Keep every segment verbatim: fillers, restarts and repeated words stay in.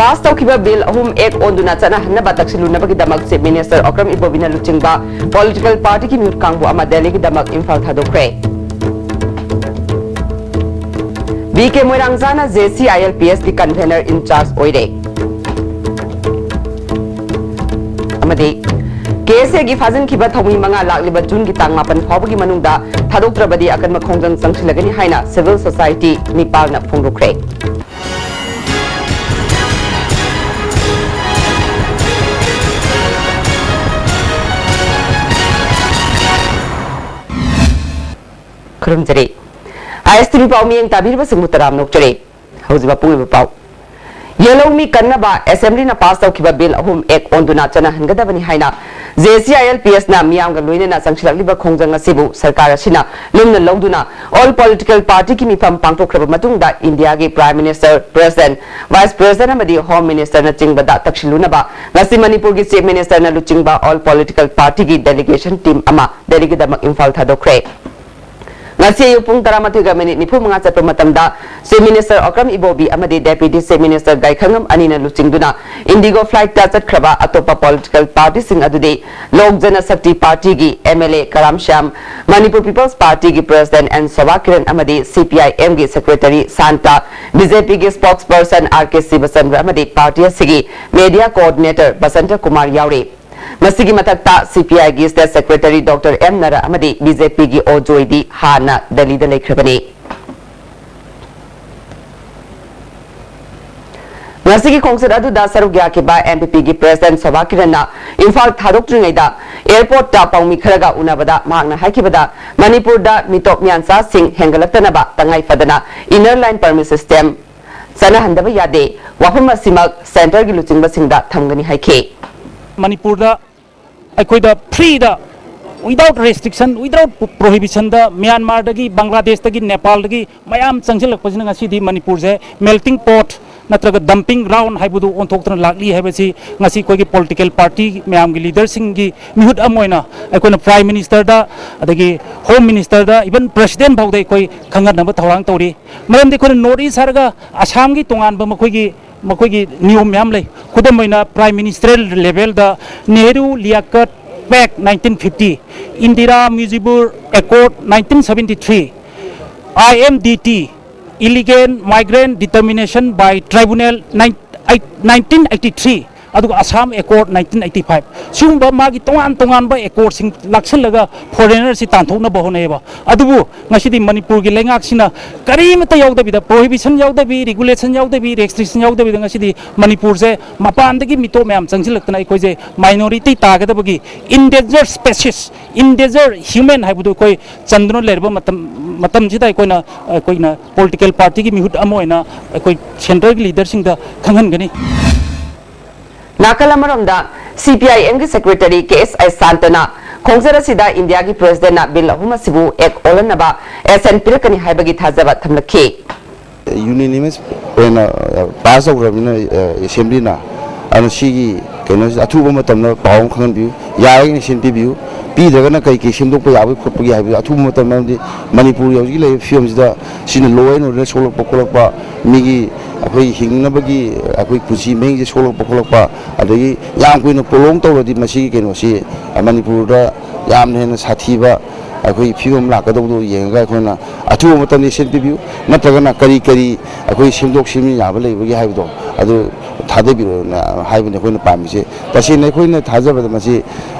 Pass ꯇꯧꯈꯤꯕ bill ꯑꯍꯨꯝ act ꯑꯣꯟꯗꯨꯅ ꯆꯠꯅꯍꯟꯅꯕ ꯇꯛꯁꯤꯜꯂꯨꯅꯕꯒꯤꯗꯃꯛ ꯆꯤꯐ ꯃꯤꯅꯤꯁꯇꯔ ꯑꯣꯀ꯭ꯔꯝ ꯏꯕꯣꯕꯤꯅ ꯂꯨꯆꯤꯡꯕ ꯄꯣꯂꯤꯇꯤꯀꯦꯜ ꯄꯥꯔꯇꯤꯒꯤ ꯃꯤꯍꯨꯠ ꯀꯥꯡꯕꯨ ꯑꯃ ꯗꯦꯜꯂꯤꯒꯤꯗꯃꯛ ꯏꯝꯐꯥꯜ ꯊꯥꯗꯣꯛꯈ꯭ꯔꯦ꯫ ꯕꯤ ꯀꯦ ꯃꯣꯏꯔꯥꯡꯖꯥꯅ J C I L P ꯑꯦꯁꯀꯤ ꯀꯟꯚꯦꯅꯔ ꯏꯟꯆꯥꯔꯖ ꯑꯣꯏꯔꯦ꯫ ꯑꯃꯗꯤ ꯀꯦ ꯑꯦꯁ ꯑꯦꯒꯤ ꯐꯥꯖꯤꯟꯈꯤꯕ ꯊꯧꯃꯤ ꯃꯉꯥ ꯂꯥꯛꯂꯤꯕ ꯖꯨꯟꯒꯤ ꯇꯥꯡ ꯃꯥꯄꯟ ꯐꯥꯎꯕꯒꯤ ꯃꯅꯨꯡꯗ ꯊꯥꯗꯣꯛꯇ꯭ꯔꯕꯗꯤ ꯑꯀꯟꯕ ꯈꯣꯡꯖꯪ ꯆꯪꯁꯤꯜꯂꯒꯅꯤ ꯍꯥꯏꯅ ꯁꯤꯚꯤꯜ ꯁꯣꯁꯥꯏꯇꯤ ꯅꯤꯄꯥꯜꯅ ꯐꯣꯡꯗꯣꯛꯈ꯭ꯔꯦ꯫ ꯈꯨꯔꯨꯝꯖꯔꯤ꯫ ꯑꯥꯏ ꯑꯦꯁ ꯇꯤ ꯚꯤ ꯄꯥꯎ ꯃꯤꯠꯌꯦꯡ ꯇꯥꯕꯤꯔꯤꯕꯁꯤꯡꯕꯨ ꯇꯔꯥꯝꯅ ꯑꯣꯛꯆꯔꯤ꯫ ꯍꯧꯖꯤꯛ ꯑꯄꯨꯡꯕ ꯄꯥꯎ꯫ ꯌꯦꯜꯍꯧꯃꯤ ꯀꯟꯅꯕ ꯑꯦꯁꯦꯝꯕ꯭ꯂꯤꯅ ꯄꯥꯁ ꯇꯧꯈꯤꯕ ꯕꯤꯜ ꯑꯍꯨꯝ ꯑꯦꯛ ꯑꯣꯟꯗꯨꯅ ꯆꯠꯅꯍꯟꯒꯗꯕꯅꯤ ꯍꯥꯏꯅ ꯖꯦ ꯁꯤ ꯑꯥꯏ ꯑꯦꯜ ꯄꯤ ꯑꯦꯁꯅ ꯃꯤꯌꯥꯝꯒ ꯂꯣꯏꯅꯅ ꯆꯪꯁꯤꯜꯂꯛꯂꯤꯕ ꯈꯣꯡꯖꯪ ꯑꯁꯤꯕꯨ ꯁꯔꯀꯥꯔ ꯑꯁꯤꯅ ꯂꯨꯝꯅ ꯂꯧꯗꯨꯅ ꯑꯣꯜ ꯄꯣꯂꯤꯇꯤꯀꯦꯜ ꯄꯥꯔꯇꯤꯒꯤ ꯃꯤꯐꯝ ꯄꯥꯡꯊꯣꯛꯈ꯭ꯔꯕ ꯃꯇꯨꯡꯗ ꯏꯟꯗꯤꯌꯥꯒꯤ prime minister, president, vice president ꯑꯃꯗꯤ ꯍꯣꯝ ꯃꯤꯅꯤꯁꯇꯔꯅꯆꯤꯡꯕꯗ ꯇꯛꯁꯤꯜꯂꯨꯅꯕ ꯉꯁꯤ ꯃꯅꯤꯄꯨꯔꯒꯤ ꯆꯤꯐ ꯃꯤꯅꯤꯁꯇꯔꯅ ꯂꯨꯆꯤꯡꯕ ꯑꯣꯜ ꯄꯣꯂꯤꯇꯤꯀꯦꯜ ꯄꯥꯔꯇꯤꯒꯤ ꯗꯦꯂꯤꯒꯦꯁꯟ ꯇꯤꯝ ꯑꯃ ꯗꯦꯜꯂꯤꯒꯤꯗꯃꯛ ꯏꯝꯐꯥꯜ ꯊꯥꯗꯣꯛꯈ꯭ꯔꯦ꯫ ꯉꯁꯤ ꯑꯌꯨꯛ ꯄꯨꯡ ꯇꯔꯥꯃꯥꯊꯣꯏꯒ ꯃꯤꯅꯤꯠ ꯅꯤꯐꯨ ꯃꯉꯥ ꯆꯠꯄ ꯃꯇꯝꯗ ꯆꯤꯐ ꯃꯤꯅꯤꯁꯇꯔ ꯑꯣꯀ꯭ꯔꯝ ꯏꯕꯣꯕꯤ ꯑꯃꯗꯤ ꯗꯦꯄ꯭ꯌꯨꯇꯤ ꯆꯤꯐ ꯃꯤꯅꯤꯁꯇꯔ ꯒꯥꯏꯈꯉꯝ ꯑꯅꯤꯅ ꯂꯨꯆꯤꯡꯗꯨꯅ ꯏꯟꯗꯤꯒꯣ ꯐ꯭ꯂꯥꯏꯠꯇ ꯆꯠꯈ꯭ꯔꯕ ꯑꯇꯣꯞꯄ ꯄꯣꯂꯤꯇꯤꯀꯦꯜ ꯄꯥꯔꯇꯤꯁꯤꯡ ꯑꯗꯨꯗꯤ ꯂꯣꯛ ꯖꯅꯁꯛꯇꯤ ꯄꯥꯔꯇꯤꯒꯤ M L A Karam Shyam, Manipur people's ꯄꯥꯔꯇꯤꯒꯤ ꯄ꯭ꯔꯦꯁꯤꯗꯦꯟꯠ ꯑꯦꯟ ꯁꯣꯚꯥ ꯀꯤꯔꯟ ꯑꯃꯗꯤ ꯁꯤ ꯄꯤ ꯑꯥꯏ ꯑꯦꯝꯒꯤ ꯁꯦꯀ꯭ꯔꯦꯇꯔꯤ ꯁꯥꯟꯇ, ꯕꯤ ꯖꯦ ꯄꯤꯒꯤ ꯁ꯭ꯄꯣꯛꯁ ꯄꯔꯁꯟ ꯑꯥꯔ ꯀꯦ ꯁꯤꯕꯆꯟꯗ꯭ꯔ ꯑꯃꯗꯤ ꯄꯥꯔꯇꯤ ꯑꯁꯤꯒꯤ ꯃꯦꯗꯤꯌꯥ ꯀꯣꯑꯣꯔꯗꯤꯅꯦꯇꯔ ꯕꯁꯟꯇ ꯀꯨꯃꯥꯔ ꯌꯥꯎꯔꯤ꯫ ꯃꯁꯤꯒꯤ ꯃꯊꯛꯇ ꯁꯤ ꯄꯤ ꯑꯥꯏꯒꯤ ꯁ꯭ꯇꯦꯠ ꯁꯦꯀ꯭ꯔꯦꯇꯔꯤ ꯗꯣꯛꯇꯔ ꯑꯦꯝ ꯅꯔꯥ ꯑꯃꯗꯤ ꯕꯤ ꯖꯦ ꯄꯤꯒꯤ ꯑꯣ ꯖꯣꯏꯗꯤ ꯍꯥꯟꯅ ꯗꯦꯜꯂꯤꯗ ꯂꯩꯈ꯭ꯔꯕꯅꯤ꯫ ꯉꯁꯤꯒꯤ ꯈꯣꯡꯆꯠ ꯑꯗꯨꯗ ꯁꯔꯨꯛ ꯌꯥꯈꯤꯕ ꯑꯦꯝ ꯄꯤ ꯄꯤꯒꯤ ꯄ꯭ꯔꯦꯁꯤꯗꯦꯟꯠ ꯁꯣꯚꯥ ꯀꯤꯔꯟꯅ ꯏꯝꯐꯥꯜ ꯊꯥꯗꯣꯛꯇ꯭ꯔꯤꯉꯩꯗ ꯑꯦꯌꯔꯄꯣꯔꯠꯇ ꯄꯥꯎꯃꯤ ꯈꯔꯒ ꯎꯅꯕꯗ ꯃꯍꯥꯛꯅ ꯍꯥꯏꯈꯤꯕꯗ, ꯃꯅꯤꯄꯨꯔꯗ ꯃꯤꯇꯣꯞ ꯃꯤꯌꯥꯟꯆꯥꯁꯤꯡ ꯍꯦꯟꯒꯠꯂꯛꯇꯅꯕ ꯇꯉꯥꯏ ꯐꯗꯅ ꯏꯟꯅꯔ ꯂꯥꯏꯟ ꯄꯔꯃꯤꯠ ꯁꯤꯁꯇꯦꯝ ꯆꯠꯅꯍꯟꯗꯕ ꯌꯥꯗꯦ꯫ ꯋꯥꯐꯝ ꯑꯁꯤꯃꯛ ꯁꯦꯟꯇꯔꯒꯤ ꯂꯨꯆꯤꯡꯕꯁꯤꯡꯗ ꯊꯝꯒꯅꯤ ꯍꯥꯏꯈꯤ꯫ ꯃꯅꯤꯄꯨꯔꯗ ꯑꯩꯈꯣꯏꯗ ꯐ꯭ꯔꯤꯗ, without restriction, without prohibition ꯗ ꯃ꯭ꯌꯥꯟꯃꯥꯔꯗꯒꯤ, ꯕꯪꯒ꯭ꯂꯥꯗꯦꯁꯇꯒꯤ, ꯅꯦꯄꯥꯜꯗꯒꯤ ꯃꯌꯥꯝ ꯆꯪꯁꯤꯜꯂꯛꯄꯁꯤꯅ ꯉꯁꯤꯗꯤ ꯃꯅꯤꯄꯨꯔꯁꯦ melting pot ꯅꯠꯇ꯭ꯔꯒ dumping ground ꯍꯥꯏꯕꯗꯨ ꯑꯣꯟꯊꯣꯛꯇꯨꯅ ꯂꯥꯛꯂꯤ ꯍꯥꯏꯕꯁꯤ ꯉꯁꯤ ꯑꯩꯈꯣꯏꯒꯤ ꯄꯣꯂꯤꯇꯤꯀꯦꯜ ꯄꯥꯔꯇꯤ ꯃꯌꯥꯝꯒꯤ ꯂꯤꯗꯔꯁꯤꯡꯒꯤ ꯃꯤꯍꯨꯠ ꯑꯃ ꯑꯣꯏꯅ ꯑꯩꯈꯣꯏꯅ ꯄ꯭ꯔꯥꯏꯝ ꯃꯤꯅꯤꯁꯇꯔꯗ, ꯑꯗꯒꯤ ꯍꯣꯝ ꯃꯤꯅꯤꯁꯇꯔꯗ, ꯏꯚꯟ ꯄ꯭ꯔꯦꯁꯤꯗꯦꯟꯠ ꯐꯥꯎꯗ ꯑꯩꯈꯣꯏ ꯈꯪꯍꯟꯅꯕ ꯊꯧꯔꯥꯡ ꯇꯧꯔꯤ꯫ ꯃꯔꯝꯗꯤ ꯑꯩꯈꯣꯏꯅ ꯅꯣꯔꯠ ꯏꯁ ꯍꯥꯏꯔꯒ ꯑꯁꯥꯝꯒꯤ ꯇꯣꯉꯥꯟꯕ ꯃꯈꯣꯏꯒꯤ ꯃꯈꯣꯏꯒꯤ ꯅꯤꯌꯣꯝ ꯃꯌꯥꯝ ꯂꯩ꯫ ꯈꯨꯗꯝ ꯑꯣꯏꯅ, Prime Ministerial levelꯗ Nehru Liaquat Pact nineteen fifty, Indira Mujibur Accord nineteen seventy three, I M D T, Illegal Migrant Determination by Tribunal nineteen eighty three, ꯑꯗꯨꯒ Assam Accord nineteen eighty five꯫ ꯁꯤꯒꯨꯝꯕ ꯃꯥꯒꯤ ꯇꯣꯉꯥꯟ ꯇꯣꯉꯥꯟꯕ accordꯁꯤꯡ ꯂꯥꯛꯁꯜꯂꯒ foreignerꯁꯤ ꯇꯥꯟꯊꯣꯛꯅꯕ ꯍꯣꯠꯅꯩꯌꯦꯕ꯫ ꯑꯗꯨꯕꯨ ꯉꯁꯤꯗꯤ ꯃꯅꯤꯄꯨꯔꯒꯤ ꯂꯩꯉꯥꯛꯁꯤꯅ ꯀꯔꯤꯃꯠꯇ ꯌꯥꯎꯗꯕꯤꯗ, prohibition ꯌꯥꯎꯗꯕꯤ, regulation ꯌꯥꯎꯗꯕꯤ, restriction ꯌꯥꯎꯗꯕꯤꯗ ꯉꯁꯤꯗꯤ ꯃꯅꯤꯄꯨꯔꯁꯦ ꯃꯄꯥꯟꯗꯒꯤ ꯃꯤꯇꯣꯞ ꯃꯌꯥꯝ ꯆꯪꯁꯤꯜꯂꯛꯇꯅ ꯑꯩꯈꯣꯏꯁꯦ minority ꯇꯥꯒꯗꯕꯒꯤ, endangered species, endangered human ꯍꯥꯏꯕꯗꯨ ꯑꯩꯈꯣꯏ ꯆꯟꯗꯨꯅ ꯂꯩꯔꯕ ꯃꯇꯝ, ꯃꯇꯝꯁꯤꯗ ꯑꯩꯈꯣꯏꯅ, ꯑꯩꯈꯣꯏꯅ political partyꯒꯤ ꯃꯤꯍꯨꯠ ꯑꯃ ꯑꯣꯏꯅ ꯑꯩꯈꯣꯏ centreꯒꯤ leaderꯁꯤꯡꯗ ꯈꯪꯍꯟꯒꯅꯤ꯫ ꯅꯥꯀꯜ ꯑꯃꯔꯣꯝꯗ, CPIMꯒꯤ secretary K S Ashantana ꯈꯣꯡꯆꯠ ꯑꯁꯤꯗ ꯏꯟꯗꯤꯌꯥꯒꯤ presidentꯅ bill ꯑꯍꯨꯝ ꯑꯁꯤꯕꯨ act ꯑꯣꯜꯍꯟꯅꯕ assent ꯄꯤꯔꯛꯀꯅꯤ ꯍꯥꯏꯕꯒꯤ ꯊꯥꯖꯕ ꯊꯝꯂꯛꯈꯤ꯫ Unanimous ꯑꯣꯏꯅ pass ꯇꯧꯈ꯭ꯔꯕꯅꯤꯅ assemblyꯅ, ꯑꯗꯨꯅ ꯁꯤꯒꯤ ꯀꯩꯅꯣꯁꯤ ꯑꯊꯨꯕ ꯃꯇꯝꯗ ꯄꯥꯎ ꯑꯃ ꯈꯪꯍꯟꯕꯤꯌꯨ, ꯌꯥꯔꯒꯅ assent ꯄꯤꯕꯤꯌꯨ, ꯄꯤꯗ꯭ꯔꯒꯅ ꯀꯩ ꯀꯩ ꯁꯦꯝꯗꯣꯛꯄ ꯌꯥꯕꯒꯦ ꯈꯣꯠꯄꯒꯦ ꯍꯥꯏꯕꯗꯨ ꯑꯊꯨꯕ ꯃꯇꯝꯗ, ꯃꯔꯝꯗꯤ ꯃꯅꯤꯄꯨꯔꯒꯤ ꯍꯧꯖꯤꯛ ꯂꯩꯔꯤꯕ ꯐꯤꯕꯝꯁꯤꯗ ꯁꯤꯅ law and order ꯁꯣꯛꯂꯛꯄ ꯈꯣꯠꯂꯛꯄ, ꯃꯤꯒꯤ ꯑꯩꯈꯣꯏ ꯍꯤꯡꯅꯕꯒꯤ ꯑꯩꯈꯣꯏ ꯄꯨꯟꯁꯤ ꯃꯍꯤꯡꯁꯦ ꯁꯣꯛꯂꯛꯄ ꯈꯣꯠꯂꯛꯄ, ꯑꯗꯒꯤ ꯌꯥꯝ ꯀꯨꯏꯅ prolong ꯇꯧꯔꯗꯤ ꯃꯁꯤꯒꯤ ꯀꯩꯅꯣꯁꯤ ꯃꯅꯤꯄꯨꯔꯗ ꯌꯥꯝꯅ ꯍꯦꯟꯅ ꯁꯥꯊꯤꯕ ꯑꯩꯈꯣꯏ ꯐꯤꯕꯝ ꯂꯥꯛꯀꯗꯧꯕꯗꯨ ꯌꯦꯡꯉꯒ ꯑꯩꯈꯣꯏꯅ ꯑꯊꯨꯕ ꯃꯇꯝꯗ assent ꯄꯤꯕꯤꯌꯨ, ꯅꯠꯇ꯭ꯔꯒꯅ ꯀꯔꯤ ꯀꯔꯤ ꯑꯩꯈꯣꯏ ꯁꯦꯝꯗꯣꯛ ꯁꯦꯝꯖꯤꯟ ꯌꯥꯕ ꯂꯩꯕꯒꯦ ꯍꯥꯏꯕꯗꯣ ꯑꯗꯨ ꯊꯥꯗꯕꯤꯔꯣꯅ ꯍꯥꯏꯕꯅꯤ ꯑꯩꯈꯣꯏꯅ ꯄꯥꯝꯃꯤꯁꯦ꯫ ꯇꯁꯦꯡꯅ ꯑꯩꯈꯣꯏꯅ ꯊꯥꯖꯕꯗ ꯃꯁꯤ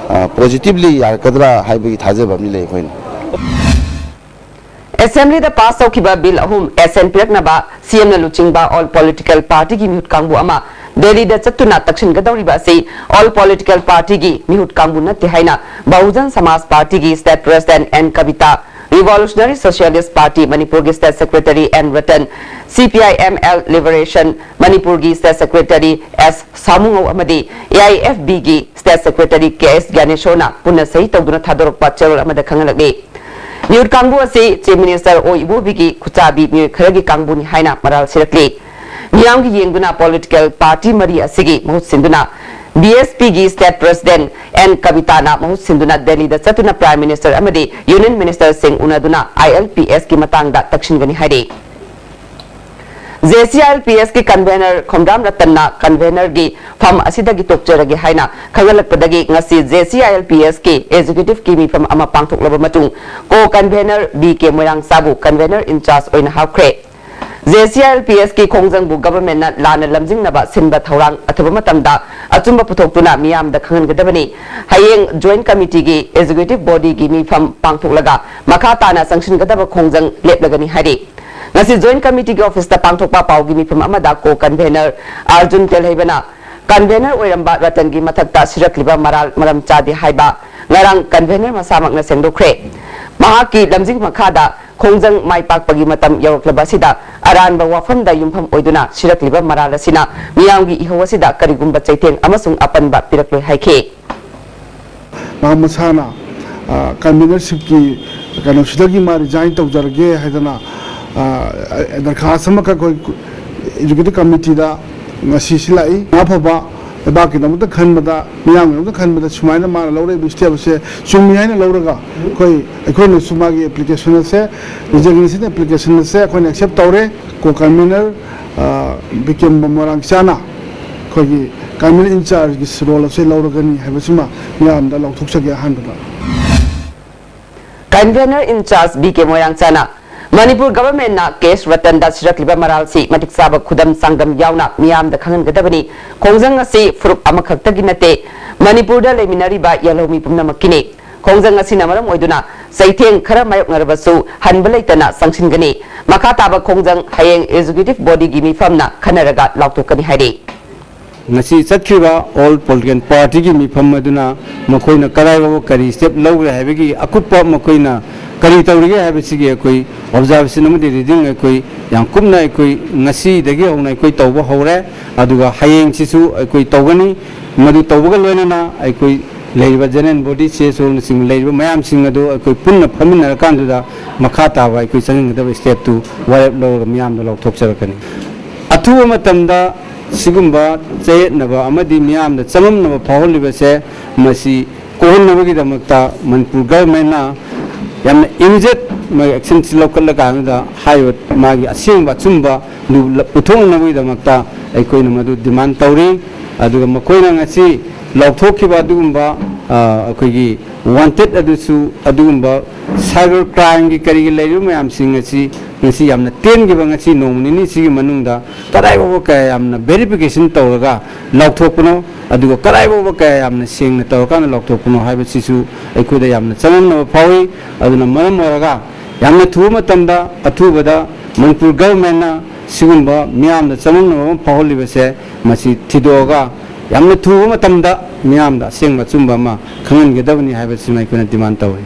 positively ꯌꯥꯔꯛꯀꯗ꯭ꯔꯥ ꯍꯥꯏꯕꯒꯤ ꯊꯥꯖꯕ ꯑꯃꯗꯤ ꯂꯩ ꯑꯩꯈꯣꯏꯅ꯫ Assemblyꯗ pass ꯇꯧꯈꯤꯕ bill ꯑꯍꯨꯝ assent ꯄꯤꯔꯛꯅꯕ CMꯅ ꯂꯨꯆꯤꯡꯕ all political partyꯒꯤ ꯃꯤꯍꯨꯠ ꯀꯥꯡꯕꯨ ꯑꯃ ꯗꯦꯜꯂꯤꯗ ꯆꯠꯇꯨꯅ ꯇꯛꯁꯤꯟꯒꯗꯧꯔꯤꯕ ꯑꯁꯤ all political partyꯒꯤ ꯃꯤꯍꯨꯠ ꯀꯥꯡꯕꯨ ꯅꯠꯇꯦ ꯍꯥꯏꯅ ꯕꯍꯨꯖꯟ ꯁꯃꯥꯖ ꯄꯥꯔꯇꯤꯒꯤ state president N ꯀꯕꯤꯇꯥ, Revolutionary Socialist Party ꯃꯅꯤꯄꯨꯔꯒꯤ state secretary N Ratan, CPIML Liberation ꯃꯅꯤꯄꯨꯔꯒꯤ state secretary S ꯁꯥꯃꯨꯉꯧ ꯑꯃꯗꯤ AIFBꯒꯤ state secretary K S ꯒ꯭ꯌꯥꯅꯦꯁꯣꯔꯅ ꯄꯨꯟꯅ ꯁꯍꯤ ꯇꯧꯗꯨꯅ ꯊꯥꯗꯣꯔꯛꯄ ꯆꯦꯔꯣꯜ ꯑꯃꯗ ꯈꯪꯍꯜꯂꯛꯂꯤ꯫ ꯃꯤꯍꯨꯠ ꯀꯥꯡꯕꯨ ꯑꯁꯤ Chief Minister ꯑꯣ ꯏꯕꯣꯕꯤꯒꯤ ꯈꯨꯠꯆꯥꯕꯤ ꯃꯤꯑꯣꯏ ꯈꯔꯒꯤ ꯀꯥꯡꯕꯨꯅꯤ ꯍꯥꯏꯅ ꯃꯔꯥꯜ ꯁꯤꯔꯛꯂꯤ꯫ ꯃꯤꯌꯥꯝꯒꯤ ꯌꯦꯡꯗꯨꯅ political party ꯃꯔꯤ ꯑꯁꯤꯒꯤ ꯃꯍꯨꯠ ꯁꯤꯟꯗꯨꯅ BSPꯒꯤ state president N ꯀꯕꯤꯇꯥꯅ ꯃꯍꯨꯠ ꯁꯤꯟꯗꯨꯅ ꯗꯦꯜꯂꯤꯗ ꯆꯠꯇꯨꯅ Prime Minister ꯑꯃꯗꯤ Union Ministerꯁꯤꯡ ꯎꯅꯗꯨꯅ ILPSꯀꯤ ꯃꯇꯥꯡꯗ ꯇꯛꯁꯤꯟꯒꯅꯤ ꯍꯥꯏꯔꯤ꯫ J C I L P ꯑꯦꯁꯀꯤ ꯀꯟꯚꯦꯅꯔ ꯈꯣꯝꯗ꯭ꯔꯥꯝ ꯔꯇꯟꯅ ꯀꯟꯚꯦꯅꯔꯒꯤ ꯐꯝ ꯑꯁꯤꯗꯒꯤ ꯇꯣꯛꯆꯔꯒꯦ ꯍꯥꯏꯅ ꯈꯪꯍꯜꯂꯛꯄꯗꯒꯤ ꯉꯁꯤ J C I L P ꯑꯦꯁꯀꯤ ꯑꯦꯖꯤꯀ꯭ꯌꯨꯇꯤꯚꯀꯤ ꯃꯤꯐꯝ ꯑꯃ ꯄꯥꯡꯊꯣꯛꯂꯕ ꯃꯇꯨꯡ ꯀꯣ ꯀꯟꯚꯦꯅꯔ ꯕꯤ ꯀꯦ ꯃꯣꯏꯔꯥꯡꯆꯥꯕꯨ ꯀꯟꯚꯦꯅꯔ ꯏꯟꯆꯥꯔꯖ ꯑꯣꯏꯅ ꯍꯥꯞꯈ꯭ꯔꯦ꯫ J C I L P ꯑꯦꯁꯀꯤ ꯈꯣꯡꯖꯪꯕꯨ ꯒꯚꯔꯟꯃꯦꯟꯠꯅ ꯂꯥꯟꯅ ꯂꯝꯖꯤꯡꯅꯕ ꯁꯤꯟꯕ ꯊꯧꯔꯥꯡ ꯑꯊꯨꯕ ꯃꯇꯝꯗ ꯑꯆꯨꯝꯕ ꯄꯨꯊꯣꯛꯇꯨꯅ ꯃꯤꯌꯥꯝꯗ ꯈꯪꯍꯟꯒꯗꯕꯅꯤ꯫ ꯍꯌꯦꯡ ꯖꯣꯏꯟꯠ ꯀꯃꯤꯇꯤꯒꯤ ꯑꯦꯖꯤꯀ꯭ꯌꯨꯇꯤꯚ ꯕꯣꯗꯤꯒꯤ ꯃꯤꯐꯝ ꯄꯥꯡꯊꯣꯛꯂꯒ ꯃꯈꯥ ꯇꯥꯅ ꯆꯪꯁꯤꯟꯒꯗꯕ ꯈꯣꯡꯖꯪ ꯂꯦꯞꯂꯒꯅꯤ ꯍꯥꯏꯔꯤ꯫ ꯉꯁꯤ ꯖꯣꯏꯟꯠ ꯀꯃꯤꯇꯤꯒꯤ ꯑꯣꯐꯤꯁꯇ ꯄꯥꯡꯊꯣꯛꯄ ꯄꯥꯎꯒꯤ ꯃꯤꯐꯝ ꯑꯃꯗ ꯀꯣ ꯀꯟꯚꯦꯅꯔ ꯑꯥꯔꯖꯨꯟ ꯇꯦꯜꯍꯩꯕꯅ ꯀꯟꯚꯦꯅꯔ ꯑꯣꯏꯔꯝꯕ ꯔꯇꯟꯒꯤ ꯃꯊꯛꯇ ꯁꯤꯔꯛꯂꯤꯕ ꯃꯔꯥꯜ ꯃꯔꯝ ꯆꯥꯗꯦ ꯍꯥꯏꯕ ꯉꯔꯥꯡ ꯀꯟꯚꯦꯅꯔ ꯃꯁꯥꯃꯛꯅ ꯁꯦꯡꯗꯣꯛꯈ꯭ꯔꯦ꯫ ꯃꯍꯥꯛꯀꯤ ꯂꯝꯖꯤꯡ ꯃꯈꯥꯗ ꯈꯣꯡꯖꯪ ꯃꯥꯏ ꯄꯥꯛꯄꯒꯤ ꯃꯇꯝ ꯌꯧꯔꯛꯂꯕ ꯑꯁꯤꯗ ꯑꯔꯥꯟꯕ ꯋꯥꯐꯝꯗ ꯌꯨꯝꯐꯝ ꯑꯣꯏꯗꯨꯅ ꯁꯤꯔꯛꯂꯤꯕ ꯃꯔꯥꯜ ꯑꯁꯤꯅ ꯃꯤꯌꯥꯝꯒꯤ ꯏꯍꯧ ꯑꯁꯤꯗ ꯀꯔꯤꯒꯨꯝꯕ ꯆꯩꯊꯦꯡ ꯑꯃꯁꯨꯡ ꯑꯄꯟꯕ ꯄꯤꯔꯛꯂꯣꯏ ꯍꯥꯏꯈꯤ꯫ ꯃꯍꯥꯛ ꯃꯁꯥꯅ ꯀꯟꯚꯦꯅꯔꯁꯤꯞꯀꯤ ꯀꯩꯅꯣꯁꯤꯗꯒꯤ ꯃꯥ ꯔꯤꯖꯥꯏꯟ ꯇꯧꯖꯔꯒꯦ ꯍꯥꯏꯗꯅ ꯗꯔꯈꯥꯁ ꯑꯃꯈꯛ ꯑꯩꯈꯣꯏ ꯑꯦꯖꯨꯀꯦꯇꯤꯚ ꯀꯃꯤꯇꯤꯗ ꯉꯁꯤꯁꯤ ꯂꯥꯛꯏ꯫ ꯉꯥ ꯐꯕ ꯂꯩꯕꯥꯛꯀꯤꯗꯃꯛꯇ ꯈꯟꯕꯗ, ꯃꯤꯌꯥꯝꯒꯤꯗꯃꯛꯇ ꯈꯟꯕꯗ ꯁꯨꯃꯥꯏꯅ ꯃꯥꯅ ꯂꯧꯔꯛꯏꯕ ꯁ꯭ꯇꯦꯞ ꯑꯁꯦ ꯆꯨꯝꯃꯤ ꯍꯥꯏꯅ ꯂꯧꯔꯒ ꯑꯩꯈꯣꯏ ꯑꯩꯈꯣꯏꯅꯁꯨ ꯃꯥꯒꯤ ꯑꯦꯄ꯭ꯂꯤꯀꯦꯁꯟ ꯑꯁꯦ, ꯔꯤꯖꯤꯒꯅꯦꯁꯟ ꯑꯦꯄ꯭ꯂꯤꯀꯦꯁꯟ ꯑꯁꯦ ꯑꯩꯈꯣꯏꯅ ꯑꯦꯛꯁꯦꯞ ꯇꯧꯔꯦ꯫ ꯀꯣ ꯀꯟꯚꯦꯅꯔ ꯕꯤꯀꯦꯝ ꯃꯣꯏꯔꯥꯡꯆꯥꯅ ꯑꯩꯈꯣꯏꯒꯤ ꯀꯟꯚꯦꯅꯔ ꯏꯟꯆꯥꯔꯖꯀꯤ ꯔꯣꯜ ꯑꯁꯦ ꯂꯧꯔꯒꯅꯤ ꯍꯥꯏꯕꯁꯤꯃ ꯃꯤꯌꯥꯝꯗ ꯂꯥꯎꯊꯣꯛꯆꯒꯦ꯫ ꯑꯍꯥꯟꯕꯗ convener in-charge B K ꯃꯣꯏꯔꯥꯡꯆꯥꯅ Manipur ꯒꯚꯔꯟꯃꯦꯟꯠꯅ ꯀꯦ ꯑꯦꯁ ꯔꯇꯟꯗ ꯁꯤꯔꯛꯂꯤꯕ ꯃꯔꯥꯜꯁꯤ ꯃꯇꯤꯛ ꯆꯥꯕ ꯈꯨꯗꯝ ꯆꯥꯡꯗꯝ ꯌꯥꯎꯅ ꯃꯤꯌꯥꯝꯗ ꯈꯪꯍꯟꯒꯗꯕꯅꯤ꯫ ꯈꯣꯡꯖꯪ ꯑꯁꯤ ꯐꯨꯔꯨꯞ ꯑꯃꯈꯛꯇꯒꯤ ꯅꯠꯇꯦ, ꯃꯅꯤꯄꯨꯔꯗ ꯂꯩꯃꯤꯟꯅꯔꯤꯕ ꯌꯦꯜꯍꯧꯃꯤ ꯄꯨꯝꯅꯃꯛꯀꯤꯅꯤ꯫ ꯈꯣꯡꯖꯪ ꯑꯁꯤꯅ ꯃꯔꯝ ꯑꯣꯏꯗꯨꯅ ꯆꯩꯊꯦꯡ ꯈꯔ ꯃꯥꯌꯣꯛꯅꯔꯕꯁꯨ ꯍꯟꯕ ꯂꯩꯇꯅ ꯆꯪꯁꯤꯟꯒꯅꯤ꯫ ꯃꯈꯥ ꯇꯥꯕ ꯈꯣꯡꯖꯪ ꯍꯌꯦꯡ ꯑꯦꯖꯨꯀꯦꯇꯤꯚ ꯕꯣꯗꯤꯒꯤ ꯃꯤꯐꯝꯅ ꯈꯟꯅꯔꯒ ꯂꯥꯎꯊꯣꯛꯀꯅꯤ ꯍꯥꯏꯔꯤ꯫ ꯉꯁꯤ ꯆꯠꯈ꯭ꯔꯤꯕ ꯑꯣꯜ ꯄꯣꯂꯤꯇꯤꯀꯦꯜ ꯄꯥꯔꯇꯤꯒꯤ ꯃꯤꯐꯝ ꯑꯗꯨꯅ ꯃꯈꯣꯏꯅ ꯀꯗꯥꯏ ꯐꯥꯎꯕ ꯀꯔꯤ ꯁ꯭ꯇꯦꯞ ꯂꯧꯈ꯭ꯔꯦ ꯍꯥꯏꯕꯒꯤ ꯑꯀꯨꯞꯄ ꯃꯈꯣꯏꯅ ꯀꯔꯤ ꯇꯧꯔꯤꯒꯦ ꯍꯥꯏꯕꯁꯤꯒꯤ ꯑꯩꯈꯣꯏ ꯑꯣꯕꯖꯥꯔꯕꯦꯁꯟ ꯑꯃꯗꯤ ꯔꯤꯗꯤꯡ ꯑꯩꯈꯣꯏ ꯌꯥꯝ ꯀꯨꯞꯅ ꯑꯩꯈꯣꯏ ꯉꯁꯤꯗꯒꯤ ꯍꯧꯅ ꯑꯩꯈꯣꯏ ꯇꯧꯕ ꯍꯧꯔꯦ꯫ ꯑꯗꯨꯒ ꯍꯌꯦꯡꯁꯤꯁꯨ ꯑꯩꯈꯣꯏ ꯇꯧꯒꯅꯤ꯫ ꯃꯗꯨ ꯇꯧꯕꯒ ꯂꯣꯏꯅꯅ ꯑꯩꯈꯣꯏ ꯂꯩꯔꯤꯕ ꯖꯦꯅꯔꯦꯜ ꯕꯣꯗꯤ, ꯁꯤ ꯑꯦꯁ ꯑꯣꯅꯆꯤꯡꯕ ꯂꯩꯔꯤꯕ ꯃꯌꯥꯝꯁꯤꯡ ꯑꯗꯨ ꯑꯩꯈꯣꯏ ꯄꯨꯟꯅ ꯐꯝꯃꯤꯟꯅꯔꯀꯥꯟꯗꯨꯗ ꯃꯈꯥ ꯇꯥꯕ ꯑꯩꯈꯣꯏ ꯆꯪꯁꯤꯟꯒꯗꯕ ꯁ꯭ꯇꯦꯞꯇꯨ ꯋꯥꯔꯦꯞ ꯂꯧꯔꯒ ꯃꯤꯌꯥꯝꯗ ꯂꯥꯎꯊꯣꯛꯆꯔꯛꯀꯅꯤ꯫ ꯑꯊꯨꯕ ꯃꯇꯝꯗ ꯁꯤꯒꯨꯝꯕ ꯆꯌꯦꯠꯅꯕ ꯑꯃꯗꯤ ꯃꯤꯌꯥꯝꯗ ꯆꯃꯝꯅꯕ ꯐꯥꯎꯍꯜꯂꯤꯕꯁꯦ, ꯃꯁꯤ ꯀꯣꯛꯍꯟꯅꯕꯒꯤꯗꯃꯛꯇ ꯃꯅꯤꯄꯨꯔ ꯒꯚꯔꯟꯃꯦꯟꯠꯅ ꯌꯥꯝꯅ ꯏꯃꯤꯗꯤꯌꯦꯠ ꯃꯥꯒꯤ ꯑꯦꯛꯁꯟꯁꯤ ꯂꯧꯈꯠꯂꯀꯥꯟꯗ ꯍꯥꯏꯔꯤꯕ ꯃꯥꯒꯤ ꯑꯁꯦꯡꯕ ꯑꯆꯨꯝꯕꯗꯨ ꯄꯨꯊꯣꯛꯅꯕꯒꯤꯗꯃꯛꯇ ꯑꯩꯈꯣꯏꯅ ꯃꯗꯨ ꯗꯤꯃꯥꯟ ꯇꯧꯔꯤ꯫ ꯑꯗꯨꯒ ꯃꯈꯣꯏꯅ ꯉꯁꯤ ꯂꯥꯎꯊꯣꯛꯈꯤꯕ ꯑꯗꯨꯒꯨꯝꯕ, ꯑ, ꯑꯩꯈꯣꯏꯒꯤ ꯋꯥꯟꯇꯦꯠ ꯑꯗꯨꯁꯨ, ꯑꯗꯨꯒꯨꯝꯕ ꯁꯥꯏꯕꯔ ꯀ꯭ꯔꯥꯏꯝꯒꯤ ꯀꯔꯤꯒꯤ ꯂꯩꯔꯤꯕ ꯃꯌꯥꯝꯁꯤꯡ ꯑꯁꯤ ꯉꯁꯤ ꯌꯥꯝꯅ ꯇꯦꯟꯈꯤꯕ, ꯉꯁꯤ ꯅꯣꯡꯃ ꯅꯤꯅꯤꯁꯤꯒꯤ ꯃꯅꯨꯡꯗ ꯀꯗꯥꯏ ꯐꯥꯎꯕ ꯀꯌꯥ ꯌꯥꯝꯅ ꯚꯦꯔꯤꯐꯤꯀꯦꯁꯟ ꯇꯧꯔꯒ ꯂꯥꯎꯊꯣꯛꯄꯅꯣ, ꯑꯗꯨꯒ ꯀꯗꯥꯏ ꯐꯥꯎꯕ ꯀꯌꯥ ꯌꯥꯝꯅ ꯁꯦꯡꯅ ꯇꯧꯔꯀꯥꯟꯗ ꯂꯥꯎꯊꯣꯛꯄꯅꯣ ꯍꯥꯏꯕꯁꯤꯁꯨ ꯑꯩꯈꯣꯏꯗ ꯌꯥꯝꯅ ꯆꯃꯝꯅꯕ ꯐꯥꯎꯏ꯫ ꯑꯗꯨꯅ ꯃꯔꯝ ꯑꯣꯏꯔꯒ ꯌꯥꯝꯅ ꯊꯨꯕ ꯃꯇꯝꯗ, ꯑꯊꯨꯕꯗ ꯃꯅꯤꯄꯨꯔ ꯒꯚꯔꯟꯃꯦꯟꯠꯅ ꯁꯤꯒꯨꯝꯕ ꯃꯤꯌꯥꯝꯗ ꯆꯃꯝꯅꯕ ꯑꯃ ꯐꯥꯎꯍꯜꯂꯤꯕꯁꯦ, ꯃꯁꯤ ꯊꯤꯗꯣꯛꯑꯒ ꯌꯥꯝꯅ ꯊꯨꯕ ꯃꯇꯝꯗ ꯃꯤꯌꯥꯝꯗ ꯑꯁꯦꯡꯕ ꯑꯆꯨꯝꯕ ꯑꯃ ꯈꯪꯍꯟꯒꯗꯕꯅꯤ ꯍꯥꯏꯕꯁꯤꯃ ꯑꯩꯈꯣꯏꯅ ꯗꯤꯃꯥꯟ ꯇꯧꯏ꯫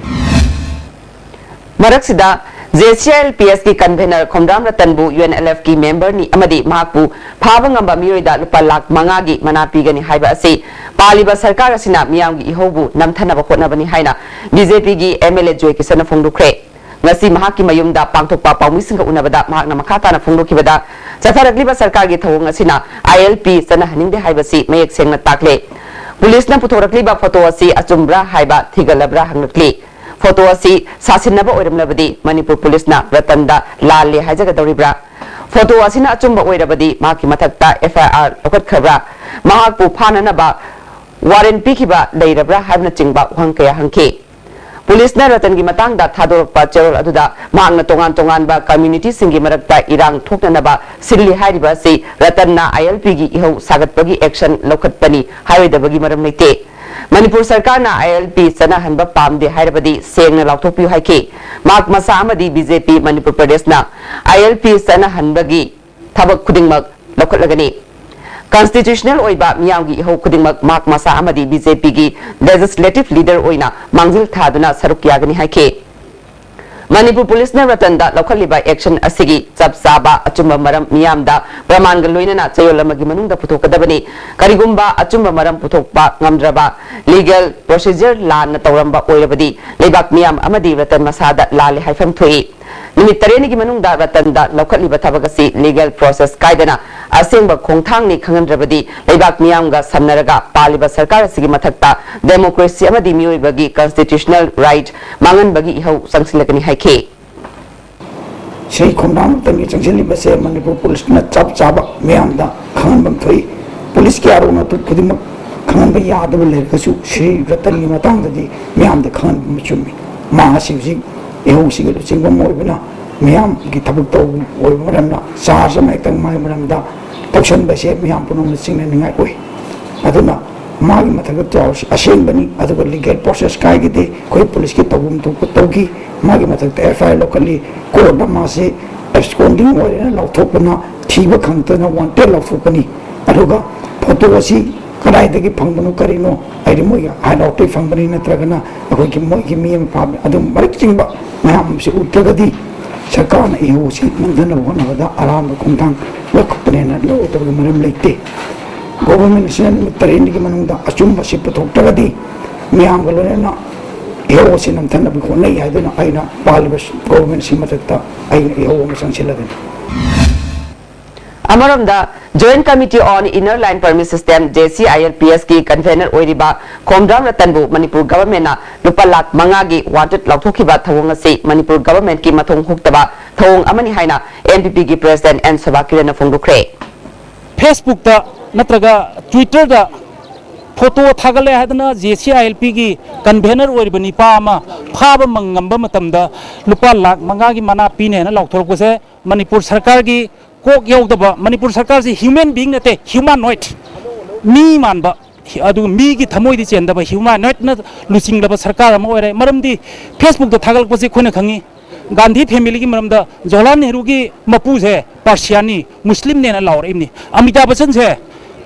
ꯃꯔꯛꯁꯤꯗ, JCILPS ꯀꯤ ꯀꯟꯚꯦꯅꯔ ꯈꯣꯝꯗ꯭ꯔꯥꯝ ꯔꯇꯟꯕꯨ UNLF ꯀꯤ ꯃꯦꯝꯕꯔꯅꯤ ꯑꯃꯗꯤ ꯃꯍꯥꯛꯄꯨ ꯐꯥꯕ ꯉꯝꯕ ꯃꯤꯑꯣꯏꯗ ꯂꯨꯄꯥ ꯂꯥꯈ ꯃꯉꯥꯒꯤ ꯃꯅꯥ ꯄꯤꯒꯅꯤ ꯍꯥꯏꯕ ꯑꯁꯤ ꯄꯥꯜꯂꯤꯕ ꯁꯔꯀꯥꯔ ꯑꯁꯤꯅ ꯃꯤꯌꯥꯝꯒꯤ ꯏꯍꯧꯕꯨ ꯅꯝꯊꯅꯕ ꯍꯣꯠꯅꯕꯅꯤ ꯍꯥꯏꯅ BJP ꯒꯤ MLA ꯖꯣꯏ ꯀꯤꯁꯟꯅ ꯐꯣꯡꯗꯣꯛꯈ꯭ꯔꯦ꯫ ꯉꯁꯤ ꯃꯍꯥꯛꯀꯤ ꯃꯌꯨꯝꯗ ꯄꯥꯡꯊꯣꯛꯄ ꯄꯥꯎꯃꯤꯁꯤꯡꯒ ꯎꯅꯕꯗ ꯃꯍꯥꯛꯅ ꯃꯈꯥ ꯇꯥꯅ ꯐꯣꯡꯗꯣꯛꯈꯤꯕꯗ, ꯆꯠꯊꯔꯛꯂꯤꯕ ꯁꯔꯀꯥꯔꯒꯤ ꯊꯧꯑꯣꯡ ꯑꯁꯤꯅ ILP ꯆꯠꯅꯍꯟꯅꯤꯡꯗꯦ ꯍꯥꯏꯕꯁꯤ ꯃꯌꯦꯛ ꯁꯦꯡꯅ ꯇꯥꯛꯂꯦ꯫ ꯄꯨꯂꯤꯁꯅ ꯄꯨꯊꯣꯔꯛꯂꯤꯕ ꯐꯣꯇꯣ ꯑꯁꯤ ꯑꯆꯨꯝꯕ꯭ꯔꯥ ꯍꯥꯏꯕ ꯊꯤꯒꯠꯂꯕ꯭ꯔꯥ ꯍꯪꯂꯛꯂꯤ꯫ ꯐꯣꯇꯣ ꯑꯁꯤ ꯁꯥꯁꯤꯟꯅꯕ ꯑꯣꯏꯔꯝꯂꯕꯗꯤ ꯃꯅꯤꯄꯨꯔ ꯄꯨꯂꯤꯁꯅ ꯔꯇꯟꯗ ꯂꯥꯜꯂꯦ ꯍꯥꯏꯖꯒꯗꯧꯔꯤꯕ꯭ꯔꯥ? ꯐꯣꯇꯣ ꯑꯁꯤꯅ ꯑꯆꯨꯝꯕ ꯑꯣꯏꯔꯕꯗꯤ ꯃꯍꯥꯛꯀꯤ ꯃꯊꯛꯇ FIR ꯂꯧꯈꯠꯈ꯭ꯔꯕ꯭ꯔꯥ? ꯃꯍꯥꯛꯄꯨ ꯐꯥꯅꯅꯕ ꯋꯥꯔꯦꯟ ꯄꯤꯈꯤꯕ ꯂꯩꯔꯕ꯭ꯔꯥ ꯍꯥꯏꯕꯅꯆꯤꯡꯕ ꯋꯥꯍꯪ ꯀꯌꯥ ꯍꯪꯈꯤ꯫ ꯄꯨꯂꯤꯁꯅ ꯔꯇꯟꯒꯤ ꯃꯇꯥꯡꯗ ꯊꯥꯗꯣꯔꯛꯄ ꯆꯦꯔꯣꯜ ꯑꯗꯨꯗ ꯃꯍꯥꯛꯅ ꯇꯣꯉꯥꯟ ꯇꯣꯉꯥꯟꯕ ꯀꯝꯃ꯭ꯌꯨꯅꯤꯇꯤꯁꯤꯡꯒꯤ ꯃꯔꯛꯇ ꯏꯔꯥꯡ ꯊꯣꯛꯅꯅꯕ ꯁꯤꯜꯂꯤ ꯍꯥꯏꯔꯤꯕ ꯑꯁꯤ ꯔꯇꯟꯅ ILP ꯒꯤ ꯏꯍꯧ ꯁꯥꯒꯠꯄꯒꯤ ꯑꯦꯛꯁꯟ ꯂꯧꯈꯠꯄꯅꯤ ꯍꯥꯏꯔꯣꯏꯗꯕꯒꯤ ꯃꯔꯝ ꯂꯩꯇꯦ꯫ ꯃꯅꯤꯄꯨꯔ ꯁꯔꯀꯥꯔꯅ ILP ꯆꯠꯅꯍꯟꯕ ꯄꯥꯝꯗꯦ ꯍꯥꯏꯔꯕꯗꯤ ꯁꯦꯡꯅ ꯂꯥꯎꯊꯣꯛꯄꯤꯌꯨ ꯍꯥꯏꯈꯤ꯫ ꯃꯍꯥꯛ ꯃꯁꯥ ꯑꯃꯗꯤ BJP ꯃꯅꯤꯄꯨꯔ ꯄ꯭ꯔꯗꯦꯁꯅ ILP ꯆꯠꯅꯍꯟꯕꯒꯤ ꯊꯕꯛ ꯈꯨꯗꯤꯡꯃꯛ ꯂꯧꯈꯠꯂꯒꯅꯤ꯫ ꯀꯟꯁꯇꯤꯇ꯭ꯌꯨꯁꯅꯦꯜ ꯑꯣꯏꯕ ꯃꯤꯌꯥꯝꯒꯤ ꯏꯍꯧ ꯈꯨꯗꯤꯡꯃꯛ ꯃꯍꯥꯛ ꯃꯁꯥ ꯑꯃꯗꯤ BJP ꯒꯤ ꯂꯦꯖꯤꯁꯂꯦꯇꯤꯚ ꯂꯤꯗꯔ ꯑꯣꯏꯅ ꯃꯥꯡꯖꯤꯜ ꯊꯥꯗꯨꯅ ꯁꯔꯨꯛ ꯌꯥꯒꯅꯤ ꯍꯥꯏꯈꯤ꯫ ꯃꯅꯤꯄꯨꯔ ꯄꯨꯂꯤꯁꯅ ꯔꯇꯟꯗ ꯂꯧꯈꯠꯂꯤꯕ ꯑꯦꯛꯁꯟ ꯑꯁꯤꯒꯤ ꯆꯞ ꯆꯥꯕ ꯑꯆꯨꯝꯕ ꯃꯔꯝ ꯃꯤꯌꯥꯝꯗ ꯄ꯭ꯔꯃꯥꯟꯒ ꯂꯣꯏꯅꯅ ꯆꯌꯣꯜ ꯑꯃꯒꯤ ꯃꯅꯨꯡꯗ ꯄꯨꯊꯣꯛꯀꯗꯕꯅꯤ꯫ ꯀꯔꯤꯒꯨꯝꯕ ꯑꯆꯨꯝꯕ ꯃꯔꯝ ꯄꯨꯊꯣꯛꯄ ꯉꯝꯗ꯭ꯔꯕ, ꯂꯤꯒꯦꯜ ꯄ꯭ꯔꯣꯁꯤꯖꯔ ꯂꯥꯟꯅ ꯇꯧꯔꯝꯕ ꯑꯣꯏꯔꯕꯗꯤ ꯂꯩꯕꯥꯛ ꯃꯤꯌꯥꯝ ꯑꯃꯗꯤ ꯔꯇꯟ ꯃꯁꯥꯗ ꯂꯥꯜꯂꯦ ꯍꯥꯏꯐꯝ ꯊꯣꯛꯏ꯫ ꯅꯨꯃꯤꯠ ꯇꯔꯦꯠꯅꯤꯒꯤ ꯃꯅꯨꯡꯗ ꯔꯇꯟꯗ ꯂꯧꯈꯠꯂꯤꯕ ꯊꯕꯛ ꯑꯁꯤ legal process ꯀꯥꯏꯗꯅ ꯑꯁꯦꯡꯕ ꯈꯣꯡꯊꯥꯡꯅꯤ ꯈꯪꯍꯟꯗ꯭ꯔꯕꯗꯤ ꯂꯩꯕꯥꯛ ꯃꯤꯌꯥꯝꯒ ꯁꯝꯅꯔꯒ ꯄꯥꯜꯂꯤꯕ ꯁꯔꯀꯥꯔ ꯑꯁꯤꯒꯤ ꯃꯊꯛꯇ democracy ꯑꯃꯗꯤ ꯃꯤꯑꯣꯏꯕꯒꯤ constitutional right ꯃꯥꯡꯍꯟꯕꯒꯤ ꯏꯍꯧ ꯆꯪꯁꯤꯜꯂꯒꯅꯤ ꯍꯥꯏꯈꯤ꯫ ꯁꯤ ꯈꯣꯡꯊꯥꯡ ꯈꯛꯇꯪꯒꯤ ꯆꯪꯁꯤꯜꯂꯤꯕꯁꯦ ꯃꯅꯤꯄꯨꯔ ꯄꯨꯂꯤꯁꯅ ꯆꯞ ꯆꯥꯕ ꯃꯤꯌꯥꯝꯗ ꯈꯪꯍꯟꯐꯝ ꯊꯣꯛꯏ꯫ ꯄꯨꯂꯤꯁꯀꯤ ꯑꯔꯣꯟ ꯑꯇꯨꯞ ꯈꯨꯗꯤꯡꯃꯛ ꯈꯪꯍꯟꯕ ꯌꯥꯗꯕ ꯂꯩꯔꯒꯁꯨ ꯁ꯭ꯔꯤ ꯔꯇꯟꯒꯤ ꯃꯇꯥꯡꯗꯗꯤ ꯃꯤꯌꯥꯝꯗ ꯈꯪꯍꯟꯕ ꯑꯃ ꯆꯨꯝꯃꯤ꯫ ꯃꯥ ꯑꯁꯤ ꯍꯧꯖꯤꯛ ꯏꯍꯧꯁꯤꯒꯤ ꯂꯨꯆꯤꯡꯕ ꯑꯃ ꯑꯣꯏꯕꯅ ꯃꯤꯌꯥꯝꯒꯤ ꯊꯕꯛ ꯇꯧꯕ ꯑꯣꯏꯕ ꯃꯔꯝꯅ ꯆꯥꯔꯖ ꯑꯃ ꯍꯦꯛꯇꯪ ꯃꯥꯒꯤ ꯃꯔꯝꯗ ꯇꯧꯁꯟꯕꯁꯦ ꯃꯤꯌꯥꯝ ꯄꯨꯝꯅꯃꯛꯅ ꯆꯤꯡꯅꯅꯤꯡꯉꯥꯏ ꯑꯣꯏ꯫ ꯑꯗꯨꯅ ꯃꯥꯒꯤ ꯃꯊꯛꯇ ꯆꯥꯎꯔꯤꯁꯤ ꯑꯁꯦꯡꯕꯅꯤ, ꯑꯗꯨꯒ legal process ꯀꯥꯏꯒꯤꯗꯤ ꯑꯩꯈꯣꯏ ꯄꯨꯂꯤꯁꯀꯤ ꯇꯧꯐꯝ ꯊꯣꯛꯄ ꯇꯧꯈꯤ꯫ ꯃꯥꯒꯤ ꯃꯊꯛꯇ F I R ꯂꯧꯈꯠꯂꯤ, ꯀꯣꯔꯠꯅ ꯃꯥꯁꯤ absconding ꯑꯣꯏꯔꯦꯅ ꯂꯥꯎꯊꯣꯛꯄꯅ ꯊꯤꯕ ꯈꯪꯗꯅ wanted ꯂꯥꯎꯊꯣꯛꯄꯅꯤ꯫ ꯑꯗꯨꯒ ꯐꯣꯇꯣ ꯑꯁꯤ ꯀꯗꯥꯏꯗꯒꯤ ꯐꯪꯕꯅꯣ ꯀꯔꯤꯅꯣ, ꯍꯥꯏꯗꯤ ꯃꯣꯏꯒꯤ hideout ꯇꯒꯤ ꯐꯪꯕꯅꯤ ꯅꯠꯇ꯭ꯔꯒꯅ ꯑꯩꯈꯣꯏꯒꯤ ꯃꯣꯏꯒꯤ ꯃꯤ ꯑꯃ ꯐꯥꯕꯅꯤ, ꯑꯗꯨꯝ ꯃꯔꯤꯛ ꯆꯤꯡꯕ ꯃꯌꯥꯝ ꯑꯃꯁꯤ ꯎꯠꯇ꯭ꯔꯒꯗꯤ ꯁꯔꯀꯥꯔꯅ ꯏꯍꯧ ꯑꯁꯤ ꯅꯝꯊꯅꯕ ꯍꯣꯠꯅꯕꯗ ꯑꯔꯥꯟꯕ ꯈꯣꯡꯊꯥꯡ ꯂꯧꯈꯠꯄꯅꯦꯅ ꯂꯧꯗꯕꯒꯤ ꯃꯔꯝ ꯂꯩꯇꯦ꯫ Government ꯑꯁꯤꯅ ꯅꯨꯃꯤꯠ ꯇꯔꯦꯠꯅꯤꯒꯤ ꯃꯅꯨꯡꯗ ꯑꯆꯨꯝꯕ ꯑꯁꯤ ꯄꯨꯊꯣꯛꯇ꯭ꯔꯒꯗꯤ ꯃꯤꯌꯥꯝꯒ ꯂꯣꯏꯅꯅ ꯏꯍꯧ ꯑꯁꯤ ꯅꯝꯊꯅꯕ ꯍꯣꯠꯅꯩ ꯍꯥꯏꯗꯨꯅ ꯑꯩꯅ ꯄꯥꯜꯂꯤꯕ government ꯑꯁꯤ ꯃꯊꯛꯇ ꯑꯩꯅ ꯏꯍꯧ ꯑꯃ ꯆꯪꯁꯤꯜꯂꯒꯅꯤ꯫ ꯑꯃꯔꯣꯝꯗ, Joint Committee on Inner Line Permit System, J C I L P S ꯀꯤ convener ꯑꯣꯏꯔꯤꯕ ꯈꯣꯝꯗ꯭ꯔꯥꯝ ꯔꯇꯟꯕꯨ ꯃꯅꯤꯄꯨꯔ government ꯅ ꯂꯨꯄꯥ ꯂꯥꯈ ꯃꯉꯥꯒꯤ wanted ꯂꯥꯎꯊꯣꯛꯈꯤꯕ ꯊꯧꯑꯣꯡ ꯑꯁꯤ ꯃꯅꯤꯄꯨꯔ government ꯀꯤ ꯃꯊꯣꯡ ꯍꯨꯛꯇꯕ ꯊꯧꯑꯣꯡ ꯑꯃꯅꯤ ꯍꯥꯏꯅ N P P ꯒꯤ president N ꯁꯣꯚꯥ ꯀꯤꯔꯟꯅ ꯐꯣꯡꯗꯣꯛꯈ꯭ꯔꯦ꯫ Facebook ꯇ ꯅꯠꯇ꯭ꯔꯒ Twitter ꯗ ꯐꯣꯇꯣ ꯊꯥꯒꯠꯂꯦ ꯍꯥꯏꯗꯅ J C I L P ꯒꯤ convener ꯑꯣꯏꯔꯤꯕ ꯅꯤꯄꯥ ꯑꯃ ꯐꯥꯕ ꯃ-, ꯉꯝꯕ ꯃꯇꯝꯗ ꯂꯨꯄꯥ ꯂꯥꯈ ꯃꯉꯥꯒꯤ ꯃꯅꯥ ꯄꯤꯅꯤ ꯍꯥꯏꯅ ꯂꯥꯎꯊꯣꯔꯛꯄꯁꯦ ꯃꯅꯤꯄꯨꯔ ꯁꯔꯀꯥꯔꯒꯤ ꯀꯣꯛ ꯌꯥꯎꯗꯕ, ꯃꯅꯤꯄꯨꯔ ꯁꯔꯀꯥꯔꯁꯤ human being ꯅꯠꯇꯦ, humanoid, ꯃꯤ ꯃꯥꯟꯕ, ꯑꯗꯨꯒ ꯃꯤꯒꯤ ꯊꯃꯣꯏꯗꯤ ꯆꯦꯟꯗꯕ humanoid ꯅ ꯂꯨꯆꯤꯡꯂꯕ ꯁꯔꯀꯥꯔ ꯑꯃ ꯑꯣꯏꯔꯦ꯫ ꯃꯔꯝꯗꯤ Facebook ꯇ ꯊꯥꯒꯠꯂꯛꯄꯁꯤ ꯑꯩꯈꯣꯏꯅ ꯈꯪꯉꯤ, ꯒꯥꯟꯙꯤ family ꯒꯤ ꯃꯔꯝꯗ ꯖꯋꯥꯍꯔꯂꯥꯜ ꯅꯦꯍꯔꯨꯒꯤ ꯃꯄꯨꯁꯦ ꯄꯥꯔꯁꯤꯌꯥꯟꯅꯤ, ꯃꯨꯁꯂꯤꯝꯅꯦꯅ ꯂꯥꯎꯔꯛꯏꯕꯅꯤ꯫ ꯑꯃꯤꯇꯥꯕ ꯕꯆꯟꯁꯦ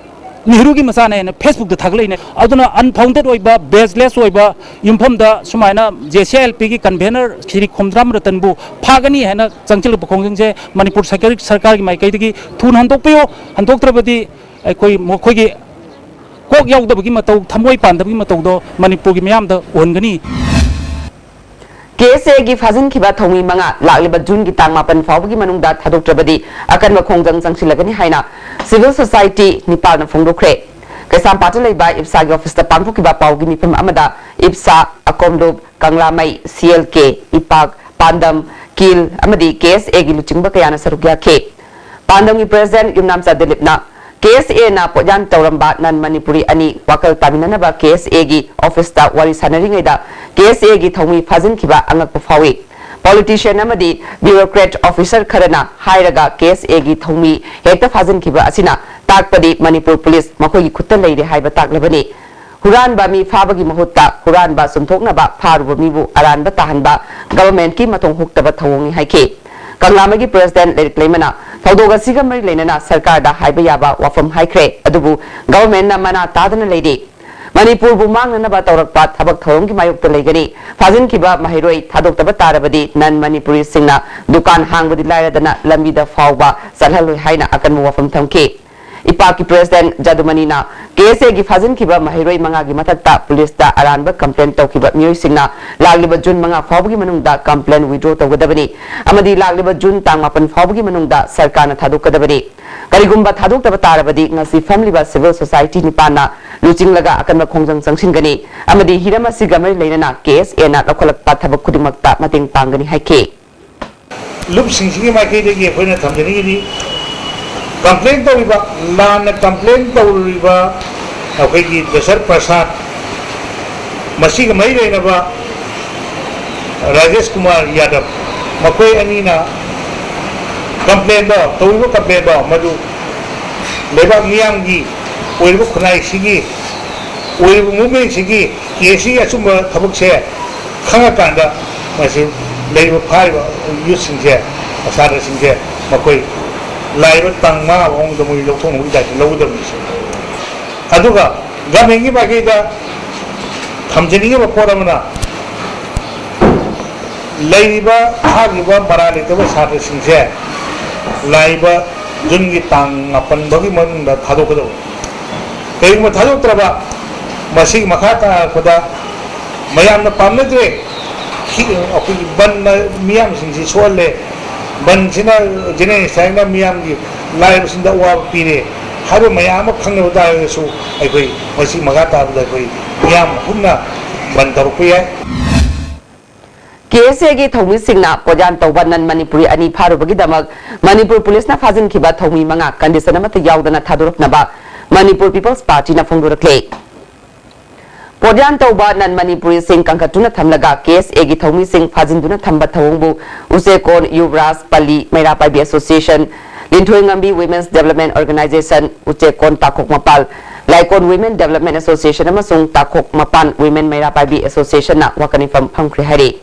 ꯅꯦꯍꯔꯨꯒꯤ ꯃꯆꯥꯅꯦꯅ Facebook ꯇ ꯊꯥꯒꯠꯂꯛꯏꯅꯦ꯫ ꯑꯗꯨꯅ unfounded ꯑꯣꯏꯕ, baseless ꯑꯣꯏꯕ ꯌꯨꯝꯐꯝꯗ ꯁꯨꯃꯥꯏꯅ J C I L P ꯒꯤ convener ꯁ꯭ꯔꯤ ꯈꯣꯝꯗ꯭ꯔꯥꯝ ꯔꯇꯟꯕꯨ ꯐꯥꯒꯅꯤ ꯍꯥꯏꯅ ꯆꯪꯁꯤꯜꯂꯛꯄ ꯈꯣꯡꯖꯪꯁꯦ ꯃꯅꯤꯄꯨꯔ ꯁꯔꯀꯥꯔ, ꯁꯔꯀꯥꯔꯒꯤ ꯃꯥꯏꯀꯩꯗꯒꯤ ꯊꯨꯅ ꯍꯟꯗꯣꯛꯄꯤꯌꯨ꯫ ꯍꯟꯗꯣꯛꯇ꯭ꯔꯕꯗꯤ ꯑꯩꯈꯣꯏ ꯃꯈꯣꯏꯒꯤ ꯀꯣꯛ ꯌꯥꯎꯗꯕꯒꯤ ꯃꯇꯧ, ꯊꯃꯣꯏ ꯄꯥꯟꯗꯕꯒꯤ ꯃꯇꯧꯗꯣ ꯃꯅꯤꯄꯨꯔꯒꯤ ꯃꯤꯌꯥꯝꯗ ꯎꯍꯟꯒꯅꯤ꯫ ꯀꯦ ꯑꯦꯁ ꯑꯦꯒꯤ ꯐꯥꯖꯤꯟꯈꯤꯕ ꯊꯧꯃꯤ ꯃꯉꯥ ꯂꯥꯛꯂꯤꯕ ꯖꯨꯟꯒꯤ ꯇꯥꯡ ꯃꯥꯄꯟ ꯐꯥꯎꯕꯒꯤ ꯃꯅꯨꯡꯗ ꯊꯥꯗꯣꯛꯇ꯭ꯔꯕꯗꯤ ꯑꯀꯟꯕ ꯈꯣꯡꯖꯪ ꯆꯪꯁꯤꯜꯂꯒꯅꯤ ꯍꯥꯏꯅ civil society ꯅꯤꯄꯥꯜꯅ ꯐꯣꯡꯗꯣꯛꯈ꯭ꯔꯦ꯫ ꯀꯩꯁꯥꯝꯄꯥꯠꯇ ꯂꯩꯕ ꯏꯞꯁꯥꯒꯤ ꯑꯣꯐꯤꯁꯇ ꯄꯥꯡꯊꯣꯛꯈꯤꯕ ꯄꯥꯎꯒꯤ ꯃꯤꯐꯝ ꯑꯃꯗ ꯏꯞꯁꯥ, ꯑꯀꯣꯝꯂꯨꯞ, ꯀꯪꯂꯥꯃꯩ, ꯁꯤ ꯑꯦꯜ ꯀꯦ, ꯏꯄꯥꯛ, ꯄꯥꯟꯗꯝ, ꯀꯤꯜ ꯑꯃꯗꯤ ꯀꯦ ꯑꯦꯁ ꯑꯦꯒꯤ ꯂꯨꯆꯤꯡꯕ ꯀꯌꯥꯅ ꯁꯔꯨꯛ ꯌꯥꯈꯤ꯫ ꯄꯥꯟꯗꯝꯒꯤ ꯄ꯭ꯔꯦꯁꯤꯗꯦꯟꯠ ꯌꯨꯝꯅꯥꯝꯆꯥ ꯗꯤꯂꯤꯞꯅ ꯀꯦ ꯑꯦꯁ ꯑꯦꯅ ꯄꯣꯠꯌꯥꯟ ꯇꯧꯔꯝꯕ ꯅꯟ ꯃꯅꯤꯄꯨꯔꯤ ꯑꯅꯤ ꯋꯥꯈꯜ ꯇꯥꯃꯤꯟꯅꯅꯕ ꯀꯦ ꯑꯦꯁ ꯑꯦꯒꯤ ꯑꯣꯐꯤꯁꯇ ꯋꯥꯔꯤ ꯁꯥꯟꯅꯔꯤꯉꯩꯗ ꯀꯦ ꯑꯦꯁ ꯑꯦꯒꯤ ꯊꯧꯃꯤ ꯐꯥꯖꯤꯟꯈꯤꯕ ꯑꯉꯛꯄ ꯐꯥꯎꯏ꯫ ꯄꯣꯂꯤꯇꯤꯁꯤꯌꯟ ꯑꯃꯗꯤ ꯕ꯭ꯌꯨꯔꯣꯀ꯭ꯔꯦꯠ ꯑꯣꯐꯤꯁꯔ ꯈꯔꯅ ꯍꯥꯏꯔꯒ ꯀꯦ ꯑꯦꯁ ꯑꯦꯒꯤ ꯊꯧꯃꯤ ꯍꯦꯛꯇ ꯐꯥꯖꯤꯟꯈꯤꯕ ꯑꯁꯤꯅ ꯇꯥꯛꯄꯗꯤ ꯃꯅꯤꯄꯨꯔ ꯄꯨꯂꯤꯁ ꯃꯈꯣꯏꯒꯤ ꯈꯨꯠꯇ ꯂꯩꯔꯦ ꯍꯥꯏꯕ ꯇꯥꯛꯂꯕꯅꯤ꯫ ꯍꯨꯔꯥꯟꯕ ꯃꯤ ꯐꯥꯕꯒꯤ ꯃꯍꯨꯠꯇ ꯍꯨꯔꯥꯟꯕ ꯆꯨꯝꯊꯣꯛꯅꯕ ꯐꯥꯔꯨꯕ ꯃꯤꯕꯨ ꯑꯔꯥꯟꯕ ꯇꯥꯍꯟꯕ ꯒꯚꯔꯟꯃꯦꯟꯠꯀꯤ ꯃꯇꯣꯡ ꯍꯨꯛꯇꯕ ꯊꯧꯑꯣꯡꯅꯤ ꯍꯥꯏꯈꯤ꯫ ꯀꯪꯂꯥꯃꯩꯒꯤ ꯄ꯭ꯔꯦꯁꯤꯗꯦꯟꯠ ꯂꯩꯔꯤꯛ ꯂꯩꯃꯅ ꯊꯧꯗꯣꯛ ꯑꯁꯤꯒ ꯃꯔꯤ ꯂꯩꯅꯅ ꯁꯔꯀꯥꯔꯗ ꯍꯥꯏꯕ ꯌꯥꯕ ꯋꯥꯐꯝ ꯍꯥꯏꯈ꯭ꯔꯦ, ꯑꯗꯨꯕꯨ ꯒꯚꯔꯟꯃꯦꯟꯠꯅ ꯃꯅꯥ ꯇꯥꯗꯅ ꯂꯩꯔꯤ꯫ ꯃꯅꯤꯄꯨꯔꯕꯨ ꯃꯥꯡꯅꯅꯕ ꯇꯧꯔꯛꯄ ꯊꯕꯛ ꯊꯧꯔꯝꯒꯤ ꯃꯥꯌꯣꯛꯇ ꯂꯩꯒꯅꯤ꯫ ꯐꯥꯖꯤꯟꯈꯤꯕ ꯃꯍꯩꯔꯣꯏ ꯊꯥꯗꯣꯛꯇꯕ ꯇꯥꯔꯕꯗꯤ ꯅꯟ ꯃꯅꯤꯄꯨꯔꯤꯁꯤꯡꯅ ꯗꯨꯀꯥꯟ ꯍꯥꯡꯕꯗꯤ ꯂꯥꯏꯔꯗꯅ ꯂꯝꯕꯤꯗ ꯐꯥꯎꯕ ꯆꯠꯍꯜꯂꯣꯏ ꯍꯥꯏꯅ ꯑꯀꯟꯕ ꯋꯥꯐꯝ ꯊꯝꯈꯤ꯫ ꯏꯄꯥꯛꯀꯤ ꯄ꯭ꯔꯦꯁꯤꯗꯦꯟꯠ ꯖꯥꯗꯨꯃꯅꯤꯅ ꯀꯦ ꯑꯦꯁ ꯑꯦꯒꯤ ꯐꯥꯖꯤꯟꯈꯤꯕ ꯃꯍꯩꯔꯣꯏ ꯃꯉꯥꯒꯤ ꯃꯊꯛꯇ ꯄꯨꯂꯤꯁꯇ ꯑꯔꯥꯟꯕ ꯀꯝꯄ꯭ꯂꯦꯟ ꯇꯧꯈꯤꯕ ꯃꯤꯑꯣꯏꯁꯤꯡꯅ ꯂꯥꯛꯂꯤꯕ ꯖꯨꯟ ꯃꯉꯥ ꯐꯥꯎꯕꯒꯤ ꯃꯅꯨꯡꯗ ꯀꯝꯄ꯭ꯂꯦꯟ ꯋꯤꯗ꯭ꯔꯣ ꯇꯧꯒꯗꯕꯅꯤ ꯑꯃꯗꯤ ꯂꯥꯛꯂꯤꯕ ꯖꯨꯟ ꯇꯥꯡ ꯃꯥꯄꯟ ꯐꯥꯎꯕꯒꯤ ꯃꯅꯨꯡꯗ ꯁꯔꯀꯥꯔꯅ ꯊꯥꯗꯣꯛꯀꯗꯕꯅꯤ꯫ ꯀꯔꯤꯒꯨꯝꯕ ꯊꯥꯗꯣꯛꯇꯕ ꯇꯥꯔꯕꯗꯤ ꯉꯁꯤ ꯐꯝꯂꯤꯕ ꯁꯤꯚꯤꯜ ꯁꯣꯁꯥꯏꯇꯤ ꯅꯤꯄꯥꯟꯅ ꯂꯨꯆꯤꯡꯂꯒ ꯑꯀꯟꯕ ꯈꯣꯡꯖꯪ ꯆꯪꯁꯤꯟꯒꯅꯤ ꯑꯃꯗꯤ ꯍꯤꯔꯝ ꯑꯁꯤꯒ ꯃꯔꯤ ꯂꯩꯅꯅ ꯀꯦ ꯑꯦꯁ ꯑꯦꯅ ꯂꯧꯈꯠꯂꯛꯄ ꯊꯕꯛ ꯈꯨꯗꯤꯡꯃꯛꯇ ꯃꯇꯦꯡ ꯄꯥꯡꯒꯅꯤ ꯍꯥꯏꯈꯤ꯫ ꯂꯨꯞꯁꯤꯡꯁꯤꯒꯤ ꯃꯥꯏꯀꯩꯗꯒꯤ ꯑꯩꯈꯣꯏꯅ ꯊꯝꯖꯅꯤꯡꯉꯤꯗꯤ, ꯀꯝꯄ꯭ꯂꯦꯟ ꯇꯧꯔꯤꯕ, ꯂꯥꯟꯅ ꯀꯝꯄ꯭ꯂꯦꯟ ꯇꯧꯔꯤꯕ ꯑꯩꯈꯣꯏꯒꯤ ꯗꯁꯔꯠ ꯄ꯭ꯔꯁꯥꯗ, ꯃꯁꯤꯒ ꯃꯔꯤ ꯂꯩꯅꯕ ꯔꯥꯖꯦꯁ ꯀꯨꯃꯥꯔ ꯌꯥꯗꯕ, ꯃꯈꯣꯏ ꯑꯅꯤꯅ ꯀꯝꯄ꯭ꯂꯦꯟꯗꯣ, ꯇꯧꯔꯤꯕ ꯀꯝꯄ꯭ꯂꯦꯟꯗꯣ ꯃꯗꯨ ꯂꯩꯕꯥꯛ ꯃꯤꯌꯥꯝꯒꯤ ꯑꯣꯏꯔꯤꯕ ꯈꯨꯟꯅꯥꯏꯁꯤꯒꯤ ꯑꯣꯏꯔꯤꯕ ꯃꯨꯞꯃꯦꯟꯁꯤꯒꯤ ꯀꯦꯁꯁꯤꯒꯤ ꯑꯆꯨꯝꯕ ꯊꯕꯛꯁꯦ ꯈꯪꯉꯀꯥꯟꯗ ꯃꯁꯤ ꯂꯩꯔꯤꯕ ꯐꯥꯔꯤꯕ ꯌꯨꯠꯁꯤꯡꯁꯦ, ꯁꯥꯇ꯭ꯔꯁꯤꯡꯁꯦ ꯃꯈꯣꯏ ꯂꯥꯛꯏꯕ ꯇꯥꯡ ꯃꯉꯥ ꯐꯥꯎꯕꯗ ꯃꯣꯏ ꯂꯧꯊꯣꯛꯅꯕꯒꯤ ꯗꯥꯏꯇ ꯂꯧꯒꯗꯕꯅꯤ꯫ ꯑꯗꯨꯒ ꯒꯃꯦꯟꯒꯤ ꯃꯥꯏꯀꯩꯗ ꯊꯝꯖꯅꯤꯡꯉꯤꯕ ꯄꯣꯠ ꯑꯃꯅ, ꯂꯩꯔꯤꯕ ꯐꯥꯈꯤꯕ ꯃꯔꯥ ꯂꯩꯇꯕ ꯁꯥꯇ꯭ꯔꯁꯤꯡꯁꯦ ꯂꯥꯛꯏꯕ ꯖꯨꯟꯒꯤ ꯇꯥꯡ ꯃꯥꯄꯟ ꯐꯥꯎꯒꯤ ꯃꯅꯨꯡꯗ ꯊꯥꯗꯣꯛꯀꯗꯕꯅꯤ꯫ ꯀꯔꯤꯒꯨꯝꯕ ꯊꯥꯗꯣꯛꯇ꯭ꯔꯕ, ꯃꯁꯤꯒꯤ ꯃꯈꯥ ꯇꯥꯔꯛꯄꯗ ꯃꯌꯥꯝꯅ ꯄꯥꯝꯅꯗ꯭ꯔꯦ, ꯁꯤ ꯑꯩꯈꯣꯏꯒꯤ ꯕꯟꯅ ꯃꯤꯌꯥꯝꯁꯤꯡꯁꯤ ꯁꯣꯛꯍꯜꯂꯦ, ꯕꯟꯁꯤꯅ ꯖꯦꯅꯦꯔꯦꯜ ꯁ꯭ꯇ꯭ꯔꯥꯏꯛꯅ ꯃꯤꯌꯥꯝꯒꯤ ꯂꯥꯏꯔꯕꯁꯤꯡꯗ ꯑꯋꯥꯕ ꯄꯤꯔꯦ ꯍꯥꯏꯕ ꯃꯌꯥꯝ ꯑꯃ ꯈꯪꯅꯕ ꯇꯥꯔꯒꯁꯨ, ꯑꯩꯈꯣꯏ ꯃꯁꯤ ꯃꯈꯥ ꯇꯥꯕꯗ ꯑꯩꯈꯣꯏ ꯃꯤꯌꯥꯝ ꯄꯨꯟꯅ ꯕꯟ ꯇꯧꯔꯛꯄ ꯌꯥꯏ꯫ ꯀꯦ ꯑꯦꯁ ꯑꯦꯒꯤ ꯊꯧꯃꯤꯁꯤꯡꯅ ꯄꯣꯠꯌꯥꯟ ꯇꯧꯕ ꯅꯟ ꯃꯅꯤꯄꯨꯔꯤ ꯑꯅꯤ ꯐꯥꯔꯨꯕꯒꯤꯗꯃꯛ ꯃꯅꯤꯄꯨꯔ ꯄꯨꯂꯤꯁꯅ ꯐꯥꯖꯤꯟꯈꯤꯕ ꯊꯧꯃꯤ ꯃꯉꯥ ꯀꯟꯗꯤꯁꯟ ꯑꯃꯠꯇ ꯌꯥꯎꯗꯅ ꯊꯥꯗꯣꯔꯛꯅꯕ ꯃꯅꯤꯄꯨꯔ ꯄꯤꯄꯜꯁ ꯄꯥꯔꯇꯤꯅ ꯐꯣꯡꯗꯣꯔꯛꯂꯦ꯫ ꯄꯣꯠꯌꯥꯟ ꯇꯧꯕ ꯅꯟ ꯃꯅꯤꯄꯨꯔꯤꯁꯤꯡ ꯀꯟꯈꯠꯇꯨꯅ ꯊꯝꯂꯒ ꯀꯦ ꯑꯦꯁ ꯑꯦꯒꯤ ꯊꯧꯃꯤꯁꯤꯡ ꯐꯥꯖꯤꯟꯗꯨꯅ ꯊꯝꯕ ꯊꯧꯑꯣꯡꯕꯨ ꯎꯆꯦꯀꯣꯟ, ꯌꯨꯕꯔꯥꯖ, ꯄꯜꯂꯤ, ꯃꯩꯔꯥ ꯄꯥꯏꯕꯤ ꯑꯦꯁꯣꯁꯤꯌꯦꯁꯟ, ꯂꯤꯟꯊꯣꯏꯉꯝꯕꯤ ꯋꯤꯃꯦꯟꯁ ꯗꯦꯕꯂꯞꯃꯦꯟ ꯑꯣꯔꯒꯅꯥꯏꯖꯦꯁꯟ, ꯎꯆꯦꯀꯣꯟ ꯇꯥꯈꯣꯛ ꯃꯄꯥꯜ, ꯂꯥꯏꯀꯣꯟ ꯋꯤꯃꯦꯟ ꯗꯦꯕꯂꯞꯃꯦꯟ ꯑꯦꯁꯣꯁꯤꯌꯦꯁꯟ ꯑꯃꯁꯨꯡ ꯇꯥꯈꯣꯛ ꯃꯄꯥꯟ ꯋꯤꯃꯦꯟ ꯃꯩꯔꯥ ꯄꯥꯏꯕꯤ ꯑꯦꯁꯣꯁꯤꯌꯦꯁꯟꯅ ꯋꯥꯀꯠ ꯃꯤꯐꯝ ꯐꯝꯈ꯭ꯔꯦ ꯍꯥꯏꯔꯤ꯫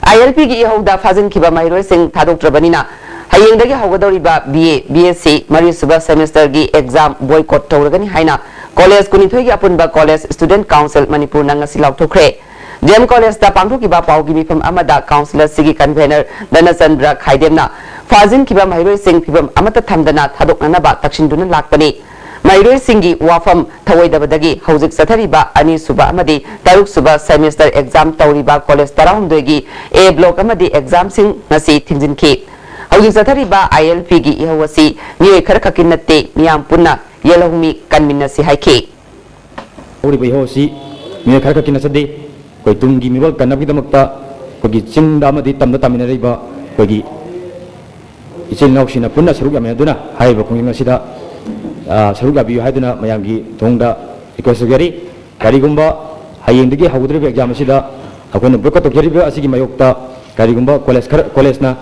ꯑꯥꯏ ꯑꯦꯜ ꯄꯤꯒꯤ ꯏꯍꯧꯗ ꯐꯥꯖꯤꯟꯈꯤꯕ ꯃꯍꯩꯔꯣꯏꯁꯤꯡ ꯊꯥꯗꯣꯛꯇ꯭ꯔꯕꯅꯤꯅ ꯍꯌꯦꯡꯗꯒꯤ ꯍꯧꯒꯗꯧꯔꯤꯕ B A, B S C ꯃꯔꯤꯁꯨꯕ ꯁꯦꯃꯤꯁꯇꯔꯒꯤ ꯑꯦꯛꯖꯥꯝ ꯕꯣꯏꯀꯣꯠ ꯇꯧꯔꯒꯅꯤ ꯍꯥꯏꯅ ꯀꯣꯂꯦꯖ ꯀꯨꯟꯅꯤꯊꯣꯏꯒꯤ ꯑꯄꯨꯟꯕ ꯀꯣꯂꯦꯖ ꯁ꯭ꯇꯨꯗꯦꯟꯠ ꯀꯥꯎꯟꯁꯤꯜ ꯃꯅꯤꯄꯨꯔꯅ ꯉꯁꯤ ꯂꯥꯎꯊꯣꯛꯈ꯭ꯔꯦ꯫ ꯗꯤ ꯑꯦꯝ ꯀꯣꯂꯦꯖꯇ ꯄꯥꯡꯊꯣꯛꯈꯤꯕ ꯄꯥꯎꯒꯤ ꯃꯤꯐꯝ ꯑꯃꯗ ꯀꯥꯎꯟꯁꯤꯜ ꯑꯁꯤꯒꯤ ꯀꯟꯚꯦꯅꯔ ꯙꯅꯆꯟꯗ꯭ꯔ ꯈꯥꯏꯗꯦꯝꯅ ꯐꯥꯖꯤꯟꯈꯤꯕ ꯃꯍꯩꯔꯣꯏꯁꯤꯡ ꯐꯤꯚꯝ ꯑꯃꯠꯇ ꯊꯝꯗꯅ ꯊꯥꯗꯣꯛꯅꯅꯕ ꯇꯛꯁꯤꯟꯗꯨꯅ ꯂꯥꯛꯄꯅꯤ꯫ ꯃꯍꯩꯔꯣꯏꯁꯤꯡꯒꯤ ꯋꯥꯐꯝ ꯊꯧꯑꯣꯏꯗꯕꯗꯒꯤ ꯍꯧꯖꯤꯛ ꯆꯠꯊꯔꯤꯕ ꯑꯅꯤꯁꯨꯕ ꯑꯃꯗꯤ ꯇꯔꯨꯛꯁꯨꯕ ꯁꯦꯃꯤꯁꯇꯔ ꯑꯦꯛꯖꯥꯝ ꯇꯧꯔꯤꯕ ꯀꯣꯂꯦꯖ ꯇꯔꯥꯍꯨꯝꯗꯣꯏꯒꯤ ꯑꯦ ꯕ꯭ꯂꯣꯛ ꯑꯃꯗꯤ ꯑꯦꯛꯖꯥꯝꯁꯤꯡ ꯉꯁꯤ ꯊꯤꯡꯖꯤꯟꯈꯤ꯫ ꯍꯧꯖꯤꯛ ꯆꯠꯊꯔꯤꯕ ꯑꯥꯏ ꯑꯦꯜ ꯄꯤꯒꯤ ꯏꯍꯧ ꯑꯁꯤ ꯃꯤꯑꯣꯏ ꯈꯔꯈꯛꯀꯤ ꯅꯠꯇꯦ, ꯃꯤꯌꯥꯝ ꯄꯨꯟꯅ ꯌꯦꯜꯍꯧꯃꯤ ꯀꯟꯃꯤꯟꯅꯁꯤ ꯍꯥꯏꯈꯤ꯫ ꯍꯧꯔꯤꯕ ꯏꯍꯧ ꯑꯁꯤ ꯃꯤꯑꯣꯏ ꯈꯔꯈꯛꯀꯤ ꯅꯠꯆꯗꯦ꯫ ꯑꯩꯈꯣꯏ ꯇꯨꯡꯒꯤ ꯃꯤꯔꯣꯜ ꯀꯟꯅꯕꯒꯤꯗꯃꯛꯇ ꯑꯩꯈꯣꯏꯒꯤ ꯆꯤꯡꯗ ꯑꯃꯗꯤ ꯇꯝꯗ ꯇꯝꯃꯤꯟꯅꯔꯤꯕ ꯑꯩꯈꯣꯏꯒꯤ ꯏꯆꯤꯜ ꯏꯅꯥꯎꯁꯤꯡꯅ ꯄꯨꯟꯅ ꯁꯔꯨꯛ ꯌꯥꯃꯤꯟꯅꯗꯨꯅ ꯍꯥꯏꯔꯤꯕ ꯈꯣꯡꯖꯪ ꯑꯁꯤꯗ, ꯑ, ꯁꯔꯨꯛ ꯌꯥꯕꯤꯌꯨ ꯍꯥꯏꯗꯨꯅ ꯃꯌꯥꯝꯒꯤ ꯊꯣꯡꯗ request ꯇꯧꯖꯔꯤ꯫ ꯀꯔꯤꯒꯨꯝꯕ ꯍꯌꯦꯡꯗꯒꯤ ꯍꯧꯒꯗꯧꯔꯤꯕ exam ꯑꯁꯤꯗ ꯑꯩꯈꯣꯏꯅ boycott ꯇꯧꯖꯔꯤꯕ ꯑꯁꯤꯒꯤ ꯃꯥꯌꯣꯛꯇ ꯀꯔꯤꯒꯨꯝꯕ college ꯈꯔ, college ꯅ,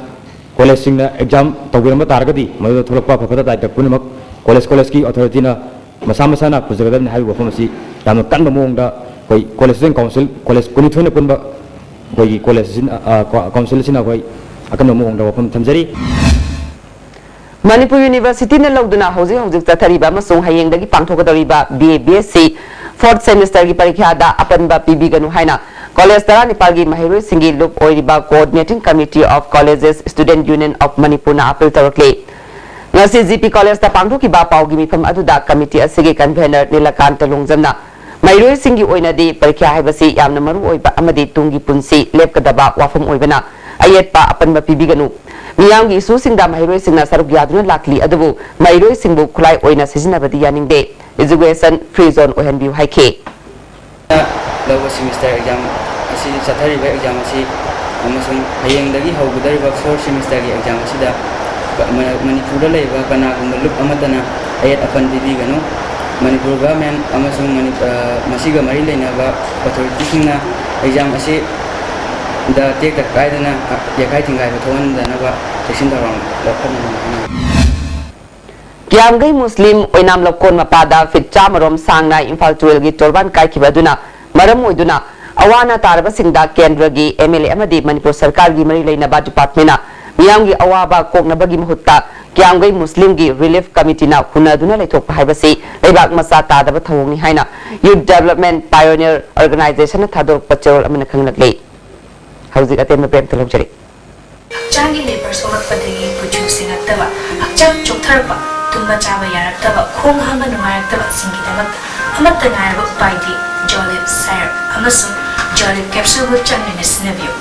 college ꯁꯤꯡꯅ exam ꯇꯧꯕꯤꯔꯝꯕ ꯇꯥꯔꯒꯗꯤ ꯃꯗꯨꯗ ꯊꯣꯛꯂꯛꯄ ꯑꯐ ꯐꯠꯇ ꯗꯥꯏꯇ ꯄꯨꯝꯅꯃꯛ college, college ꯀꯤ authority ꯅ ꯃꯁꯥ ꯃꯁꯥꯅ ꯄꯨꯖꯒꯗꯕꯅꯤ ꯍꯥꯏꯕꯒꯤ ꯋꯥꯐꯝ ꯑꯁꯤ ꯌꯥꯝꯅ ꯀꯟꯕ ꯃꯑꯣꯡꯗ ꯑꯩꯈꯣꯏ college student council, college ꯀꯨꯟꯅꯤꯊꯣꯏꯅ ꯄꯨꯟꯕ ꯑꯩꯈꯣꯏꯒꯤ college ꯑꯁꯤꯅ, ꯑ, ꯀꯣ-, council ꯑꯁꯤꯅ ꯑꯩꯈꯣꯏ ꯑꯀꯟꯕ ꯃꯑꯣꯡꯗ ꯋꯥꯐꯝ ꯊꯝꯖꯔꯤ꯫ ꯃꯅꯤꯄꯨꯔ ꯌꯨꯅꯤꯚꯔꯁꯤꯇꯤꯅ ꯂꯧꯗꯨꯅ ꯍꯧꯖꯤꯛ ꯍꯧꯖꯤꯛ ꯆꯠꯊꯔꯤꯕ ꯑꯃꯁꯨꯡ ꯍꯌꯦꯡꯗꯒꯤ ꯄꯥꯡꯊꯣꯛꯀꯗꯧꯔꯤꯕ B A, B S C fourth semester ꯒꯤ ꯄꯔꯤꯈ꯭ꯌꯥꯗ ꯑꯄꯟꯕ ꯄꯤꯕꯤꯒꯅꯨ ꯍꯥꯏꯅ college ꯇꯔꯥꯅꯤꯄꯥꯜꯒꯤ ꯃꯍꯩꯔꯣꯏꯁꯤꯡꯒꯤ ꯂꯨꯞ ꯑꯣꯏꯔꯤꯕ Coordinating Committee of Colleges Student Union of ꯃꯅꯤꯄꯨꯔꯅ ꯑꯥꯄꯤꯜ ꯇꯧꯔꯛꯂꯤ꯫ ꯉꯁꯤ ꯖꯤ ꯄꯤ ꯀꯣꯂꯦꯖꯇ ꯄꯥꯡꯊꯣꯛꯈꯤꯕ ꯄꯥꯎꯒꯤ ꯃꯤꯐꯝ ꯑꯗꯨꯗ committee ꯑꯁꯤꯒꯤ convener ꯅꯤꯂꯀꯥꯟꯇ ꯂꯣꯡꯖꯝꯅ ꯃꯍꯩꯔꯣꯏꯁꯤꯡꯒꯤ ꯑꯣꯏꯅꯗꯤ ꯄꯔꯤꯈ꯭ꯌꯥ ꯍꯥꯏꯕꯁꯤ ꯌꯥꯝꯅ ꯃꯔꯨ ꯑꯣꯏꯕ ꯑꯃꯗꯤ ꯇꯨꯡꯒꯤ ꯄꯨꯟꯁꯤ ꯂꯦꯞꯀꯗꯕ ꯋꯥꯐꯝ ꯑꯣꯏꯕꯅ ꯑꯌꯦꯠꯄ ꯑꯄꯟꯕ ꯄꯤꯕꯤꯒꯅꯨ꯫ ꯃꯤꯌꯥꯝꯒꯤ ꯏꯁꯨꯁꯤꯡꯗ ꯃꯍꯩꯔꯣꯏꯁꯤꯡꯅ ꯁꯔꯨꯛ ꯌꯥꯗꯨꯅ ꯂꯥꯛꯂꯤ, ꯑꯗꯨꯕꯨ ꯃꯍꯩꯔꯣꯏꯁꯤꯡꯕꯨ ꯈꯨꯠꯂꯥꯏ ꯑꯣꯏꯅ ꯁꯤꯖꯤꯟꯅꯕꯗꯤ ꯌꯥꯅꯤꯡꯗꯦ꯫ Education free zone ꯑꯣꯏꯍꯟꯕꯤꯌꯨ ꯍꯥꯏꯈꯤ꯫ ꯂꯧꯕ semester exam ꯑꯁꯤ, ꯆꯠꯊꯔꯤꯕ exam ꯑꯁꯤ ꯑꯃꯁꯨꯡ ꯍꯌꯦꯡꯗꯒꯤ ꯍꯧꯒꯗꯧꯔꯤꯕ fourth semesterꯒꯤ exam ꯑꯁꯤꯗ ꯃ-, ꯃꯅꯤꯄꯨꯔꯗ ꯂꯩꯕ ꯀꯅꯥꯒꯨꯝꯕ ꯂꯨꯞ ꯑꯃꯠꯇꯅ ꯑꯌꯦꯠ ꯑꯄꯟ ꯄꯤꯕꯤꯒꯅꯨ꯫ ꯃꯅꯤꯄꯨꯔ government ꯑꯃꯁꯨꯡ ꯃꯅꯤ-, ꯑ, ꯃꯁꯤꯒ ꯃꯔꯤ ꯂꯩꯅꯕ authorityꯁꯤꯡꯅ exam ꯑꯁꯤꯗ ꯇꯦꯛꯇ ꯀꯥꯏꯗꯅ ꯌꯥꯈꯥꯏ ꯊꯤꯡꯒꯥꯏꯕ ꯊꯣꯛꯍꯟꯗꯅꯕ ꯆꯦꯛꯁꯤꯟ ꯊꯧꯔꯥꯡ ꯂꯧꯈꯠꯅꯕ ꯍꯣꯠꯅꯒꯅꯤ꯫ ꯀꯤꯌꯥꯝꯒꯩ ꯃꯨꯁꯂꯤꯝ ꯑꯣꯏꯅꯥꯝ ꯂꯧꯀꯣꯟ ꯃꯄꯥꯗ feet ꯆꯥꯝꯃ ꯔꯣꯝ ꯁꯥꯡꯅ ꯏꯝꯐꯥꯜ ꯇꯨꯔꯦꯜꯒꯤ ꯇꯣꯔꯕꯥꯟ ꯀꯥꯏꯈꯤꯕ ꯑꯗꯨꯅ ꯃꯔꯝ ꯑꯣꯏꯗꯨꯅ ꯑꯋꯥ ꯑꯅꯥ ꯇꯥꯔꯕꯁꯤꯡꯗ ꯀꯦꯟꯗ꯭ꯔꯒꯤ MLA ꯑꯃꯗꯤ ꯃꯅꯤꯄꯨꯔ ꯁꯔꯀꯥꯔꯒꯤ ꯃꯔꯤ ꯂꯩꯅꯕ departmentꯅ ꯃꯤꯌꯥꯝꯒꯤ ꯑꯋꯥꯕ ꯀꯣꯛꯅꯕꯒꯤ ꯃꯍꯨꯠꯇ ꯀꯤꯌꯥꯝꯒꯩ ꯃꯨꯁꯂꯤꯝꯒꯤ relief committeeꯅ ꯍꯨꯟꯅꯗꯨꯅ ꯂꯩꯊꯣꯛꯄ ꯍꯥꯏꯕꯁꯤ ꯂꯩꯕꯥꯛ ꯃꯆꯥ ꯇꯥꯗꯕ ꯊꯧꯑꯣꯡꯅꯤ ꯍꯥꯏꯅ Youth Development Pioneer Organizationꯅ ꯊꯥꯗꯣꯔꯛꯄ ꯆꯦꯔꯣꯜ ꯑꯃꯅ ꯈꯪꯂꯛꯂꯤ꯫ ꯍꯧꯖꯤꯛ ꯑꯇꯦꯟꯕ ꯄ꯭ꯔꯦꯝꯇ ꯂꯧꯖꯔꯤ꯫ ꯍꯛꯆꯥꯡꯒꯤ labor ꯁꯣꯛꯂꯛꯄꯗꯒꯤ ꯀꯨꯆꯨ ꯁꯦꯡꯉꯛꯇꯕ, ꯍꯛꯆꯥꯡ ꯆꯣꯛꯊꯔꯛꯄ, ꯇꯨꯝꯕ ꯆꯥꯕ ꯌꯥꯔꯛꯇꯕ, ꯈꯣꯡ ꯍꯥꯝꯕ ꯅꯨꯡꯉꯥꯏꯔꯛꯇꯕꯁꯤꯡꯒꯤꯗꯃꯛꯇ ꯑꯃꯠꯇ ꯉꯥꯏꯔꯕ ꯎꯄꯥꯏꯗꯤ Jolib syrup ꯑꯃꯁꯨꯡ Jolib capsuleꯕꯨ ꯆꯥꯡ ꯅꯥꯏꯅ ꯁꯤꯖꯤꯟꯅꯕꯤꯌꯨ꯫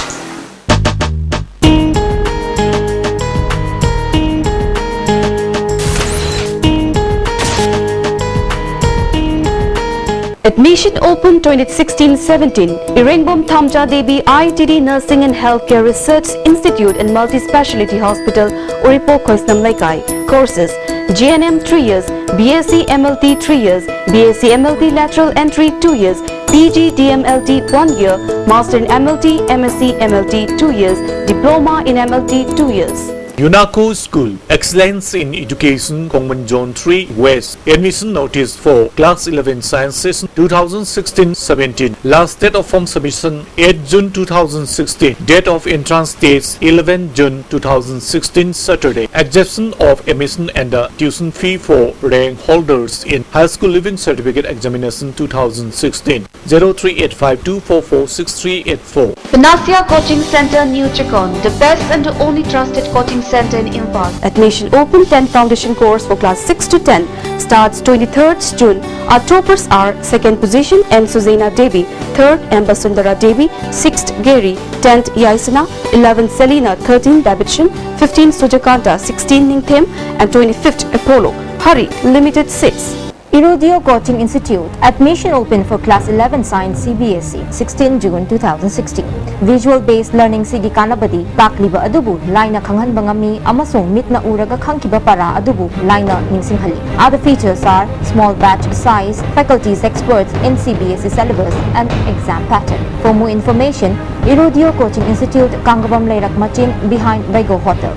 Admission open twenty sixteen seventeen. Irengbom Thamja Devi I T D Nursing and Healthcare Research Institute and Multispeciality Hospital, Uripok, Khoisnam Leikai. Courses: G N M three years, B S C M L T three years, B S C M L T lateral entry two years, P G D M L T one year, Master in M L T, M S C M L T two years, Diploma in M L T two years. UNACO School, Excellence in Education, Khongmon Zone three West. Admission notice for Class eleven Science Session two thousand sixteen seventeen. Last date of form submission, eighth June two thousand sixteen. Date of entrance test, eleventh June two thousand sixteen, Saturday. Exemption of admission and the tuition fee for rank holders in High School Leaving Certificate Examination two thousand sixteen. Zero three eight five two four four six three eight four. Panacea Coaching Center, New Chakon, the best and the only trusted coaching Center in Imphal. Admission open. Ten foundation course for class six to ten starts twenty-third June. Our toppers are: second position M Suzena Devi, third M Basundara Devi, sixth Gary, tenth Yaisana, eleventh Selina, thirteenth Babichin, fifteenth Sujakanta, sixteenth Ningthem, and twenty-fifth Apollo. Hurry, limited seats. Irudio Coaching Institute. Admission open for class eleven science C B S E, sixteen June two thousand sixteen. Visual based learning ꯁꯤꯒꯤ ꯀꯥꯟꯅꯕꯗꯤ ꯇꯥꯛꯂꯤꯕ ꯑꯗꯨꯕꯨ ꯂꯥꯏꯅ ꯈꯪꯍꯟꯕ ꯉꯝꯃꯤ ꯑꯃꯁꯨꯡ ꯃꯤꯠꯅ ꯎꯔꯒ ꯈꯪꯈꯤꯕ ꯄꯔꯥ ꯑꯗꯨꯕꯨ ꯂꯥꯏꯅ ꯅꯤꯡꯁꯤꯡꯍꯜꯂꯤ꯫ Other features are small batch size, faculties experts in C B S E syllabus and exam pattern. For more information, Irudio Coaching Institute, ꯀꯥꯡꯒꯕꯝ ꯂꯩꯔꯛ ꯃꯆꯤꯟ, behind Vego Hotel.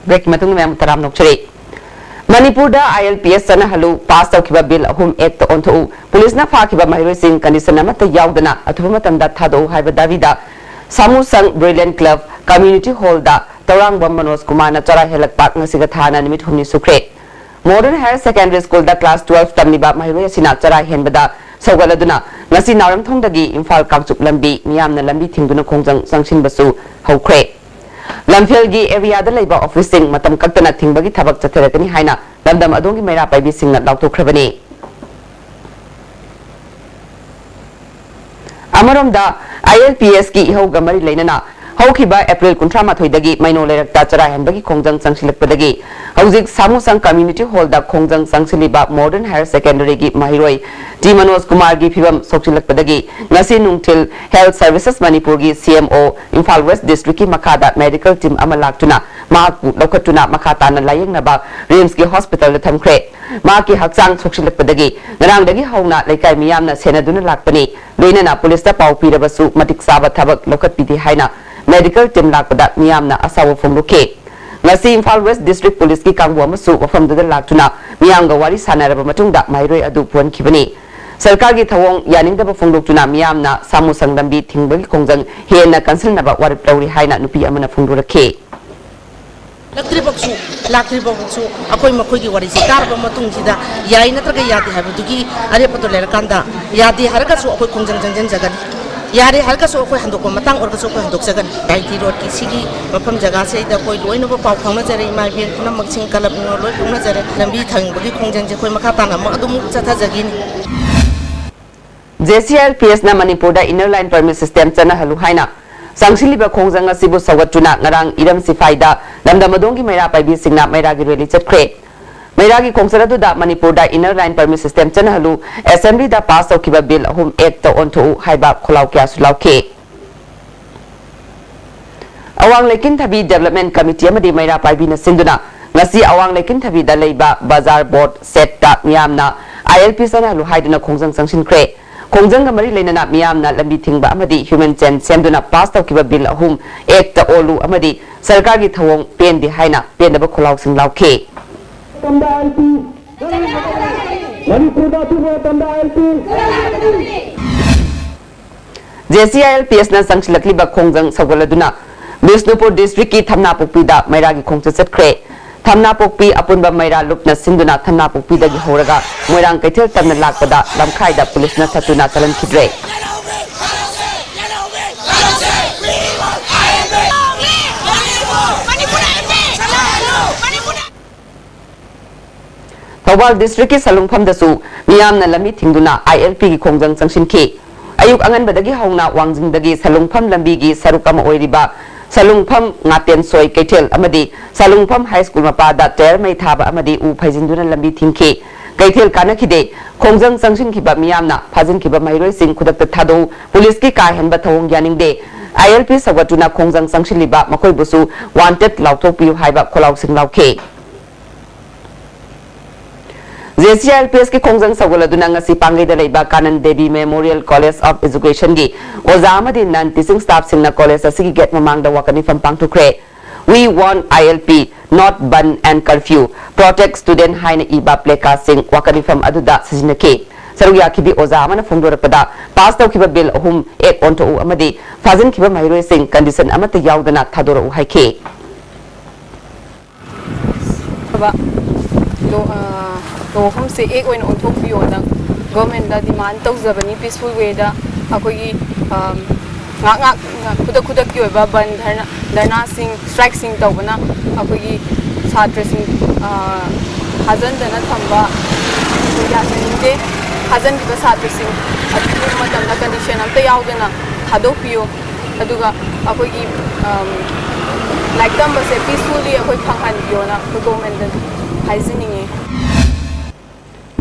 Break ꯃꯇꯨꯡꯗ ꯃꯌꯥꯝ ꯇꯔꯥꯝꯅ ꯑꯣꯛꯆꯔꯤ꯫ ꯃꯅꯤꯄꯨꯔꯗ I L P S ꯆꯠꯅꯍꯜꯂꯨ, pass ꯇꯧꯈꯤꯕ bill ꯑꯍꯨꯝ act ꯑꯣꯟꯊꯣꯛꯎ, ꯄꯨꯂꯤꯁꯅ ꯐꯥꯈꯤꯕ ꯃꯍꯩꯔꯣꯏꯁꯤꯡ condition ꯑꯃꯠꯇ ꯌꯥꯎꯗꯅ ꯑꯊꯨꯕ ꯃꯇꯝꯗ ꯊꯥꯗꯣꯛꯎ ꯍꯥꯏꯕ ꯗꯥꯕꯤꯗ ꯁꯥꯃꯨ ꯁꯪ Brilliant Club Community Hallꯗ Tourangbam Manoj ꯀꯨꯃꯥꯔꯅ ꯆꯔꯥ ꯍꯦꯜꯂꯛꯄ ꯉꯁꯤꯒ ꯊꯥꯅ ꯅꯨꯃꯤꯠ ꯍꯨꯝꯅꯤ ꯁꯨꯈ꯭ꯔꯦ꯫ Modern Higher Secondary Schoolꯗ class twelve ꯇꯝꯂꯤꯕ ꯃꯍꯩꯔꯣꯏ ꯑꯁꯤꯅ ꯆꯔꯥ ꯍꯦꯟꯕꯗ ꯁꯧꯒꯠꯂꯗꯨꯅ ꯉꯁꯤ ꯅꯥꯎꯔꯦꯝꯊꯣꯡꯗꯒꯤ ꯏꯝꯐꯥꯜ ꯀꯥꯡꯆꯨꯞ ꯂꯝꯕꯤ ꯃꯤꯌꯥꯝꯅ ꯂꯝꯕꯤ ꯊꯤꯡꯗꯨꯅ ꯈꯣꯡꯖꯪ ꯆꯪꯁꯤꯟꯕꯁꯨ ꯍꯧꯈ꯭ꯔꯦ꯫ ꯂꯝꯐꯦꯜꯒꯤ areaꯗ ꯂꯩꯕ officeꯁꯤꯡ ꯃꯇꯝ ꯀꯛꯇꯅ ꯊꯤꯡꯕꯒꯤ ꯊꯕꯛ ꯆꯠꯊꯔꯛꯀꯅꯤ ꯍꯥꯏꯅ ꯂꯝꯗꯝ ꯑꯗꯣꯝꯒꯤ ꯃꯩꯔꯥ ꯄꯥꯏꯕꯤꯁꯤꯡꯅ ꯂꯥꯎꯊꯣꯛꯈ꯭ꯔꯕꯅꯤ꯫ ꯑꯃꯔꯣꯝꯗ, I L P Sꯀꯤ ꯏꯍꯧꯒ ꯃꯔꯤ ꯂꯩꯅꯅ ꯍꯧꯈꯤꯕ April ꯀꯨꯟꯊ꯭ꯔꯥ ꯃꯥꯊꯣꯏꯗꯒꯤ ꯃꯩꯅꯣ ꯂꯩꯔꯛꯇ ꯆꯔꯥ ꯍꯦꯟꯕꯒꯤ ꯈꯣꯡꯖꯪ ꯆꯪꯁꯤꯜꯂꯛꯄꯗꯒꯤ ꯍꯧꯖꯤꯛ ꯁꯥꯃꯨꯁꯪ Community Hallꯗ ꯈꯣꯡꯖꯪ ꯆꯪꯁꯤꯜꯂꯤꯕ Modern Higher Secondaryꯒꯤ ꯃꯍꯩꯔꯣꯏ ꯇꯤ ꯃꯅꯣꯖ ꯀꯨꯃꯥꯔꯒꯤ ꯐꯤꯕꯝ ꯁꯣꯛꯆꯤꯜꯂꯛꯄꯗꯒꯤ ꯉꯁꯤ ꯅꯨꯡꯊꯤꯜ Health Services Manipurꯒꯤ C M O Imphal West Districtꯀꯤ ꯃꯈꯥꯗ medical team ꯑꯃ ꯂꯥꯛꯇꯨꯅ ꯃꯍꯥꯛꯄꯨ ꯂꯧꯈꯠꯇꯨꯅ ꯃꯈꯥ ꯇꯥꯅ ꯂꯥꯌꯦꯡꯅꯕ RIMSꯀꯤ hospitalꯗ ꯊꯝꯈ꯭ꯔꯦ꯫ ꯃꯍꯥꯛꯀꯤ ꯍꯛꯆꯥꯡ ꯁꯣꯛꯆꯤꯜꯂꯛꯄꯗꯒꯤ ꯉꯔꯥꯡꯗꯒꯤ ꯍꯧꯅ ꯂꯩꯀꯥꯏ ꯃꯤꯌꯥꯝꯅ ꯁꯦꯟꯅꯗꯨꯅ ꯂꯥꯛꯄꯅꯤ꯫ ꯂꯣꯏꯅꯅ ꯄꯨꯂꯤꯁꯇ ꯄꯥꯎ ꯄꯤꯔꯕꯁꯨ ꯃꯇꯤꯛ ꯆꯥꯕ ꯊꯕꯛ ꯂꯧꯈꯠꯄꯤꯗꯦ ꯍꯥꯏꯅ medical team ꯂꯥꯛꯄꯗ ꯃꯤꯌꯥꯝꯅ ꯑꯁꯥꯎꯕ ꯐꯣꯡꯗꯣꯛꯈꯤ꯫ ꯉꯁꯤ ꯏꯝꯐꯥꯜ West District ꯄꯨꯂꯤꯁꯀꯤ ꯀꯥꯡꯕꯨ ꯑꯃꯁꯨ ꯃꯐꯝꯗꯨꯗ ꯂꯥꯛꯇꯨꯅ ꯃꯤꯌꯥꯝꯒ ꯋꯥꯔꯤ ꯁꯥꯟꯅꯔꯕ ꯃꯇꯨꯡꯗ ꯃꯍꯩꯔꯣꯏ ꯑꯗꯨ ꯄꯨꯍꯟꯈꯤꯕꯅꯤ꯫ ꯁꯔꯀꯥꯔꯒꯤ ꯊꯧꯑꯣꯡ ꯌꯥꯅꯤꯡꯗꯕ ꯐꯣꯡꯗꯣꯛꯇꯨꯅ ꯃꯤꯌꯥꯝꯅ ꯁꯥꯃꯨꯁꯪ ꯂꯝꯕꯤ ꯊꯤꯡꯕꯒꯤ ꯈꯣꯡꯖꯪ ꯍꯦꯟꯅ ꯀꯟꯁꯤꯟꯅꯕ ꯋꯥꯔꯦꯞ ꯂꯧꯔꯤ ꯍꯥꯏꯅ ꯅꯨꯄꯤ ꯑꯃꯅ ꯐꯣꯡꯗꯣꯔꯛꯈꯤ꯫ ꯂꯥꯛꯇ꯭ꯔꯤꯐꯥꯎꯁꯨ, ꯂꯥꯛꯇ꯭ꯔꯤꯐꯥꯎꯁꯨ ꯑꯩꯈꯣꯏ ꯃꯈꯣꯏꯒꯤ ꯋꯥꯔꯤꯁꯤ ꯇꯥꯔꯕ ꯃꯇꯨꯡꯁꯤꯗ ꯌꯥꯏ ꯅꯠꯇ꯭ꯔꯒ ꯌꯥꯗꯦ ꯍꯥꯏꯕꯗꯨꯒꯤ ꯑꯔꯦꯞꯄꯗꯣ ꯂꯩꯔꯀꯥꯟꯗ, ꯌꯥꯗꯦ ꯍꯥꯏꯔꯒꯁꯨ ꯑꯩꯈꯣꯏ ꯈꯣꯡꯖꯪ ꯆꯪꯁꯤꯟꯖꯒꯅꯤ꯫ ꯌꯥꯔꯦ ꯍꯥꯏꯔꯒꯁꯨ ꯑꯩꯈꯣꯏ ꯍꯟꯗꯣꯛꯄ ꯃꯇꯥꯡ ꯑꯣꯏꯔꯒꯁꯨ ꯑꯩꯈꯣꯏ ꯍꯟꯗꯣꯛꯆꯒꯅꯤ꯫ ꯖꯤ ꯑꯥꯏ ꯇꯤ ꯔꯣꯗꯀꯤ ꯁꯤꯒꯤ ꯃꯐꯝ ꯖꯒꯥꯁꯤꯗ ꯑꯩꯈꯣꯏ ꯂꯣꯏꯅꯃꯛ ꯄꯥꯎ ꯐꯥꯎꯅꯖꯔꯦ, ꯏꯃꯥ ꯏꯕꯦꯟ ꯄꯨꯝꯅꯃꯛꯁꯤꯡ ꯀꯂꯕ ꯅꯨꯡꯂꯕ ꯂꯣꯏ ꯐꯥꯎꯅꯖꯔꯦ꯫ ꯂꯝꯕꯤ ꯊꯤꯡꯕꯒꯤ ꯈꯣꯡꯖꯪꯁꯦ ꯑꯩꯈꯣꯏ ꯃꯈꯥ ꯇꯥꯅ ꯑꯃꯨꯛ ꯑꯗꯨꯃꯨꯛ ꯆꯠꯊꯖꯈꯤꯅꯤ꯫ ꯖꯦ ꯁꯤ ꯑꯥꯏ ꯑꯦꯜ ꯄꯤ ꯑꯦꯁꯅ ꯃꯅꯤꯄꯨꯔꯗ Inner Line Permit System ꯆꯠꯅꯍꯜꯂꯨ ꯍꯥꯏꯅ ꯆꯪꯁꯤꯜꯂꯤꯕ ꯈꯣꯡꯖꯪ ꯑꯁꯤꯕꯨ ꯁꯧꯒꯠꯇꯨꯅ ꯉꯔꯥꯡ ꯏꯔꯝ ꯁꯤꯐꯥꯏꯗ ꯂꯝꯗꯝ ꯑꯗꯣꯝꯒꯤ ꯃꯩꯔꯥ ꯄꯥꯏꯕꯤꯁꯤꯡꯅ ꯃꯩꯔꯥꯒꯤ ꯔꯦꯂꯤ ꯆꯠꯈ꯭ꯔꯦ꯫ ꯃꯩꯔꯥꯒꯤ ꯈꯣꯡꯆꯠ ꯑꯗꯨꯗ ꯃꯅꯤꯄꯨꯔꯗ Inner Line Permit System ꯆꯠꯅꯍꯜꯂꯨ, ꯑꯦꯁꯦꯝꯕ꯭ꯂꯤꯗ ꯄꯥꯁ ꯇꯧꯈꯤꯕ ꯕꯤꯜ ꯑꯍꯨꯝ ꯑꯦꯛꯇ ꯑꯣꯟꯊꯣꯛꯎ ꯍꯥꯏꯕ ꯈꯣꯜꯂꯥꯎ ꯀꯌꯥꯁꯨ ꯂꯥꯎꯈꯤ꯫ ꯑꯋꯥꯡ ꯂꯩꯀꯤꯟꯊꯕꯤ Development Committee ꯑꯃꯗꯤ ꯃꯩꯔꯥ ꯄꯥꯏꯕꯤꯅ ꯁꯤꯟꯗꯨꯅ ꯉꯁꯤ ꯑꯋꯥꯡ ꯂꯩꯀꯤꯟꯊꯕꯤꯗ ꯂꯩꯕ ꯕꯖꯥꯔ ꯕꯣꯠ ꯁꯦꯠꯇ ꯃꯤꯌꯥꯝꯅ ꯑꯥꯏ ꯑꯦꯜ ꯄꯤ ꯆꯠꯅꯍꯜꯂꯨ ꯍꯥꯏꯗꯨꯅ ꯈꯣꯡꯖꯪ ꯆꯪꯁꯤꯟꯈ꯭ꯔꯦ꯫ ꯈꯣꯡꯖꯪꯒ ꯃꯔꯤ ꯂꯩꯅꯅ ꯃꯤꯌꯥꯝꯅ ꯂꯝꯕꯤ ꯊꯤꯡꯕ ꯑꯃꯗꯤ human chain ꯁꯦꯝꯗꯨꯅ ꯄꯥꯁ ꯇꯧꯈꯤꯕ ꯕꯤꯜ ꯑꯍꯨꯝ ꯑꯦꯛꯇ ꯑꯣꯜꯂꯨ ꯑꯃꯗꯤ ꯁꯔꯀꯥꯔꯒꯤ ꯊꯧꯑꯣꯡ ꯄꯦꯟꯗꯦ ꯍꯥꯏꯅ ꯄꯦꯟꯗꯕ ꯈꯣꯜꯂꯥꯎꯁꯤꯡ ꯂꯥꯎꯈꯤ꯫ ꯃꯇꯝꯗ ꯑꯥꯏ ꯑꯦꯜ ꯄꯤ, ꯃꯅꯤꯄꯨꯔꯗ ꯑꯊꯨꯕ ꯃꯇꯝꯗ ꯑꯥꯏ L P. J C I L ꯄꯤ ꯑꯦꯁꯅ ꯆꯪꯁꯤꯜꯂꯛꯂꯤꯕ ꯈꯣꯡꯖꯪ ꯁꯧꯒꯠꯂꯗꯨꯅ ꯕꯤꯁꯅꯨꯄꯨꯔ ꯗꯤꯁꯇ꯭ꯔꯤꯛꯀꯤ ꯊꯝꯅꯥꯄꯣꯛꯄꯤꯗ ꯃꯩꯔꯥꯒꯤ ꯈꯣꯡꯆꯠ ꯆꯠꯈ꯭ꯔꯦ꯫ ꯊꯝꯅꯥꯄꯣꯛꯄꯤ ꯑꯄꯨꯟꯕ ꯃꯩꯔꯥ ꯂꯨꯞꯅ ꯁꯤꯟꯗꯨꯅ ꯊꯝꯅꯥꯄꯣꯛꯄꯤꯗꯒꯤ ꯍꯧꯔꯒ ꯃꯣꯏꯔꯥꯡ ꯀꯩꯊꯦꯜ ꯇꯝꯅ ꯂꯥꯛꯄꯗ ꯂꯝꯈꯥꯏꯗ ꯄꯨꯂꯤꯁꯅ ꯊꯠꯇꯨꯅ ꯆꯠꯍꯟꯈꯤꯗ꯭ꯔꯦ꯫ ꯊꯧꯕꯥꯜ ꯗꯤꯁꯇ꯭ꯔꯤꯛꯀꯤ ꯁꯂꯨꯡꯐꯝꯗꯁꯨ ꯃꯤꯌꯥꯝꯅ ꯂꯝꯕꯤ ꯊꯤꯡꯗꯨꯅ ꯑꯥꯏ ꯑꯦꯜ ꯄꯤꯒꯤ ꯈꯣꯡꯖꯪ ꯆꯪꯁꯤꯟꯈꯤ꯫ ꯑꯌꯨꯛ ꯑꯉꯟꯕꯗꯒꯤ ꯍꯧꯅ ꯋꯥꯡꯖꯤꯡꯗꯒꯤ ꯁꯂꯨꯡꯐꯝ ꯂꯝꯕꯤꯒꯤ ꯁꯔꯨꯛ ꯑꯃ ꯑꯣꯏꯔꯤꯕ ꯁꯂꯨꯡꯐꯝ ꯉꯥꯇꯦꯟꯁꯣꯏ ꯀꯩꯊꯦꯜ ꯑꯃꯗꯤ ꯁꯂꯨꯡꯐꯝ ꯍꯥꯏ ꯁ꯭ꯀꯨꯜ ꯃꯄꯥꯗ ꯇꯌꯔ ꯃꯩ ꯊꯥꯕ ꯑꯃꯗꯤ ꯎ ꯐꯩꯖꯤꯟꯗꯨꯅ ꯂꯝꯕꯤ ꯊꯤꯡꯈꯤ꯫ ꯀꯩꯊꯦꯜ ꯀꯥꯅꯈꯤꯗꯦ꯫ ꯈꯣꯡꯖꯪ ꯆꯪꯁꯤꯟꯈꯤꯕ ꯃꯤꯌꯥꯝꯅ ꯐꯥꯖꯤꯟꯈꯤꯕ ꯃꯍꯩꯔꯣꯏꯁꯤꯡ ꯈꯨꯗꯛꯇ ꯊꯥꯗꯣꯛꯎ, ꯄꯨꯂꯤꯁꯀꯤ ꯀꯥ ꯍꯦꯟꯕ ꯊꯧꯑꯣꯡ ꯌꯥꯅꯤꯡꯗꯦ, ꯑꯥꯏ ꯑꯦꯜ ꯄꯤ ꯁꯧꯒꯠꯇꯨꯅ ꯈꯣꯡꯖꯪ ꯆꯪꯁꯤꯜꯂꯤꯕ ꯃꯈꯣꯏꯕꯨꯁꯨ wanted ꯂꯥꯎꯊꯣꯛꯄꯤꯌꯨ ꯍꯥꯏꯕ ꯈꯣꯜꯂꯥꯎꯁꯤꯡ ꯂꯥꯎꯈꯤ꯫ J C I L P ꯑꯦꯁꯀꯤ ꯈꯣꯡꯖꯪ ꯁꯧꯒꯠꯂꯗꯨꯅ ꯉꯁꯤ ꯄꯥꯡꯒꯩꯗ ꯂꯩꯕ Kanan Devi Memorial College of Educationꯒꯤ ꯑꯣꯖꯥ ꯑꯃꯗꯤ non teaching staffꯁꯤꯡꯅ ꯀꯣꯂꯦꯖ ꯑꯁꯤꯒꯤ ꯒꯦꯠ ꯃꯃꯥꯡꯗ ꯋꯥꯀꯠ ꯃꯤꯐꯝ ꯄꯥꯡꯊꯣꯛꯈ꯭ꯔꯦ꯫ We want I L P, not bandh and curfew, protect student ꯍꯥꯏꯅ ꯏꯕ placardꯁꯤꯡ ꯋꯥꯀꯠ ꯃꯤꯐꯝ ꯑꯗꯨꯗ ꯁꯤꯖꯤꯟꯅꯈꯤ꯫ ꯁꯔꯨꯛ ꯌꯥꯈꯤꯕꯤ ꯑꯣꯖꯥ ꯑꯃꯅ ꯐꯣꯡꯗꯣꯔꯛꯄꯗ, ꯄꯥꯁ ꯇꯧꯈꯤꯕ ꯕꯤꯜ ꯑꯍꯨꯝ ꯑꯦꯛ ꯑꯣꯟꯊꯣꯛꯎ ꯑꯃꯗꯤ ꯐꯥꯖꯤꯟꯈꯤꯕ ꯃꯍꯩꯔꯣꯏꯁꯤꯡ condition ꯑꯃꯠꯇ ꯌꯥꯎꯗꯅ ꯊꯥꯗꯣꯔꯛꯎ ꯍꯥꯏꯈꯤ꯫ ꯇꯣ-, ꯑ, ꯇꯣ ꯑꯍꯨꯝꯁꯦ ꯑꯦꯛ ꯑꯣꯏꯅ ꯑꯣꯟꯊꯣꯛꯄꯤꯌꯣꯅ ꯒꯣꯔꯃꯦꯟꯗ ꯗꯤꯃꯥꯟ ꯇꯧꯖꯕꯅꯤ, ꯄꯤꯁꯐꯨꯜ ꯋꯦꯗ ꯑꯩꯈꯣꯏꯒꯤ ꯑꯝ, ꯉꯥꯏꯍꯥꯛ ꯉꯥꯏꯍꯥꯛ ꯈꯨꯗꯛ ꯈꯨꯗꯛꯀꯤ ꯑꯣꯏꯕ ꯕꯟ, ꯙꯔꯅꯥ, ꯙꯔꯅꯥꯁꯤꯡ, ꯁ꯭ꯇ꯭ꯔꯥꯏꯛꯁꯤꯡ ꯇꯧꯕꯅ ꯑꯩꯈꯣꯏꯒꯤ ꯁꯥꯇ꯭ꯔꯁꯤꯡ ꯑ, ꯐꯥꯖꯤꯟꯗꯅ ꯊꯝꯕ ꯑꯩꯈꯣꯏ ꯌꯥꯖꯅꯤꯡꯗꯦ꯫ ꯐꯥꯖꯤꯟꯈꯤꯕ ꯁꯥꯇ꯭ꯔꯁꯤꯡ ꯑꯗꯨꯒꯤ ꯃꯇꯝꯗ ꯀꯟꯗꯤꯁꯟ ꯑꯝꯇ ꯌꯥꯎꯗꯅ ꯊꯥꯗꯣꯛꯄꯤꯌꯨ꯫ ꯑꯗꯨꯒ ꯑꯩꯈꯣꯏꯒꯤ ꯑꯝ, ꯂꯥꯏꯔꯤꯛ ꯇꯝꯕꯁꯦ ꯄꯤꯁꯐꯨꯜꯂꯤ ꯑꯩꯈꯣꯏ ꯐꯪꯍꯟꯕꯤꯌꯣꯅ ꯑꯩꯈꯣꯏ ꯒꯣꯔꯃꯦꯟꯗ ꯍꯥꯏꯖꯅꯤꯡꯉꯤ꯫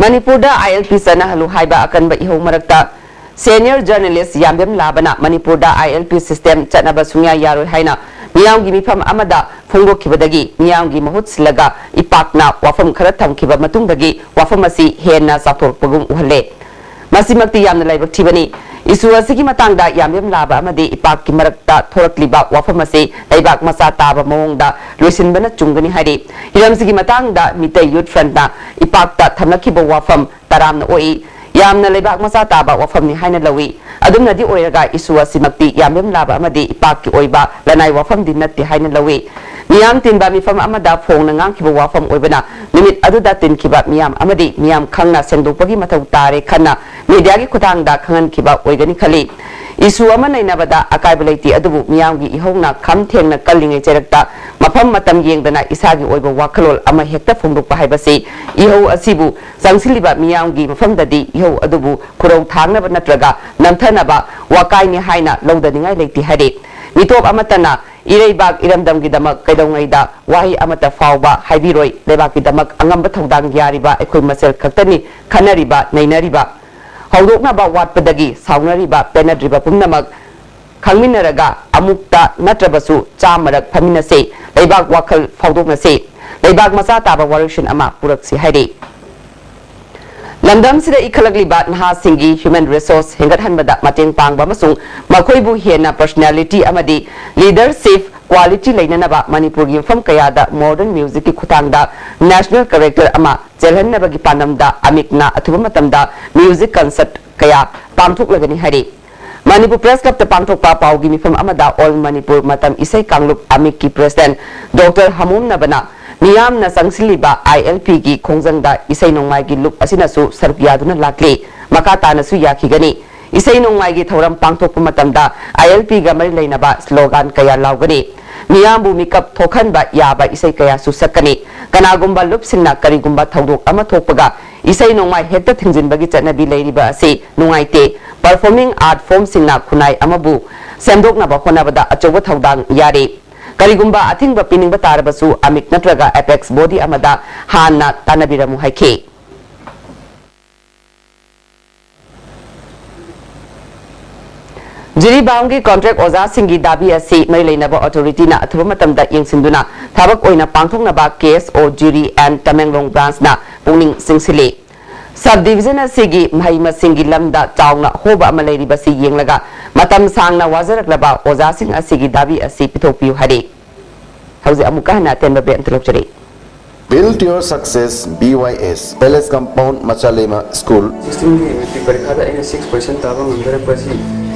ꯃꯅꯤꯄꯨꯔꯗ ꯑꯥꯏ ꯑꯦꯜ ꯄꯤ ꯆꯠꯅꯍꯜꯂꯨ ꯍꯥꯏꯕ ꯑꯀꯟꯕ ꯏꯍꯧ ꯃꯔꯛꯇ senior journalist ꯌꯥꯝꯕꯦꯝ ꯂꯥꯕꯅ ꯃꯅꯤꯄꯨꯔꯗ ꯑꯥꯏ ꯑꯦꯜ ꯄꯤ system ꯆꯠꯅꯕ ꯁꯨꯡꯌꯥ ꯌꯥꯔꯣꯏ ꯍꯥꯏꯅ ꯃꯤꯌꯥꯝꯒꯤ ꯃꯤꯐꯝ ꯑꯃꯗ ꯐꯣꯡꯗꯣꯛꯈꯤꯕꯗꯒꯤ ꯃꯤꯌꯥꯝꯒꯤ ꯃꯍꯨꯠ ꯁꯤꯜꯂꯒ ꯏꯄꯥꯛꯅ ꯋꯥꯐꯝ ꯈꯔ ꯊꯝꯈꯤꯕ ꯃꯇꯨꯡꯗꯒꯤ ꯋꯥꯐꯝ ꯑꯁꯤ ꯍꯦꯟꯅ ꯆꯥꯎꯊꯣꯔꯛꯄꯒꯨꯝ ꯎꯍꯜꯂꯦ꯫ ꯃꯁꯤꯃꯛꯇꯤ ꯌꯥꯝꯅ ꯂꯥꯏꯕꯛ ꯊꯤꯕꯅꯤ꯫ Issue ꯑꯁꯤꯒꯤ ꯃꯇꯥꯡꯗ ꯌꯥꯝꯕꯦꯝ ꯂꯥꯕ ꯑꯃꯗꯤ ꯏꯄꯥꯛꯀꯤ ꯃꯔꯛꯇ ꯊꯣꯔꯛꯂꯤꯕ ꯋꯥꯐꯝ ꯑꯁꯤ ꯂꯩꯕꯥꯛ ꯃꯆꯥ ꯇꯥꯕ ꯃꯑꯣꯡꯗ ꯂꯣꯏꯁꯤꯟꯕꯅ ꯆꯨꯝꯒꯅꯤ ꯍꯥꯏꯔꯤ꯫ ꯍꯤꯔꯝꯁꯤꯒꯤ ꯃꯇꯥꯡꯗ ꯃꯤꯇꯩ Youth Frontꯅ ꯏꯄꯥꯛꯇ ꯊꯝꯂꯛꯈꯤꯕ ꯋꯥꯐꯝ ꯇꯔꯥꯝꯅ ꯑꯣꯛꯏ꯫ ꯌꯥꯝꯅ ꯂꯩꯕꯥꯛ ꯃꯆꯥ ꯇꯥꯕ ꯋꯥꯐꯝꯅꯤ ꯍꯥꯏꯅ ꯂꯧꯏ꯫ ꯑꯗꯨꯝꯅꯗꯤ ꯑꯣꯏꯔꯒ issue ꯑꯁꯤꯃꯛꯇꯤ ꯌꯥꯝꯕꯦꯝ ꯂꯥꯕ ꯑꯃꯗꯤ ꯏꯄꯥꯛꯀꯤ ꯑꯣꯏꯕ ꯂꯅꯥꯏ ꯋꯥꯐꯝꯗꯤ ꯅꯠꯇꯦ ꯍꯥꯏꯅ ꯂꯧꯏ꯫ ꯃꯤꯌꯥꯝ ꯇꯤꯟꯕ ꯃꯤꯐꯝ ꯑꯃꯗ ꯐꯣꯡꯅ ꯉꯥꯡꯈꯤꯕ ꯋꯥꯐꯝ ꯑꯣꯏꯕꯅ ꯅꯨꯃꯤꯠ ꯑꯗꯨꯗ ꯇꯤꯟꯈꯤꯕ ꯃꯤꯌꯥꯝ ꯑꯃꯗꯤ ꯃꯤꯌꯥꯝ ꯈꯪꯅ ꯁꯦꯡꯗꯣꯛꯄꯒꯤ ꯃꯊꯧ ꯇꯥꯔꯦ ꯈꯟꯅ mediaꯒꯤ ꯈꯨꯠꯊꯥꯡꯗ ꯈꯪꯍꯟꯈꯤꯕ ꯑꯣꯏꯒꯅꯤ ꯈꯜꯂꯤ꯫ Issue ꯑꯃ ꯅꯩꯅꯕꯗ ꯑꯀꯥꯏꯕ ꯂꯩꯇꯦ, ꯑꯗꯨꯕꯨ ꯃꯤꯌꯥꯝꯒꯤ ꯏꯍꯧꯅ ꯈꯝ ꯊꯦꯡꯅ ꯀꯜꯂꯤꯉꯩ ꯆꯩꯔꯛꯇ ꯃꯐꯝ ꯃꯇꯝ ꯌꯦꯡꯗꯅ ꯏꯁꯥꯒꯤ ꯑꯣꯏꯕ ꯋꯥꯈꯜꯂꯣꯟ ꯑꯃ ꯍꯦꯛꯇ ꯐꯣꯡꯗꯣꯛꯄ ꯍꯥꯏꯕꯁꯤ ꯏꯍꯧ ꯑꯁꯤꯕꯨ ꯆꯪꯁꯤꯜꯂꯤꯕ ꯃꯤꯌꯥꯝꯒꯤ ꯃꯐꯝꯗꯗꯤ ꯏꯍꯧ ꯑꯗꯨꯕꯨ ꯈꯨꯔꯧ ꯊꯥꯡꯅꯕ ꯅꯠꯇ꯭ꯔꯒ ꯅꯝꯊꯅꯕ ꯋꯥꯀꯥꯏꯅꯤ ꯍꯥꯏꯅ ꯂꯧꯗꯅꯤꯡꯉꯥꯏ ꯂꯩꯇꯦ ꯍꯥꯏꯔꯤ꯫ ꯃꯤꯇꯣꯞ ꯑꯃꯠꯇꯅ ꯏꯔꯩꯕꯥꯛ ꯏꯔꯝꯗꯝꯒꯤꯗꯃꯛ ꯀꯩꯗꯧꯉꯩꯗ ꯋꯥꯍꯩ ꯑꯃꯠꯇ ꯐꯥꯎꯕ ꯍꯥꯏꯕꯤꯔꯣꯏ꯫ ꯂꯩꯕꯥꯛꯀꯤꯗꯃꯛ ꯑꯉꯝꯕ ꯊꯧꯗꯥꯡ ꯌꯥꯔꯤꯕ ꯑꯩꯈꯣꯏ ꯃꯁꯦꯜ ꯈꯛꯇꯅꯤ ꯈꯟꯅꯔꯤꯕ, ꯅꯩꯅꯔꯤꯕ꯫ ꯍꯧꯗꯣꯛꯅꯕ ꯋꯥꯠꯄꯗꯒꯤ ꯁꯥꯎꯅꯔꯤꯕ, ꯄꯦꯟꯅꯗ꯭ꯔꯤꯕ ꯄꯨꯝꯅꯃꯛ ꯈꯪꯃꯤꯟꯅꯔꯒ ꯑꯃꯨꯛꯇ ꯅꯠꯇ꯭ꯔꯕꯁꯨ ꯆꯥꯝꯃꯔꯛ ꯐꯝꯃꯤꯟꯅꯁꯤ, ꯂꯩꯕꯥꯛ ꯋꯥꯈꯜ ꯐꯥꯎꯗꯣꯛꯅꯁꯤ, ꯂꯩꯕꯥꯛ ꯃꯆꯥ ꯇꯥꯕ ꯋꯥꯔꯣꯏꯁꯤꯟ ꯑꯃ ꯄꯨꯔꯛꯁꯤ ꯍꯥꯏꯔꯤ꯫ ꯂꯝꯗꯝꯁꯤꯗ ꯏꯈꯠꯂꯛꯂꯤꯕ ꯅꯍꯥꯁꯤꯡꯒꯤ human resource ꯍꯦꯟꯒꯠꯍꯟꯕꯗ ꯃꯇꯦꯡ ꯄꯥꯡꯕ ꯑꯃꯁꯨꯡ ꯃꯈꯣꯏꯕꯨ ꯍꯦꯟꯅ personality ꯑꯃꯗꯤ leadership quality ꯂꯩꯅꯅꯕ ꯃꯅꯤꯄꯨꯔꯒꯤ ꯃꯐꯝ ꯀꯌꯥꯗ modern musicꯀꯤ ꯈꯨꯠꯊꯥꯡꯗ national character ꯑꯃ ꯆꯦꯜꯍꯟꯅꯕꯒꯤ ꯄꯥꯟꯗꯝꯗ ꯑꯃꯤꯛꯅ ꯑꯊꯨꯕ ꯃꯇꯝꯗ music concert ꯀꯌꯥ ꯄꯥꯡꯊꯣꯛꯂꯒꯅꯤ ꯍꯥꯏꯔꯤ꯫ ꯃꯅꯤꯄꯨꯔ Press Clubꯇ ꯄꯥꯡꯊꯣꯛꯄ ꯄꯥꯎꯒꯤ ꯃꯤꯐꯝ ꯑꯃꯗ All Manipur ꯃꯇꯝ ꯏꯁꯩ ꯀꯥꯡꯂꯨꯞ ꯑꯃꯤꯛꯀꯤ president Doctor ꯍꯃꯣꯝꯅꯕꯅ ꯃꯤꯌꯥꯝꯅ ꯆꯪꯁꯤꯜꯂꯤꯕ ꯑꯥꯏ ꯑꯦꯜ ꯄꯤꯒꯤ ꯈꯣꯡꯖꯪꯗ ꯏꯁꯩ ꯅꯣꯡꯃꯥꯏꯒꯤ ꯂꯨꯞ ꯑꯁꯤꯅꯁꯨ ꯁꯔꯨꯛ ꯌꯥꯗꯨꯅ ꯂꯥꯛꯂꯤ꯫ ꯃꯈꯥ ꯇꯥꯅꯁꯨ ꯌꯥꯈꯤꯒꯅꯤ꯫ ꯏꯁꯩ ꯅꯣꯡꯃꯥꯏꯒꯤ ꯊꯧꯔꯝ ꯄꯥꯡꯊꯣꯛꯄ ꯃꯇꯝꯗ ꯑꯥꯏ ꯑꯦꯜ ꯄꯤꯒ ꯃꯔꯤ ꯂꯩꯅꯕ ꯁ꯭ꯂꯣꯒꯥꯟ ꯀꯌꯥ ꯂꯥꯎꯒꯅꯤ꯫ ꯃꯤꯌꯥꯝꯕꯨ ꯃꯤꯀꯞ ꯊꯣꯛꯍꯟꯕ ꯌꯥꯕ ꯏꯁꯩ ꯀꯌꯥꯁꯨ ꯁꯛꯀꯅꯤ꯫ ꯀꯅꯥꯒꯨꯝꯕ ꯂꯨꯞꯁꯤꯡꯅ ꯀꯔꯤꯒꯨꯝꯕ ꯊꯧꯗꯣꯛ ꯑꯃ ꯊꯣꯛꯄꯒ ꯏꯁꯩ ꯅꯣꯡꯃꯥꯏ ꯍꯦꯛꯇ ꯊꯤꯡꯖꯤꯟꯕꯒꯤ ꯆꯠꯅꯕꯤ ꯂꯩꯔꯤꯕ ꯑꯁꯤ ꯅꯨꯡꯉꯥꯏꯇꯦ꯫ ꯄꯔꯐꯣꯔꯃꯤꯡ ꯑꯥꯔꯠ ꯐꯣꯝꯁꯤꯡꯅ ꯈꯨꯟꯅꯥꯏ ꯑꯃꯕꯨ ꯁꯦꯝꯗꯣꯛꯅꯕ ꯍꯣꯠꯅꯕꯗ ꯑꯆꯧꯕ ꯊꯧꯗꯥꯡ ꯌꯥꯔꯤ꯫ ꯀꯔꯤꯒꯨꯝꯕ ꯑꯊꯤꯡꯕ ꯄꯤꯅꯤꯡꯕ ꯇꯥꯔꯕꯁꯨ ꯑꯃꯤꯛ ꯅꯠꯇ꯭ꯔꯒ ꯑꯦꯄꯦꯛꯁ ꯕꯣꯗꯤ ꯑꯃꯗ ꯍꯥꯟꯅ ꯇꯥꯟꯅꯕꯤꯔꯝꯃꯨ ꯍꯥꯏꯈꯤ꯫ ꯖꯤꯔꯤꯕꯥꯝꯒꯤ ꯀꯣꯟꯇ꯭ꯔꯦꯛ ꯑꯣꯖꯥꯁꯤꯡꯒꯤ ꯗꯥꯕꯤ ꯑꯁꯤ ꯃꯔꯤ ꯂꯩꯅꯕ ꯑꯣꯊꯣꯔꯤꯇꯤꯅ ꯑꯊꯨꯕ ꯃꯇꯝꯗ ꯌꯦꯡꯁꯤꯟꯗꯨꯅ ꯊꯕꯛ ꯑꯣꯏꯅ ꯄꯥꯡꯊꯣꯛꯅꯕ ꯀꯦ ꯑꯦꯁ ꯑꯣ ꯖꯤꯔꯤ ꯑꯦꯟ ꯇꯃꯦꯡꯂꯣꯡ ꯕ꯭ꯔꯥꯟꯁꯅ ꯄꯨꯛꯅꯤꯡ ꯆꯤꯡꯁꯤꯜꯂꯤ꯫ ꯁꯕ ꯗꯤꯕꯤꯖꯟ ꯑꯁꯤꯒꯤ ꯃꯍꯩ ꯃꯁꯤꯡꯒꯤ ꯂꯝꯗ ꯆꯥꯎꯅ ꯑꯍꯣꯕ ꯑꯃ ꯂꯩꯔꯤꯕꯁꯤ ꯌꯦꯡꯂꯒ ꯃꯇꯝ ꯁꯥꯡꯅ ꯋꯥꯖꯔꯛꯂꯕ ꯑꯣꯖꯥꯁꯤꯡ ꯑꯁꯤꯒꯤ ꯗꯥꯕꯤ ꯑꯁꯤ ꯄꯤꯊꯣꯛꯄꯤꯌꯨ ꯍꯥꯏꯔꯤ꯫ ꯍꯧꯖꯤꯛ ꯑꯃꯨꯛꯀ ꯍꯟꯅ ꯑꯇꯦꯟꯕ ꯕ꯭ꯔꯦꯛ ꯑꯃꯇ ꯂꯧꯖꯔꯤ꯫ Build your success, B Y S, Palace Compound, Machalema School. ꯁꯤꯛꯁꯇꯤꯟꯒꯤ ꯃꯦꯇ꯭ꯔꯤꯛ ꯄꯔꯤꯈꯥꯗ ꯑꯩꯅ ꯁꯤꯛꯁ ꯄꯥꯔꯁꯦꯟ ꯇꯥꯕ ꯉꯝꯖꯔꯛꯄ ꯑꯁꯤ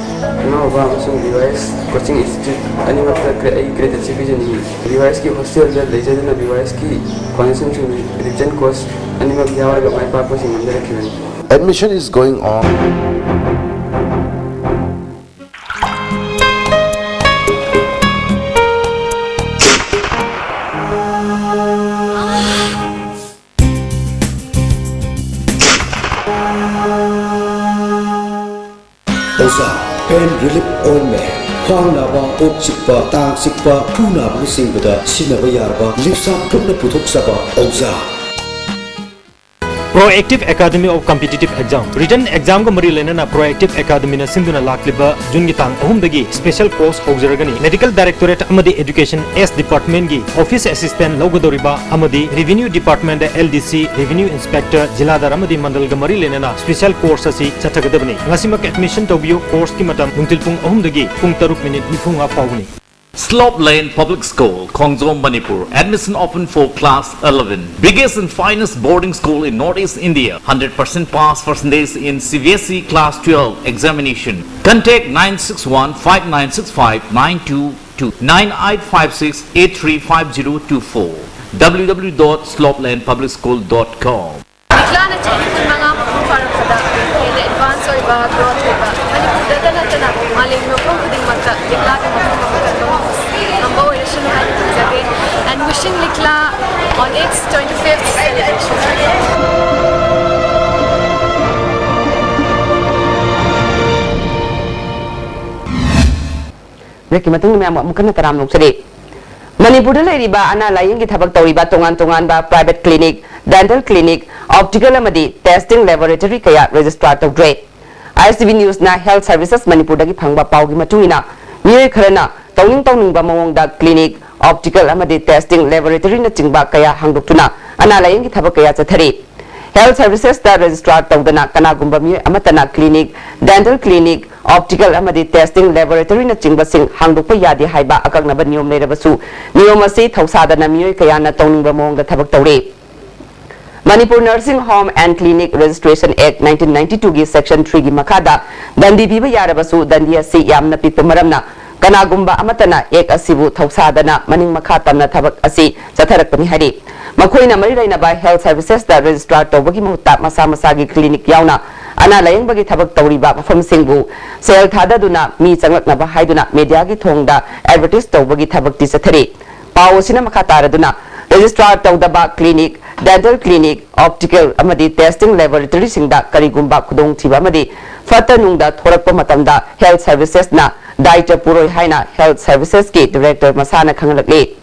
ꯏꯃꯥ ꯕꯕꯥ ꯑꯃꯁꯨꯡ B Y S coaching institute ꯑꯅꯤꯃꯛꯇ ꯒ꯭ꯔꯦ-, ꯑꯩ ꯒ꯭ꯔꯦꯇꯤꯇ꯭ꯌꯨꯠ ꯄꯤꯖꯅꯤꯡꯏ꯫ ꯕꯤ ꯋꯥꯏ ꯑꯦꯁꯀꯤ ꯍꯣꯁꯇꯦꯜꯗ ꯂꯩꯖꯗꯨꯅ ꯕꯤ ꯋꯥꯏ ꯑꯦꯁꯀꯤ ꯐꯥꯎꯟꯗꯦꯁꯟꯁꯤꯡ, ꯔꯤꯚꯤꯖꯟ ꯀꯣꯔꯁ ꯑꯅꯤꯃꯛ ꯌꯥꯎꯔꯒ ꯃꯥꯏ ꯄꯥꯛꯄꯁꯤ ꯉꯝꯖꯔꯛꯈꯤꯕꯅꯤ꯫ Admission is going on. ꯑꯣꯖꯥ, pain relief ointment, ꯈ꯭ꯋꯥꯡ ꯅꯥꯕ, ꯀꯣꯛ ꯆꯤꯛꯄ, ꯇꯥꯡ ꯆꯤꯛꯄ, ꯈꯨ ꯅꯥꯕꯅꯆꯤꯡꯕꯗ ꯁꯤꯖꯤꯟꯅꯕ ꯌꯥꯔꯕ ꯂꯤꯞꯁꯥꯞ ꯒ꯭ꯔꯨꯞꯅ ꯄꯨꯊꯣꯛꯆꯕ ꯑꯣꯖꯥ꯫ Proactive Academy of Competitive Exam, written examꯒ ꯃꯔꯤ ꯂꯩꯅꯅ Proactive Academyꯅ ꯁꯤꯟꯗꯨꯅ ꯂꯥꯛꯂꯤꯕ ꯖꯨꯟꯒꯤ ꯇꯥꯡ ꯑꯍꯨꯝꯗꯒꯤ special course ꯍꯧꯖꯔꯒꯅꯤ꯫ Medical Directorate ꯑꯃꯗꯤ Education S Departmentꯀꯤ office assistant ꯂꯧꯒꯗꯧꯔꯤꯕ ꯑꯃꯗꯤ Revenue Departmentꯇ L D C, Revenue Inspector, ꯖꯤꯂꯥꯗꯥꯔ ꯑꯃꯗꯤ ꯃꯟꯗꯜꯒ ꯃꯔꯤ ꯂꯩꯅꯅ special course ꯑꯁꯤ ꯆꯠꯊꯒꯗꯕꯅꯤ꯫ ꯉꯁꯤꯃꯛ admission ꯇꯧꯕꯤꯌꯨ꯫ Courseꯀꯤ ꯃꯇꯝ ꯅꯨꯡꯊꯤꯜ ꯄꯨꯡ ꯑꯍꯨꯝꯗꯒꯤ ꯄꯨꯡ ꯇꯔꯨꯛ minute ꯅꯤꯐꯨꯃꯉꯥ ꯐꯥꯎꯕꯅꯤ꯫ Slope Lane Public School, Khongjom, Manipur. Admission open for class eleven. Biggest and finest boarding school in Northeast India. Hundred percent pass percentage in C B S E class twelve examination. Contact nine six one five nine six five nine two two, nine eight five six eight three five zero two four. W W W dot slopeland public school dot com. ꯂꯤꯛꯂꯥꯅ ꯆꯍꯤ ꯀꯨꯟꯃꯉꯥ ꯃꯄꯨꯡ ꯐꯥꯔꯛꯄꯗ ꯍꯦꯟꯅ advance ꯑꯣꯏꯕ, growth ꯑꯣꯏꯕ, ꯃꯅꯤꯄꯨꯔꯗꯇ ꯅꯠꯇꯅ ꯃꯥꯂꯦꯝꯒꯤ ꯃꯐꯝ ꯈꯨꯗꯤꯡꯃꯛꯇ ꯂꯤꯛꯂꯥꯒꯤ ꯃꯐꯝ ꯑꯃ ꯀꯟꯕ ꯉꯝꯕ ꯑꯣꯏꯔꯁꯅꯨ ꯍꯥꯏꯅ ꯈꯟꯖꯒꯦ꯫ And wishing Likla on its twenty-fifth celebration. ꯕ꯭ꯔꯦꯛꯀꯤ ꯃꯇꯨꯡꯗ ꯃꯌꯥꯝ ꯑꯃꯨꯛ ꯍꯟꯅ ꯇꯔꯥꯝꯅ ꯑꯣꯛꯆꯔꯤ꯫ ꯃꯅꯤꯄꯨꯔꯗ ꯂꯩꯔꯤꯕ ꯑꯅꯥ ꯂꯥꯌꯦꯡꯒꯤ ꯊꯕꯛ ꯇꯧꯔꯤꯕ ꯇꯣꯉꯥꯟ ꯇꯣꯉꯥꯟꯕ private clinic, dental clinic, optical ꯑꯃꯗꯤ testing laboratory ꯀꯌꯥ register ꯇꯧꯗ꯭ꯔꯦ꯫ I S T V Newsꯅ Health Services ꯃꯅꯤꯄꯨꯔꯗꯒꯤ ꯐꯪꯕ ꯄꯥꯎꯒꯤ ꯃꯇꯨꯡ ꯏꯟꯅ, ꯃꯤꯑꯣꯏ ꯈꯔꯅ ꯇꯧꯅꯤꯡ ꯇꯧꯅꯤꯡꯕ ꯃꯑꯣꯡꯗ clinic, optical ꯑꯃꯗꯤ testing laboratoryꯅꯆꯤꯡꯕ ꯀꯌꯥ ꯍꯥꯡꯗꯣꯛꯇꯨꯅ ꯑꯅꯥ ꯂꯥꯌꯦꯡꯒꯤ ꯊꯕꯛ ꯀꯌꯥ ꯆꯠꯊꯔꯤ꯫ Health Servicesꯇ register ꯇꯧꯗꯅ ꯀꯅꯥꯒꯨꯝꯕ ꯃꯤꯑꯣꯏ ꯑꯃꯠꯇꯅ clinic, dental clinic, optical ꯑꯃꯗꯤ testing laboratoryꯅꯆꯤꯡꯕꯁꯤꯡ ꯍꯥꯡꯗꯣꯛꯄ ꯌꯥꯗꯦ ꯍꯥꯏꯕ ꯑꯀꯛꯅꯕ ꯅꯤꯌꯣꯝ ꯂꯩꯔꯕꯁꯨ, ꯅꯤꯌꯣꯝ ꯑꯁꯤ ꯊꯧꯁꯥꯗꯅ ꯃꯤꯑꯣꯏ ꯀꯌꯥꯅ ꯇꯧꯅꯤꯡꯕ ꯃꯑꯣꯡꯗ ꯊꯕꯛ ꯇꯧꯔꯤ꯫ Manipur Nursing Home and Clinic Registration Act nineteen ninety-twoꯒꯤ Section threeꯒꯤ ꯃꯈꯥꯗ ꯗꯟꯗꯤ ꯄꯤꯕ ꯌꯥꯔꯕꯁꯨ, ꯗꯟꯗꯤ ꯑꯁꯤ ꯌꯥꯝꯅ ꯄꯤꯛꯄ ꯃꯔꯝꯅ, ꯀꯅꯥꯒꯨꯝꯕ ꯑꯃꯠꯇꯅ Act ꯑꯁꯤꯕꯨ ꯊꯧꯁꯥꯗꯅ ꯃꯅꯤꯡ ꯃꯈꯥ ꯇꯝꯅ ꯊꯕꯛ ꯑꯁꯤ ꯆꯠꯊꯔꯛꯄꯅꯤ ꯍꯥꯏꯔꯤ꯫ ꯃꯈꯣꯏꯅ ꯃꯔꯤ ꯂꯩꯅꯕ Health Servicesꯇ register ꯇꯧꯕꯒꯤ ꯃꯍꯨꯠꯇ ꯃꯁꯥ ꯃꯁꯥꯒꯤ clinic ꯌꯥꯎꯅ ꯑꯅꯥ ꯂꯥꯌꯦꯡꯕꯒꯤ ꯊꯕꯛ ꯇꯧꯔꯤꯕ ꯃꯐꯝꯁꯤꯡꯕꯨ ꯁꯦꯜ ꯊꯥꯗꯗꯨꯅ ꯃꯤ ꯆꯪꯂꯛꯅꯕ ꯍꯥꯏꯗꯨꯅ mediaꯒꯤ ꯊꯣꯡꯗ advertise ꯇꯧꯕꯒꯤ ꯊꯕꯛꯇꯤ ꯆꯠꯊꯔꯤ꯫ ꯄꯥꯎ ꯑꯁꯤꯅ ꯃꯈꯥ ꯇꯥꯔꯗꯨꯅ, register ꯇꯧꯗꯕ clinic, dental clinic, optical ꯑꯃꯗꯤ testing laboratoryꯁꯤꯡꯗ ꯀꯔꯤꯒꯨꯝꯕ ꯈꯨꯗꯣꯡꯊꯤꯕ ꯑꯃꯗꯤ ꯐꯠꯇ ꯅꯨꯡꯗ ꯊꯣꯔꯛꯄ ꯃꯇꯝꯗ Health Servicesꯅ ꯗꯥꯏꯇ꯭ꯋ ꯄꯨꯔꯣꯏ ꯍꯥꯏꯅ Health Servicesꯀꯤ director ꯃꯁꯥꯅ ꯈꯪꯍꯜꯂꯛꯂꯤ꯫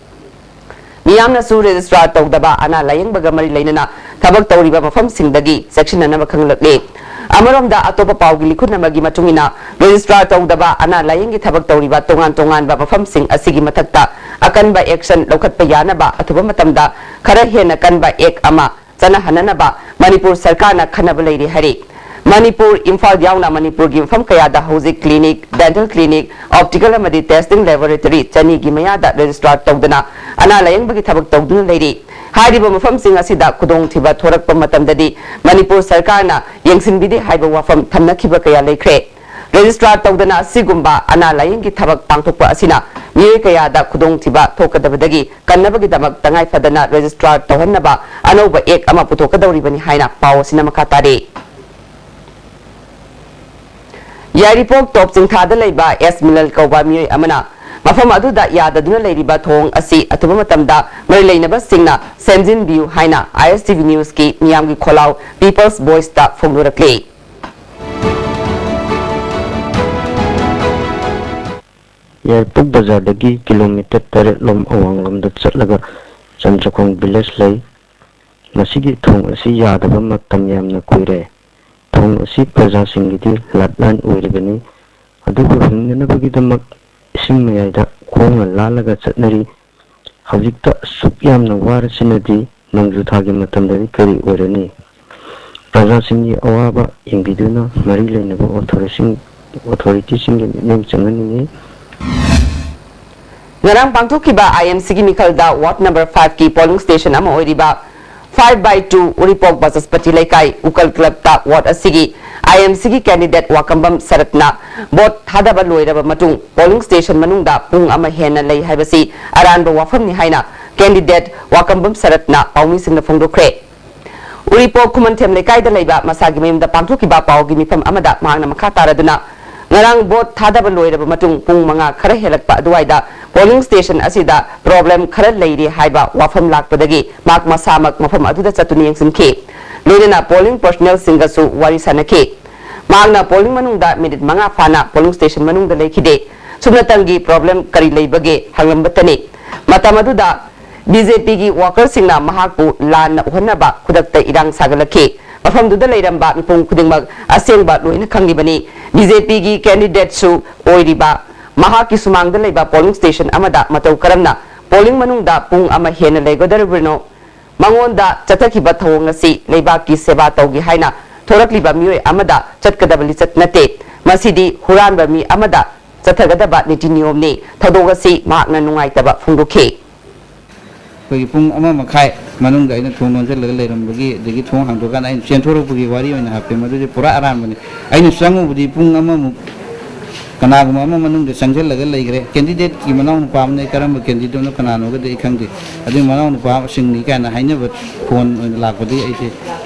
ꯃꯤꯌꯥꯝꯅꯁꯨ register ꯇꯧꯗꯕ ꯑꯅꯥ ꯂꯥꯌꯦꯡꯕꯒ ꯃꯔꯤ ꯂꯩꯅꯅ ꯊꯕꯛ ꯇꯧꯔꯤꯕ ꯃꯐꯝꯁꯤꯡꯗꯒꯤ ꯆꯦꯛꯁꯤꯟꯅꯅꯕ ꯈꯪꯍꯜꯂꯛꯂꯤ꯫ ꯑꯃꯔꯣꯝꯗ, ꯑꯇꯣꯞꯄ ꯄꯥꯎꯒꯤ ꯂꯤꯈꯨꯟ ꯑꯃꯒꯤ ꯃꯇꯨꯡ ꯏꯟꯅ, register ꯇꯧꯗꯕ ꯑꯅꯥ ꯂꯥꯌꯦꯡꯒꯤ ꯊꯕꯛ ꯇꯧꯔꯤꯕ ꯇꯣꯉꯥꯟ ꯇꯣꯉꯥꯟꯕ ꯃꯐꯝꯁꯤꯡ ꯑꯁꯤꯒꯤ ꯃꯊꯛꯇ ꯑꯀꯟꯕ action ꯂꯧꯈꯠꯄ ꯌꯥꯅꯕ ꯑꯊꯨꯕ ꯃꯇꯝꯗ ꯈꯔ ꯍꯦꯟꯅ ꯀꯟꯕ Act ꯑꯃ ꯆꯠꯅꯍꯟꯅꯅꯕ ꯃꯅꯤꯄꯨꯔ ꯁꯔꯀꯥꯔꯅ ꯈꯟꯅꯕ ꯂꯩꯔꯤ ꯍꯥꯏꯔꯤ꯫ ꯃꯅꯤꯄꯨꯔ, ꯏꯝꯐꯥꯜ ꯌꯥꯎꯅ ꯃꯅꯤꯄꯨꯔꯒꯤ ꯃꯐꯝ ꯀꯌꯥꯗ ꯍꯧꯖꯤꯛ clinic, dental clinic, optical ꯑꯃꯗꯤ testing laboratory ꯆꯅꯤꯒꯤ ꯃꯌꯥꯗ register ꯇꯧꯗꯨꯅ ꯑꯅꯥ ꯂꯥꯌꯦꯡꯕꯒꯤ ꯊꯕꯛ ꯇꯧꯗꯨꯅ ꯂꯩꯔꯤ꯫ ꯍꯥꯏꯔꯤꯕ ꯃꯐꯝꯁꯤꯡ ꯑꯁꯤꯗ ꯈꯨꯗꯣꯡꯊꯤꯕ ꯊꯣꯔꯛꯄ ꯃꯇꯝꯗꯗꯤ ꯃꯅꯤꯄꯨꯔ ꯁꯔꯀꯥꯔꯅ ꯌꯦꯡꯁꯤꯟꯕꯤꯗꯦ ꯍꯥꯏꯕ ꯋꯥꯐꯝ ꯊꯝꯅꯈꯤꯕ ꯀꯌꯥ ꯂꯩꯈ꯭ꯔꯦ꯫ Register ꯇꯧꯗꯅ ꯑꯁꯤꯒꯨꯝꯕ ꯑꯅꯥ ꯂꯥꯌꯦꯡꯒꯤ ꯊꯕꯛ ꯄꯥꯡꯊꯣꯛꯄ ꯑꯁꯤꯅ ꯃꯤꯑꯣꯏ ꯀꯌꯥꯗ ꯈꯨꯗꯣꯡꯊꯤꯕ ꯊꯣꯛꯀꯗꯕꯗꯒꯤ ꯀꯟꯅꯕꯒꯤꯗꯃꯛ ꯇꯉꯥꯏ ꯐꯗꯅ ꯔꯦꯖꯤꯁꯇ꯭ꯔꯥꯔ ꯇꯧꯍꯟꯅꯕ ꯑꯅꯧꯕ ꯑꯦꯛ ꯑꯃ ꯄꯨꯊꯣꯛꯀꯗꯧꯔꯤꯕꯅꯤ ꯍꯥꯏꯅ ꯄꯥꯎ ꯑꯁꯤꯅ ꯃꯈꯥ ꯇꯥꯔꯤ꯫ ꯌꯥꯏꯔꯤꯄꯣꯛ ꯇꯣꯞ ꯆꯤꯡꯊꯥꯗ ꯂꯩꯕ ꯑꯦꯁ ꯃꯤꯂꯜ ꯀꯧꯕ ꯃꯤꯑꯣꯏ ꯑꯃꯅ ꯃꯐꯝ ꯑꯗꯨꯗ ꯌꯥꯗꯗꯨꯅ ꯂꯩꯔꯤꯕ ꯊꯣꯡ ꯑꯁꯤ ꯑꯊꯨꯕ ꯃꯇꯝꯗ ꯃꯔꯤ ꯂꯩꯅꯕꯁꯤꯡꯅ ꯁꯦꯝꯖꯤꯟꯕꯤꯌꯨ ꯍꯥꯏꯅ ꯑꯥꯏ ꯑꯦꯁ ꯇꯤ ꯚꯤ ꯅ꯭ꯌꯨꯁꯀꯤ ꯃꯤꯌꯥꯝꯒꯤ ꯈꯣꯜꯂꯥꯎ ꯄꯤꯄꯜꯁ ꯚꯣꯏꯁꯇ ꯐꯣꯡꯗꯣꯔꯛꯂꯤ꯫ ꯌꯥꯏꯔꯤꯄꯣꯛ ꯕꯖꯥꯔꯗꯒꯤ ꯀꯤꯂꯣꯃꯤꯇꯔ ꯇꯔꯦꯠ ꯂꯣꯝ ꯑꯋꯥꯡꯂꯣꯝꯗ ꯆꯠꯂꯒ ꯆꯟꯆꯈꯣꯡ ꯚꯤꯂꯦꯖ ꯂꯩ꯫ ꯃꯁꯤꯒꯤ ꯊꯣꯡ ꯑꯁꯤ ꯌꯥꯗꯕ ꯃꯇꯝ ꯌꯥꯝꯅ ꯀꯨꯏꯔꯦ꯫ ꯊꯣꯡ ꯑꯁꯤ ꯄ꯭ꯔꯖꯥꯁꯤꯡꯒꯤꯗꯤ ꯂꯥꯏꯐꯂꯥꯏꯟ ꯑꯣꯏꯔꯤꯕꯅꯤ꯫ ꯑꯗꯨꯕꯨ ꯍꯤꯡꯅꯅꯕꯒꯤꯗꯃꯛ ꯏꯁꯤꯡ ꯃꯌꯥꯏꯗ ꯈꯣꯡꯅ ꯂꯥꯜꯂꯒ ꯆꯠꯅꯔꯤ꯫ ꯍꯧꯖꯤꯛꯇ ꯑꯁꯨꯛ ꯌꯥꯝꯅ ꯋꯥꯔꯤꯁꯤꯅꯗꯤ ꯅꯣꯡꯖꯨ ꯊꯥꯒꯤ ꯃꯇꯝꯗꯗꯤ ꯀꯔꯤ ꯑꯣꯏꯔꯅꯤ? ꯄ꯭ꯔꯖꯥꯁꯤꯡꯒꯤ ꯑꯋꯥꯕ ꯌꯦꯡꯕꯤꯗꯨꯅ ꯃꯔꯤ ꯂꯩꯅꯕ ꯑꯣꯊꯣꯔꯤꯁꯤꯡ-, ꯑꯣꯊꯣꯔꯤꯇꯤꯁꯤꯡꯒꯤ ꯃꯤꯠꯌꯦꯡ ꯆꯪꯍꯟꯅꯤꯡꯏ꯫ ꯉꯔꯥꯡ ꯄꯥꯡꯊꯣꯛꯈꯤꯕ ꯑꯥꯏ ꯑꯦꯝ ꯁꯤꯒꯤ ꯃꯤꯈꯜꯗ ꯋꯥꯔꯗ ꯅꯝꯕꯔ ꯐꯥꯏꯚꯀꯤ ꯄꯣꯂꯤꯡ ꯁ꯭ꯇꯦꯁꯟ ꯑꯃ ꯑꯣꯏꯔꯤꯕ ꯐꯥꯏꯚ ꯕꯥꯏ ꯇꯨ ꯎꯔꯤꯄꯣꯛ ꯕꯆꯁꯄꯇꯤ ꯂꯩꯀꯥꯏ ꯎꯀꯜ ꯀ꯭ꯂꯕꯇ ꯋꯥꯔꯗ ꯑꯁꯤꯒꯤ ꯑꯥꯏ ꯑꯦꯝ ꯁꯤꯒꯤ ꯀꯦꯟꯗꯤꯗꯦꯠ ꯋꯥꯀꯝꯕꯝ ꯁꯔꯠꯅ ꯚꯣꯠ ꯊꯥꯗꯕ ꯂꯣꯏꯔꯕ ꯃꯇꯨꯡ ꯄꯣꯂꯤꯡ ꯁ꯭ꯇꯦꯁꯟ ꯃꯅꯨꯡꯗ ꯄꯨꯡ ꯑꯃ ꯍꯦꯟꯅ ꯂꯩ ꯍꯥꯏꯕꯁꯤ ꯑꯔꯥꯟꯕ ꯋꯥꯐꯝꯅꯤ ꯍꯥꯏꯅ ꯀꯦꯟꯗꯤꯗꯦꯠ ꯋꯥꯀꯝꯕꯝ ꯁꯔꯠꯅ ꯄꯥꯎꯃꯤꯁꯤꯡꯗ ꯐꯣꯡꯗꯣꯛꯈ꯭ꯔꯦ꯫ ꯎꯔꯤꯄꯣꯛ ꯈꯨꯃꯟꯊꯦꯝ ꯂꯩꯀꯥꯏꯗ ꯂꯩꯕ ꯃꯁꯥꯒꯤ ꯃꯌꯨꯝꯗ ꯄꯥꯡꯊꯣꯛꯈꯤꯕ ꯄꯥꯎꯒꯤ ꯃꯤꯐꯝ ꯑꯃꯗ ꯃꯍꯥꯛꯅ ꯃꯈꯥ ꯇꯥꯔꯗꯨꯅ, ꯉꯔꯥꯡ ꯚꯣꯠ ꯊꯥꯗꯕ ꯂꯣꯏꯔꯕ ꯃꯇꯨꯡ ꯄꯨꯡ ꯃꯉꯥ ꯈꯔ ꯍꯦꯜꯂꯛꯄ ꯑꯗꯨꯋꯥꯏꯗ ꯄꯣꯂꯤꯡ ꯁ꯭ꯇꯦꯁꯟ ꯑꯁꯤꯗ ꯄ꯭ꯔꯣꯕ꯭ꯂꯦꯝ ꯈꯔ ꯂꯩꯔꯦ ꯍꯥꯏꯕ ꯋꯥꯐꯝ ꯂꯥꯛꯄꯗꯒꯤ ꯃꯍꯥꯛ ꯃꯁꯥꯃꯛ ꯃꯐꯝ ꯑꯗꯨꯗ ꯆꯠꯇꯨꯅ ꯌꯦꯡꯁꯤꯟꯈꯤ꯫ ꯂꯣꯏꯅꯅ ꯄꯣꯂꯤꯡ ꯄꯔꯁꯅꯦꯜꯁꯤꯡꯒꯁꯨ ꯋꯥꯔꯤ ꯁꯥꯟꯅꯈꯤ꯫ ꯃꯍꯥꯛꯅ ꯄꯣꯂꯤꯡ ꯃꯅꯨꯡꯗ ꯃꯤꯅꯤꯠ ꯃꯉꯥ ꯐꯥꯅ ꯄꯣꯂꯤꯡ ꯁ꯭ꯇꯦꯁꯟ ꯃꯅꯨꯡꯗ ꯂꯩꯈꯤꯗꯦ꯫ ꯁꯨꯞꯅꯇꯪꯒꯤ ꯄ꯭ꯔꯣꯕ꯭ꯂꯦꯝ ꯀꯔꯤ ꯂꯩꯕꯒꯦ ꯍꯪꯂꯝꯕꯇꯅꯤ꯫ ꯃꯇꯝ ꯑꯗꯨꯗ ꯕꯤ ꯖꯦ ꯄꯤꯒꯤ ꯋꯥꯀꯔꯁꯤꯡꯅ ꯃꯍꯥꯛꯄꯨ ꯂꯥꯟꯅ ꯎꯍꯟꯅꯕ ꯈꯨꯗꯛꯇ ꯏꯔꯥꯡ ꯁꯥꯒꯠꯂꯛꯈꯤ꯫ ꯃꯐꯝꯗꯨꯗ ꯂꯩꯔꯝꯕ ꯃꯤꯄꯨꯝ ꯈꯨꯗꯤꯡꯃꯛ ꯑꯁꯦꯡꯕ ꯂꯣꯏꯅ ꯈꯪꯂꯤꯕꯅꯤ꯫ ꯕꯤ ꯖꯦ ꯄꯤꯒꯤ ꯀꯦꯟꯗꯤꯗꯦꯠꯁꯨ ꯑꯣꯏꯔꯤꯕ ꯃꯍꯥꯛꯀꯤ ꯁꯨꯃꯥꯡꯗ ꯂꯩꯕ ꯄꯣꯂꯤꯡ ꯁ꯭ꯇꯦꯁꯟ ꯑꯃꯗ ꯃꯇꯧ ꯀꯔꯝꯅ ꯄꯣꯂꯤꯡ ꯃꯅꯨꯡꯗ ꯄꯨꯡ ꯑꯃ ꯍꯦꯟꯅ ꯂꯩꯒꯗꯧꯔꯤꯕꯅꯣ? ꯃꯉꯣꯟꯗ ꯆꯠꯊꯈꯤꯕ ꯊꯧꯑꯣꯡ ꯑꯁꯤ ꯂꯩꯕꯥꯛꯀꯤ ꯁꯦꯕꯥ ꯇꯧꯒꯦ ꯍꯥꯏꯅ ꯊꯣꯔꯛꯂꯤꯕ ꯃꯤꯑꯣꯏ ꯑꯃꯗ ꯆꯠꯀꯗꯕ ꯂꯤꯆꯠ ꯅꯠꯇꯦ꯫ ꯃꯁꯤꯗꯤ ꯍꯨꯔꯥꯟꯕ ꯃꯤ ꯑꯃꯗ ꯆꯠꯊꯒꯗꯕ ꯅꯤꯇꯤ ꯅꯤꯌꯣꯝꯅꯤ꯫ ꯊꯧꯗꯣꯛ ꯑꯁꯤ ꯃꯍꯥꯛꯅ ꯅꯨꯡꯉꯥꯏꯇꯕ ꯐꯣꯡꯗꯣꯛꯈꯤ꯫ ꯑꯩꯈꯣꯏꯒꯤ ꯄꯨꯡ ꯑꯃ ꯃꯈꯥꯏ ꯃꯅꯨꯡꯗ ꯑꯩꯅ ꯊꯣꯡ ꯂꯣꯟꯁꯤꯜꯂꯒ ꯂꯩꯔꯝꯕꯒꯤ, ꯑꯗꯒꯤ ꯊꯣꯡ ꯍꯥꯡꯗꯣꯛꯑꯀꯥꯟꯗ ꯑꯩꯅ ꯆꯦꯟꯊꯣꯔꯛꯄꯒꯤ ꯋꯥꯔꯤ ꯑꯣꯏꯅ ꯍꯥꯞꯄꯦ꯫ ꯃꯗꯨꯗꯤ ꯄꯨꯔꯥ ꯑꯔꯥꯟꯕꯅꯤ꯫ ꯑꯩꯅ ꯆꯪꯉꯨꯕꯗꯤ ꯄꯨꯡ ꯑꯃꯃꯨꯛ ꯀꯅꯥꯒꯨꯝꯕ ꯑꯃ ꯃꯅꯨꯡꯗ ꯆꯪꯁꯤꯜꯂꯒ ꯂꯩꯈ꯭ꯔꯦ, ꯀꯦꯟꯗꯤꯗꯦꯠꯀꯤ ꯃꯅꯥꯎꯅꯨꯄꯥ ꯑꯃꯅꯦ, ꯀꯔꯝꯕ ꯀꯦꯟꯗꯤꯗꯦꯠꯅꯣ ꯀꯅꯥꯅꯣꯒꯗꯤ ꯑꯩ ꯈꯪꯗꯦ, ꯑꯗꯨꯒꯤ ꯃꯅꯥꯎꯅꯨꯄꯥꯁꯤꯡꯅꯤ ꯀꯥꯏꯅ ꯍꯥꯏꯅꯕ ꯐꯣꯟ ꯑꯣꯏꯅ ꯂꯥꯛꯄꯗꯒꯤ ꯑꯩꯁꯦ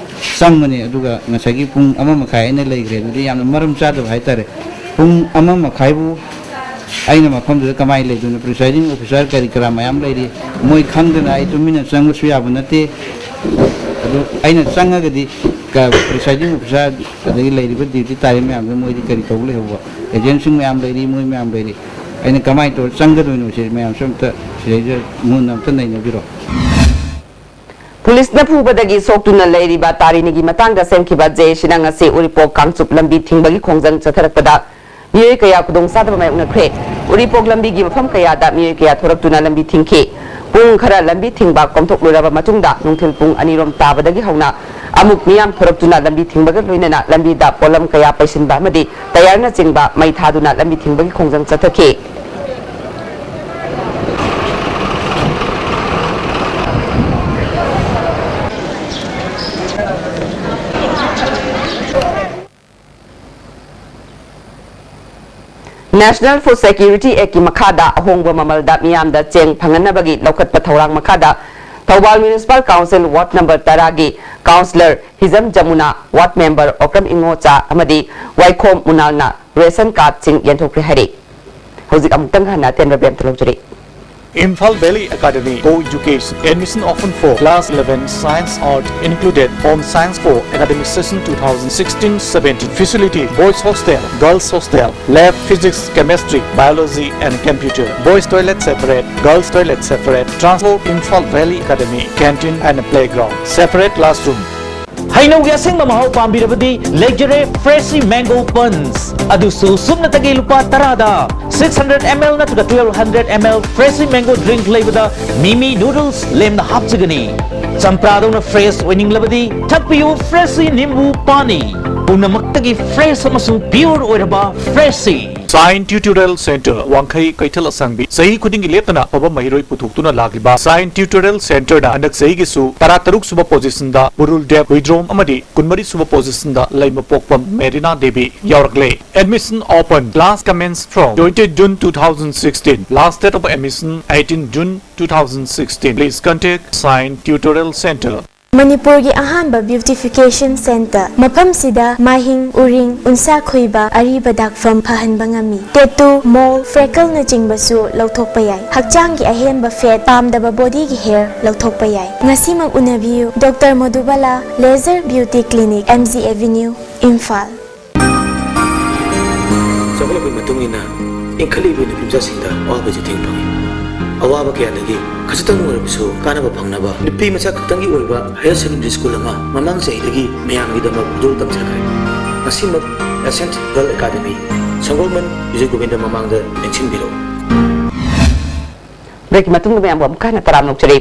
ꯆꯪꯕꯅꯦ꯫ ꯑꯗꯨꯒ ꯉꯁꯥꯏꯒꯤ ꯄꯨꯡ ꯑꯃ ꯃꯈꯥꯏ ꯑꯩꯅ ꯂꯩꯈ꯭ꯔꯦ, ꯑꯗꯨꯗꯤ ꯌꯥꯝꯅ ꯃꯔꯝ ꯆꯥꯗꯕ ꯍꯥꯏꯇꯥꯔꯦ꯫ ꯄꯨꯡ ꯑꯃ ꯃꯈꯥꯏꯕꯨ ꯑꯩꯅ ꯃꯐꯝꯗꯨꯗ ꯀꯃꯥꯏꯅ ꯂꯩꯗꯣꯏꯅꯣ? Presiding officer ꯀꯔꯤ ꯀꯔꯥ ꯃꯌꯥꯝ ꯂꯩꯔꯤ, ꯃꯣꯏ ꯈꯪꯗꯅ ꯑꯩ ꯇꯨꯃꯤꯟꯅ ꯆꯪꯕꯁꯨ ꯌꯥꯕ ꯅꯠꯇꯦ꯫ ꯑꯗꯨ ꯑꯩꯅ ꯆꯪꯉꯒꯗꯤ ꯀ-, presiding officer ꯑꯗꯒꯤ ꯂꯩꯔꯤꯕ duty ꯇꯥꯔꯤ ꯃꯌꯥꯝꯗꯨ ꯃꯣꯏꯗꯤ ꯀꯔꯤ ꯇꯧꯕ ꯂꯩꯍꯧꯕ? Agentꯁꯤꯡ ꯃꯌꯥꯝ ꯂꯩꯔꯤ, ꯃꯣꯏ ꯃꯌꯥꯝ ꯂꯩꯔꯤ꯫ ꯑꯩꯅ ꯀꯃꯥꯏꯅ ꯇꯧꯔ ꯆꯪꯒꯗꯣꯏꯅꯣ? ꯁꯤ ꯃꯌꯥꯝꯁꯨ ꯑꯝꯇ ꯁꯤꯗꯩꯗ ꯃꯨꯟꯅ ꯑꯝꯇ ꯅꯩꯅꯕꯤꯔꯣ꯫ ꯄꯨꯂꯤꯁꯅ ꯐꯨꯕꯗꯒꯤ ꯁꯣꯛꯇꯨꯅ ꯂꯩꯔꯤꯕ ꯇꯥꯔꯤꯅꯤꯒꯤ ꯃꯇꯥꯡꯗ ꯁꯦꯝꯈꯤꯕ ꯖꯦ ꯁꯤꯅ ꯉꯁꯤ ꯎꯔꯤꯄꯣꯛ ꯀꯥꯡꯆꯨꯞ ꯂꯝꯕꯤ ꯊꯤꯡꯕꯒꯤ ꯈꯣꯡꯖꯪ ꯆꯠꯊꯔꯛꯄꯗ ꯃꯤꯑꯣꯏ ꯀꯌꯥ ꯈꯨꯗꯣꯡꯆꯥꯗꯕ ꯃꯥꯌꯣꯛꯅꯈ꯭ꯔꯦ꯫ ꯎꯔꯤꯄꯣꯛ ꯂꯝꯕꯤꯒꯤ ꯃꯐꯝ ꯀꯌꯥꯗ ꯃꯤꯑꯣꯏ ꯀꯌꯥ ꯊꯣꯔꯛꯇꯨꯅ ꯂꯝꯕꯤ ꯊꯤꯡꯈꯤ꯫ ꯄꯨꯡ ꯈꯔ ꯂꯝꯕꯤ ꯊꯤꯡꯕ ꯀꯣꯝꯊꯣꯛꯂꯨꯔꯕ ꯃꯇꯨꯡꯗ ꯅꯨꯡꯊꯤꯜ ꯄꯨꯡ ꯑꯅꯤꯔꯣꯝ ꯇꯥꯕꯗꯒꯤ ꯍꯧꯅ ꯑꯃꯨꯛ ꯃꯤꯌꯥꯝ ꯊꯣꯔꯛꯇꯨꯅ ꯂꯝꯕꯤ ꯊꯤꯡꯕꯒ ꯂꯣꯏꯅꯅ ꯂꯝꯕꯤꯗ ꯄꯣꯠꯂꯝ ꯀꯌꯥ ꯄꯩꯁꯤꯟꯕ ꯑꯃꯗꯤ ꯇꯌꯥꯔꯅꯆꯤꯡꯕ ꯃꯩ ꯊꯥꯗꯨꯅ ꯂꯝꯕꯤ ꯊꯤꯡꯕꯒꯤ ꯈꯣꯡꯖꯪ ꯆꯠꯊꯈꯤ꯫ National Food Security Actꯀꯤ ꯃꯈꯥꯗ ꯑꯍꯣꯡꯕ ꯃꯃꯜꯗ ꯃꯤꯌꯥꯝꯗ ꯆꯦꯡ ꯐꯪꯍꯟꯅꯕꯒꯤ ꯂꯧꯈꯠꯄ ꯊꯧꯔꯥꯡ ꯃꯈꯥꯗ Thoubal Municipal Council Ward number ꯇꯔꯥꯒꯤ Councillor ꯍꯤꯖꯝ ꯖꯃꯨꯅꯥ, Ward Member ꯑꯣꯀ꯭ꯔꯝ ꯏꯉꯣꯆꯥ ꯑꯃꯗꯤ ꯋꯥꯏꯈꯣꯝ ꯃꯨꯅꯥꯜꯅ ration cardꯁꯤꯡ ꯌꯦꯟꯊꯣꯛꯈ꯭ꯔꯦ ꯍꯥꯏꯔꯤ꯫ ꯍꯧꯖꯤꯛ ꯑꯃꯨꯛꯇꯪ ꯍꯟꯅ ꯑꯇꯦꯟꯕ ꯕꯦꯝꯇ ꯂꯧꯖꯔꯤ꯫ Imphal Valley Academy, co-education, admission open for class eleven, science, art included. Home science for academic session two thousand sixteen seventeen. Facility: boys hostel, girls hostel, lab, physics, chemistry, biology and computer. Boys toilet separate, girls toilet separate. Transport: Imphal Valley Academy, canteen and playground. Separate classroom. ꯍꯩꯅꯧꯒꯤ ꯑꯁꯦꯡꯕ ꯃꯍꯥꯎ ꯄꯥꯝꯕꯤꯔꯕꯗꯤ ꯂꯩꯖꯔꯦ Freshie Mango Punch꯫ ꯑꯗꯨꯁꯨ ꯁꯨꯞꯅꯇꯒꯤ ꯂꯨꯄꯥ ꯇꯔꯥꯗ꯫ Six hundred ml ꯅꯠꯇ꯭ꯔꯒ twelve hundred ml Freshie Mango drink ꯂꯩꯕꯗ ꯃꯤꯃꯤ noodles ꯂꯦꯝꯅ ꯍꯥꯞꯆꯒꯅꯤ꯫ ꯆꯝꯄ꯭ꯔꯥꯗꯧꯅ fresh ꯑꯣꯏꯅꯤꯡꯂꯕꯗꯤ ꯊꯛꯄꯤꯌꯨ Freshie ꯅꯤꯝꯕꯨ ꯄꯥꯅꯤ꯫ ꯄꯨꯝꯅꯃꯛꯇꯒꯤ fresh ꯑꯃꯁꯨꯡ pure ꯑꯣꯏꯔꯕ Freshie꯫ Science Tutorial Center, ꯋꯥꯡꯈꯩ ꯀꯩꯊꯦꯜ ꯑꯁꯥꯡꯕꯤ꯫ ꯆꯍꯤ ꯈꯨꯗꯤꯡꯒꯤ ꯂꯦꯞꯇꯅ ꯑꯐꯕ ꯃꯍꯩꯔꯣꯏ ꯄꯨꯊꯣꯛꯇꯨꯅ ꯂꯥꯛꯂꯤꯕ Science Tutorial Centerꯅ ꯍꯟꯗꯛ ꯆꯍꯤꯒꯤꯁꯨ ꯇꯔꯥ ꯇꯔꯨꯛ ꯁꯨꯕ positionꯗ ꯎꯔꯨꯜ ꯗꯦꯞ, ꯍꯨꯏꯗ꯭ꯔꯣꯝ ꯑꯃꯗꯤ ꯀꯨꯟꯃꯔꯤ ꯁꯨꯕ positionꯗ ꯂꯩꯃꯄꯣꯛꯄꯝ ꯃꯦꯔꯤꯅꯥ ꯗꯦꯕꯤ ꯌꯥꯎꯔꯛꯂꯦ꯫ Admission open. Class commence from twenty June two thousand sixteen. Last date of admission eighteen June two thousand sixteen. Please contact Science Tutorial Center. ꯃꯅꯤꯄꯨꯔꯒꯤ ꯑꯍꯥꯟꯕ beautification center꯫ ꯃꯐꯝꯁꯤꯗ ꯃꯥꯏꯍꯤꯡ, ꯎꯔꯤꯡ, ꯎꯟꯁꯥ ꯈꯨꯏꯕ, ꯑꯔꯤꯕ ꯗꯥꯛꯐꯝ ꯐꯍꯟꯕ ꯉꯝꯃꯤ꯫ Tattoo, mole, freckleꯅꯆꯤꯡꯕꯁꯨ ꯂꯧꯊꯣꯛꯄ ꯌꯥꯏ꯫ ꯍꯛꯆꯥꯡꯒꯤ ꯑꯍꯦꯟꯕ fat, ꯄꯥꯝꯗꯕ bodyꯒꯤ hair ꯂꯧꯊꯣꯛꯄ ꯌꯥꯏ꯫ ꯉꯁꯤꯃꯛ ꯎꯅꯕꯤꯌꯨ꯫ Doctor ꯃꯣꯗꯨꯕꯥꯂꯥ, Laser Beauty Clinic, M G Avenue, Imphal. ꯆꯥꯎꯈꯠꯂꯛꯄꯒꯤ ꯃꯇꯨꯡ ꯏꯟꯅ ꯏꯟꯈꯠꯂꯛꯂꯤꯕ ꯅꯨꯄꯤꯃꯆꯥꯁꯤꯡꯗ ꯑꯋꯥꯕ ꯆꯩꯊꯦꯡ ꯐꯪꯏ꯫ ꯑꯋꯥꯕ ꯀꯌꯥꯗꯒꯤ ꯈꯖꯤꯛꯇꯪ ꯑꯣꯏꯔꯕꯁꯨ ꯀꯥꯟꯅꯕ ꯐꯪꯅꯕ ꯅꯨꯄꯤ ꯃꯆꯥ ꯈꯛꯇꯪꯒꯤ ꯑꯣꯏꯕ higher secondary school ꯑꯃ ꯃꯃꯥꯡ ꯆꯍꯤꯗꯒꯤ ꯃꯌꯥꯝꯒꯤꯗꯃꯛ ꯍꯧꯗꯣꯛ ꯇꯝꯖꯈ꯭ꯔꯦ꯫ ꯉꯁꯤꯃꯛ Ascent Girl Academy, ꯁꯪꯒꯣꯜꯕꯟ, Bijoy Govinda ꯃꯃꯥꯡꯗ ꯂꯦꯡꯁꯤꯟꯕꯤꯔꯛꯎ꯫ Breakꯀꯤ ꯃꯇꯨꯡꯗ ꯃꯌꯥꯝꯕꯨ ꯑꯃꯨꯛꯀ ꯍꯟꯅ ꯇꯔꯥꯝꯅ ꯑꯣꯛꯆꯔꯤ꯫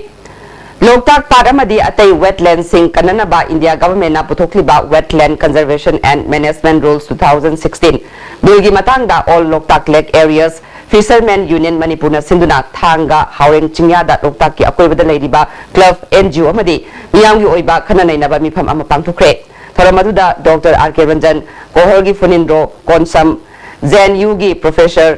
ꯂꯣꯛꯇꯥꯛ ꯄꯥꯠ ꯑꯃꯗꯤ ꯑꯇꯩ wetlandꯁꯤꯡ ꯀꯟꯅꯅꯕ ꯏꯟꯗꯤꯌꯥ governmentꯅ ꯄꯨꯊꯣꯛꯂꯤꯕ Wetland Conservation and Management Rules two thousand sixteen billꯒꯤ ꯃꯇꯥꯡꯗ All Loktak Lake Areas Fishermen Union ꯃꯅꯤꯄꯨꯔꯅ ꯁꯤꯟꯗꯨꯅ ꯊꯥꯡꯒ ꯍꯥꯎꯔꯦꯡ ꯆꯤꯡꯌꯥꯗ ꯂꯣꯛꯇꯥꯛꯀꯤ ꯑꯀꯣꯏꯕꯗ ꯂꯩꯔꯤꯕ club, N G O ꯑꯃꯗꯤ ꯃꯤꯌꯥꯝꯒꯤ ꯑꯣꯏꯕ ꯈꯟꯅ ꯅꯩꯅꯕ ꯃꯤꯐꯝ ꯑꯃ ꯄꯥꯡꯊꯣꯛꯈ꯭ꯔꯦ꯫ ꯊꯧꯔꯝ ꯑꯗꯨꯗ Doctor R K Ranjan, ꯀꯣꯍꯜꯒꯤ ꯐꯨꯅꯤꯟꯗ꯭ꯔꯣ Konsam, J N Uꯒꯤ professor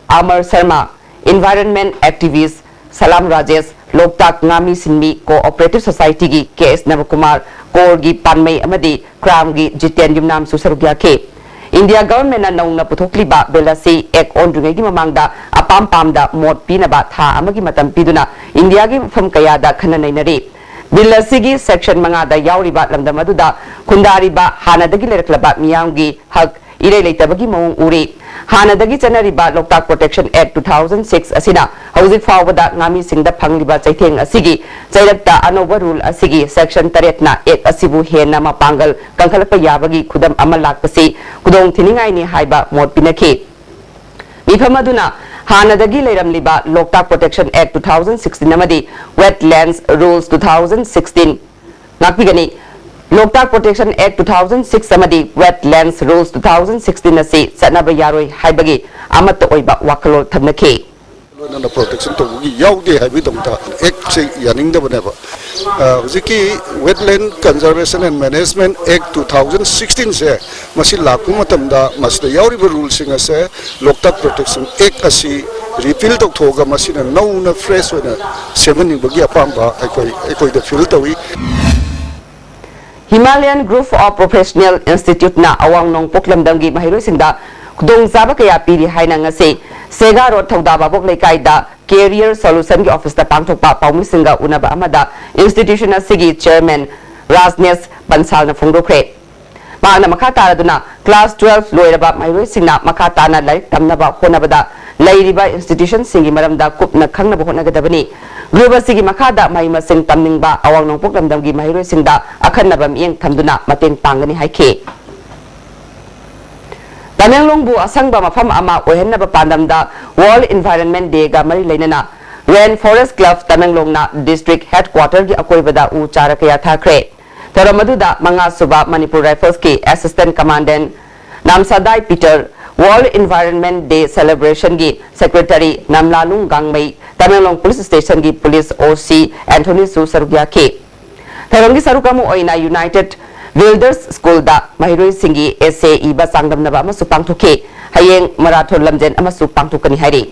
ꯑꯃꯔ ꯁꯔꯃ, environment activist ꯁꯂꯥꯝ ꯔꯥꯖꯦꯁ, ꯂꯣꯛꯇꯥꯛ ꯉꯥꯃꯤ ꯁꯤꯟꯃꯤ co-operative societyꯒꯤ K S ꯅꯕꯀꯨꯃꯥꯔ, ꯀꯣꯔꯒꯤ ꯄꯥꯟꯃꯩ ꯑꯃꯗꯤ ꯀ꯭ꯔꯥꯝꯒꯤ ꯖꯤꯇꯦꯟ ꯌꯨꯝꯅꯥꯝꯁꯨ ꯁꯔꯨꯛ ꯌꯥꯈꯤ꯫ ꯏꯟꯗꯤꯌꯥ governmentꯅ ꯅꯧꯅ ꯄꯨꯊꯣꯛꯂꯤꯕ bill ꯑꯁꯤ act ꯑꯣꯟꯗ꯭ꯔꯤꯉꯩꯒꯤ ꯃꯃꯥꯡꯗ ꯑꯄꯥꯝ ꯄꯥꯝꯗ ꯃꯣꯠ ꯄꯤꯅꯕ ꯊꯥ ꯑꯃꯒꯤ ꯃꯇꯝ ꯄꯤꯗꯨꯅ ꯏꯟꯗꯤꯌꯥꯒꯤ ꯃꯐꯝ ꯀꯌꯥꯗ ꯈꯟꯅ ꯅꯩꯅꯔꯤ꯫ Bill ꯑꯁꯤꯒꯤ section ꯃꯉꯥꯗ ꯌꯥꯎꯔꯤꯕ ꯂꯝꯗꯝ ꯑꯗꯨꯗ ꯈꯨꯟꯗꯥꯔꯤꯕ ꯍꯥꯟꯅꯗꯒꯤ ꯂꯩꯔꯛꯂꯕ ꯃꯤꯌꯥꯝꯒꯤ ꯍꯛ ꯏꯔꯩ ꯂꯩꯇꯕꯒꯤ ꯃꯑꯣꯡ ꯎꯔꯤ꯫ ꯍꯥꯟꯅꯗꯒꯤ ꯆꯠꯅꯔꯤꯕ Loktak Protection Act two thousand six ꯑꯁꯤꯅ ꯍꯧꯖꯤꯛ ꯐꯥꯎꯕꯗ ꯉꯥꯃꯤꯁꯤꯡꯗ ꯐꯪꯂꯤꯕ ꯆꯩꯊꯦꯡ ꯑꯁꯤꯒꯤ ꯆꯩꯔꯛꯇ ꯑꯅꯧꯕ rule ꯑꯁꯤꯒꯤ section ꯇꯔꯦꯠꯅ act ꯑꯁꯤꯕꯨ ꯍꯦꯟꯅ ꯃꯄꯥꯡꯒꯜ ꯀꯟꯈꯠꯂꯛꯄ ꯌꯥꯕꯒꯤ ꯈꯨꯗꯝ ꯑꯃ ꯂꯥꯛꯄꯁꯤ ꯈꯨꯗꯣꯡ ꯊꯤꯅꯤꯡꯉꯥꯏꯅꯤ ꯍꯥꯏꯕ ꯃꯣꯠ ꯄꯤꯅꯈꯤ꯫ ꯃꯤꯐꯝ ꯑꯗꯨꯅ ꯍꯥꯟꯅꯗꯒꯤ ꯂꯩꯔꯝꯂꯤꯕ Loktak Protection Act two thousand sixteen ꯑꯃꯗꯤ Wetlands Rules two thousand sixteen ꯉꯥꯛꯄꯤꯒꯅꯤ꯫ Loktak Protection Act two thousand six ꯑꯃꯗꯤ Wetlands Rules two thousand sixteen ꯑꯁꯤ ꯆꯠꯅꯕ ꯌꯥꯔꯣꯏ ꯍꯥꯏꯕꯒꯤ ꯑꯃꯠꯇ ꯑꯣꯏꯕ ꯋꯥꯈꯜꯂꯣꯟ ꯊꯝꯅꯈꯤ꯫ ꯂꯣꯏꯅꯅ ꯄ꯭ꯔꯣꯇꯦꯛꯁꯟ ꯇꯧꯕꯒꯤ ꯌꯥꯎꯗꯦ ꯍꯥꯏꯕꯒꯤꯗꯃꯛꯇ ꯑꯦꯛꯁꯦ ꯌꯥꯅꯤꯡꯗꯕꯅꯦꯕ꯫ ꯑ, ꯍꯧꯖꯤꯛꯀꯤ Wetland Conservation and Management Act two thousand sixteen ꯁꯦ ꯃꯁꯤ ꯂꯥꯛꯄ ꯃꯇꯝꯗ ꯃꯁꯤꯗ ꯌꯥꯎꯔꯤꯕ ꯔꯨꯜꯁꯤꯡ ꯑꯁꯦ ꯂꯣꯛꯇꯥꯛ ꯄ꯭ꯔꯣꯇꯦꯛꯁꯟ ꯑꯦꯛ ꯑꯁꯤ ꯔꯤꯄꯤꯜ ꯇꯧꯊꯣꯛꯑꯒ ꯃꯁꯤꯅ ꯅꯧꯅ ꯐ꯭ꯔꯦꯁ ꯑꯣꯏꯅ ꯁꯦꯝꯍꯟꯅꯤꯡꯕꯒꯤ ꯑꯄꯥꯝꯕ ꯑꯩꯈꯣꯏ ꯑꯩꯈꯣꯏꯗ ꯐꯤꯜ ꯇꯧꯏ꯫ Himalayan Group of Professional Instituteꯅ ꯑꯋꯥꯡ ꯅꯣꯡꯄꯣꯛ ꯂꯝꯗꯝꯒꯤ ꯃꯍꯩꯔꯣꯏꯁꯤꯡꯗ ꯈꯨꯗꯣꯡꯆꯥꯕ ꯀꯌꯥ ꯄꯤꯔꯤ ꯍꯥꯏꯅ ꯉꯁꯤ ꯁꯦꯒꯥ ꯔꯣꯗ ꯊꯧꯗꯥ ꯚꯥꯕꯣꯛ ꯂꯩꯀꯥꯏꯗ Career Solutionꯒꯤ officeꯇ ꯄꯥꯡꯊꯣꯛꯄ ꯄꯥꯎꯃꯤꯁꯤꯡꯒ ꯎꯅꯕ ꯑꯃꯗ institution ꯑꯁꯤꯒꯤ chairman ꯔꯥꯖꯅꯦꯁ ꯕꯟꯁꯥꯜꯅ ꯐꯣꯡꯗꯣꯛꯈ꯭ꯔꯦ꯫ ꯃꯍꯥꯛꯅ ꯃꯈꯥ ꯇꯥꯔꯗꯨꯅ class twelve ꯂꯣꯏꯔꯕ ꯃꯍꯩꯔꯣꯏꯁꯤꯡꯅ ꯃꯈꯥ ꯇꯥꯅ ꯂꯥꯏꯔꯤꯛ ꯇꯝꯅꯕ ꯍꯣꯠꯅꯕꯗ ꯂꯩꯔꯤꯕ institutionꯁꯤꯡꯒꯤ ꯃꯔꯝꯗ ꯀꯨꯞꯅ ꯈꯪꯅꯕ ꯍꯣꯠꯅꯒꯗꯕꯅꯤ꯫ Group ꯑꯁꯤꯒꯤ ꯃꯈꯥꯗ ꯃꯍꯩ ꯃꯁꯤꯡ ꯇꯝꯅꯤꯡꯕ ꯑꯋꯥꯡ ꯅꯣꯡꯄꯣꯛ ꯂꯝꯗꯝꯒꯤ ꯃꯍꯩꯔꯣꯏꯁꯤꯡꯗ ꯑꯈꯟꯅꯕ ꯃꯤꯠꯌꯦꯡ ꯊꯝꯗꯨꯅ ꯃꯇꯦꯡ ꯄꯥꯡꯒꯅꯤ ꯍꯥꯏꯈꯤ꯫ ꯇꯃꯦꯡꯂꯣꯡꯕꯨ ꯑꯁꯪꯕ ꯃꯐꯝ ꯑꯃ ꯑꯣꯏꯍꯟꯅꯕ ꯄꯥꯟꯗꯝꯗ World Environment Dayꯒ ꯃꯔꯤ ꯂꯩꯅꯅ Rain Forest Club ꯇꯃꯦꯡꯂꯣꯡꯅ district headquarterꯒꯤ ꯑꯀꯣꯏꯕꯗ ꯎ ꯆꯥꯔ ꯀꯌꯥ ꯊꯥꯈ꯭ꯔꯦ꯫ ꯊꯧꯔꯝ ꯑꯗꯨꯗ ꯃꯉꯥ ꯁꯨꯕ Manipur Riflesꯀꯤ Assistant Commandant Namsadai Peter, World Environment Day Celebrationꯒꯤ Secretary ꯅꯝꯂꯥꯂꯨꯡ ꯒꯥꯡꯃꯩ, ꯇꯃꯦꯡꯂꯣꯡ Police Stationꯒꯤ Police OC ꯑꯦꯟꯊꯣꯅꯤꯁꯨ ꯁꯔꯨꯛ ꯌꯥꯈꯤ꯫ ꯊꯧꯔꯝꯒꯤ ꯁꯔꯨꯛ ꯑꯃ ꯑꯣꯏꯅ United Builders Schoolꯗ ꯃꯍꯩꯔꯣꯏꯁꯤꯡꯒꯤ essay ꯏꯕ ꯆꯥꯡꯗꯝꯅꯕ ꯑꯃꯁꯨ ꯄꯥꯡꯊꯣꯛꯈꯤ꯫ ꯍꯌꯦꯡ marathon ꯂꯝꯖꯦꯜ ꯑꯃꯁꯨ ꯄꯥꯡꯊꯣꯛꯀꯅꯤ ꯍꯥꯏꯔꯤ꯫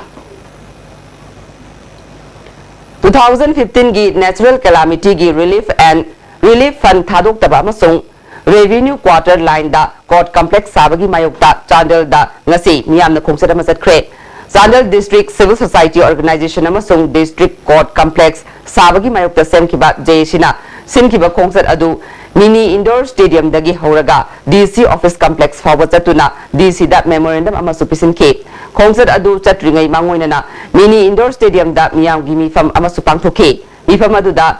Two thousand fifteenꯒꯤ natural calamityꯒꯤ relief and relief fund ꯊꯥꯗꯣꯛꯇꯕ ꯑꯃꯁꯨꯡ revenue quarter lineꯗ court complex ꯁꯥꯕꯒꯤ ꯃꯥꯌꯣꯛꯇ ꯆꯥꯟꯗꯦꯜꯗ ꯉꯁꯤ ꯃꯤꯌꯥꯝꯅ ꯈꯣꯡꯆꯠ ꯑꯃ ꯆꯠꯈ꯭ꯔꯦ꯫ Chandel District Civil Society Organization ꯑꯃꯁꯨꯡ District Court Complex ꯁꯥꯕꯒꯤ ꯃꯥꯌꯣꯛꯇ ꯁꯦꯝꯈꯤꯕ JACꯅ ꯁꯤꯟꯈꯤꯕ ꯈꯣꯡꯆꯠ ꯑꯗꯨ Mini Indoor Stadiumꯗꯒꯤ ꯍꯧꯔꯒ DC Office Complex ꯐꯥꯎꯕ ꯆꯠꯇꯨꯅ DCꯗ memorandum ꯑꯃꯁꯨ ꯄꯤꯁꯤꯟꯈꯤ꯫ ꯈꯣꯡꯆꯠ ꯑꯗꯨ ꯆꯠꯇ꯭ꯔꯤꯉꯩ ꯃꯥꯡꯑꯣꯏꯅꯅ Mini Indoor Stadiumꯗ ꯃꯤꯌꯥꯝꯒꯤ ꯃꯤꯐꯝ ꯑꯃꯁꯨ ꯄꯥꯡꯊꯣꯛꯈꯤ꯫ ꯃꯤꯐꯝ ꯑꯗꯨꯗ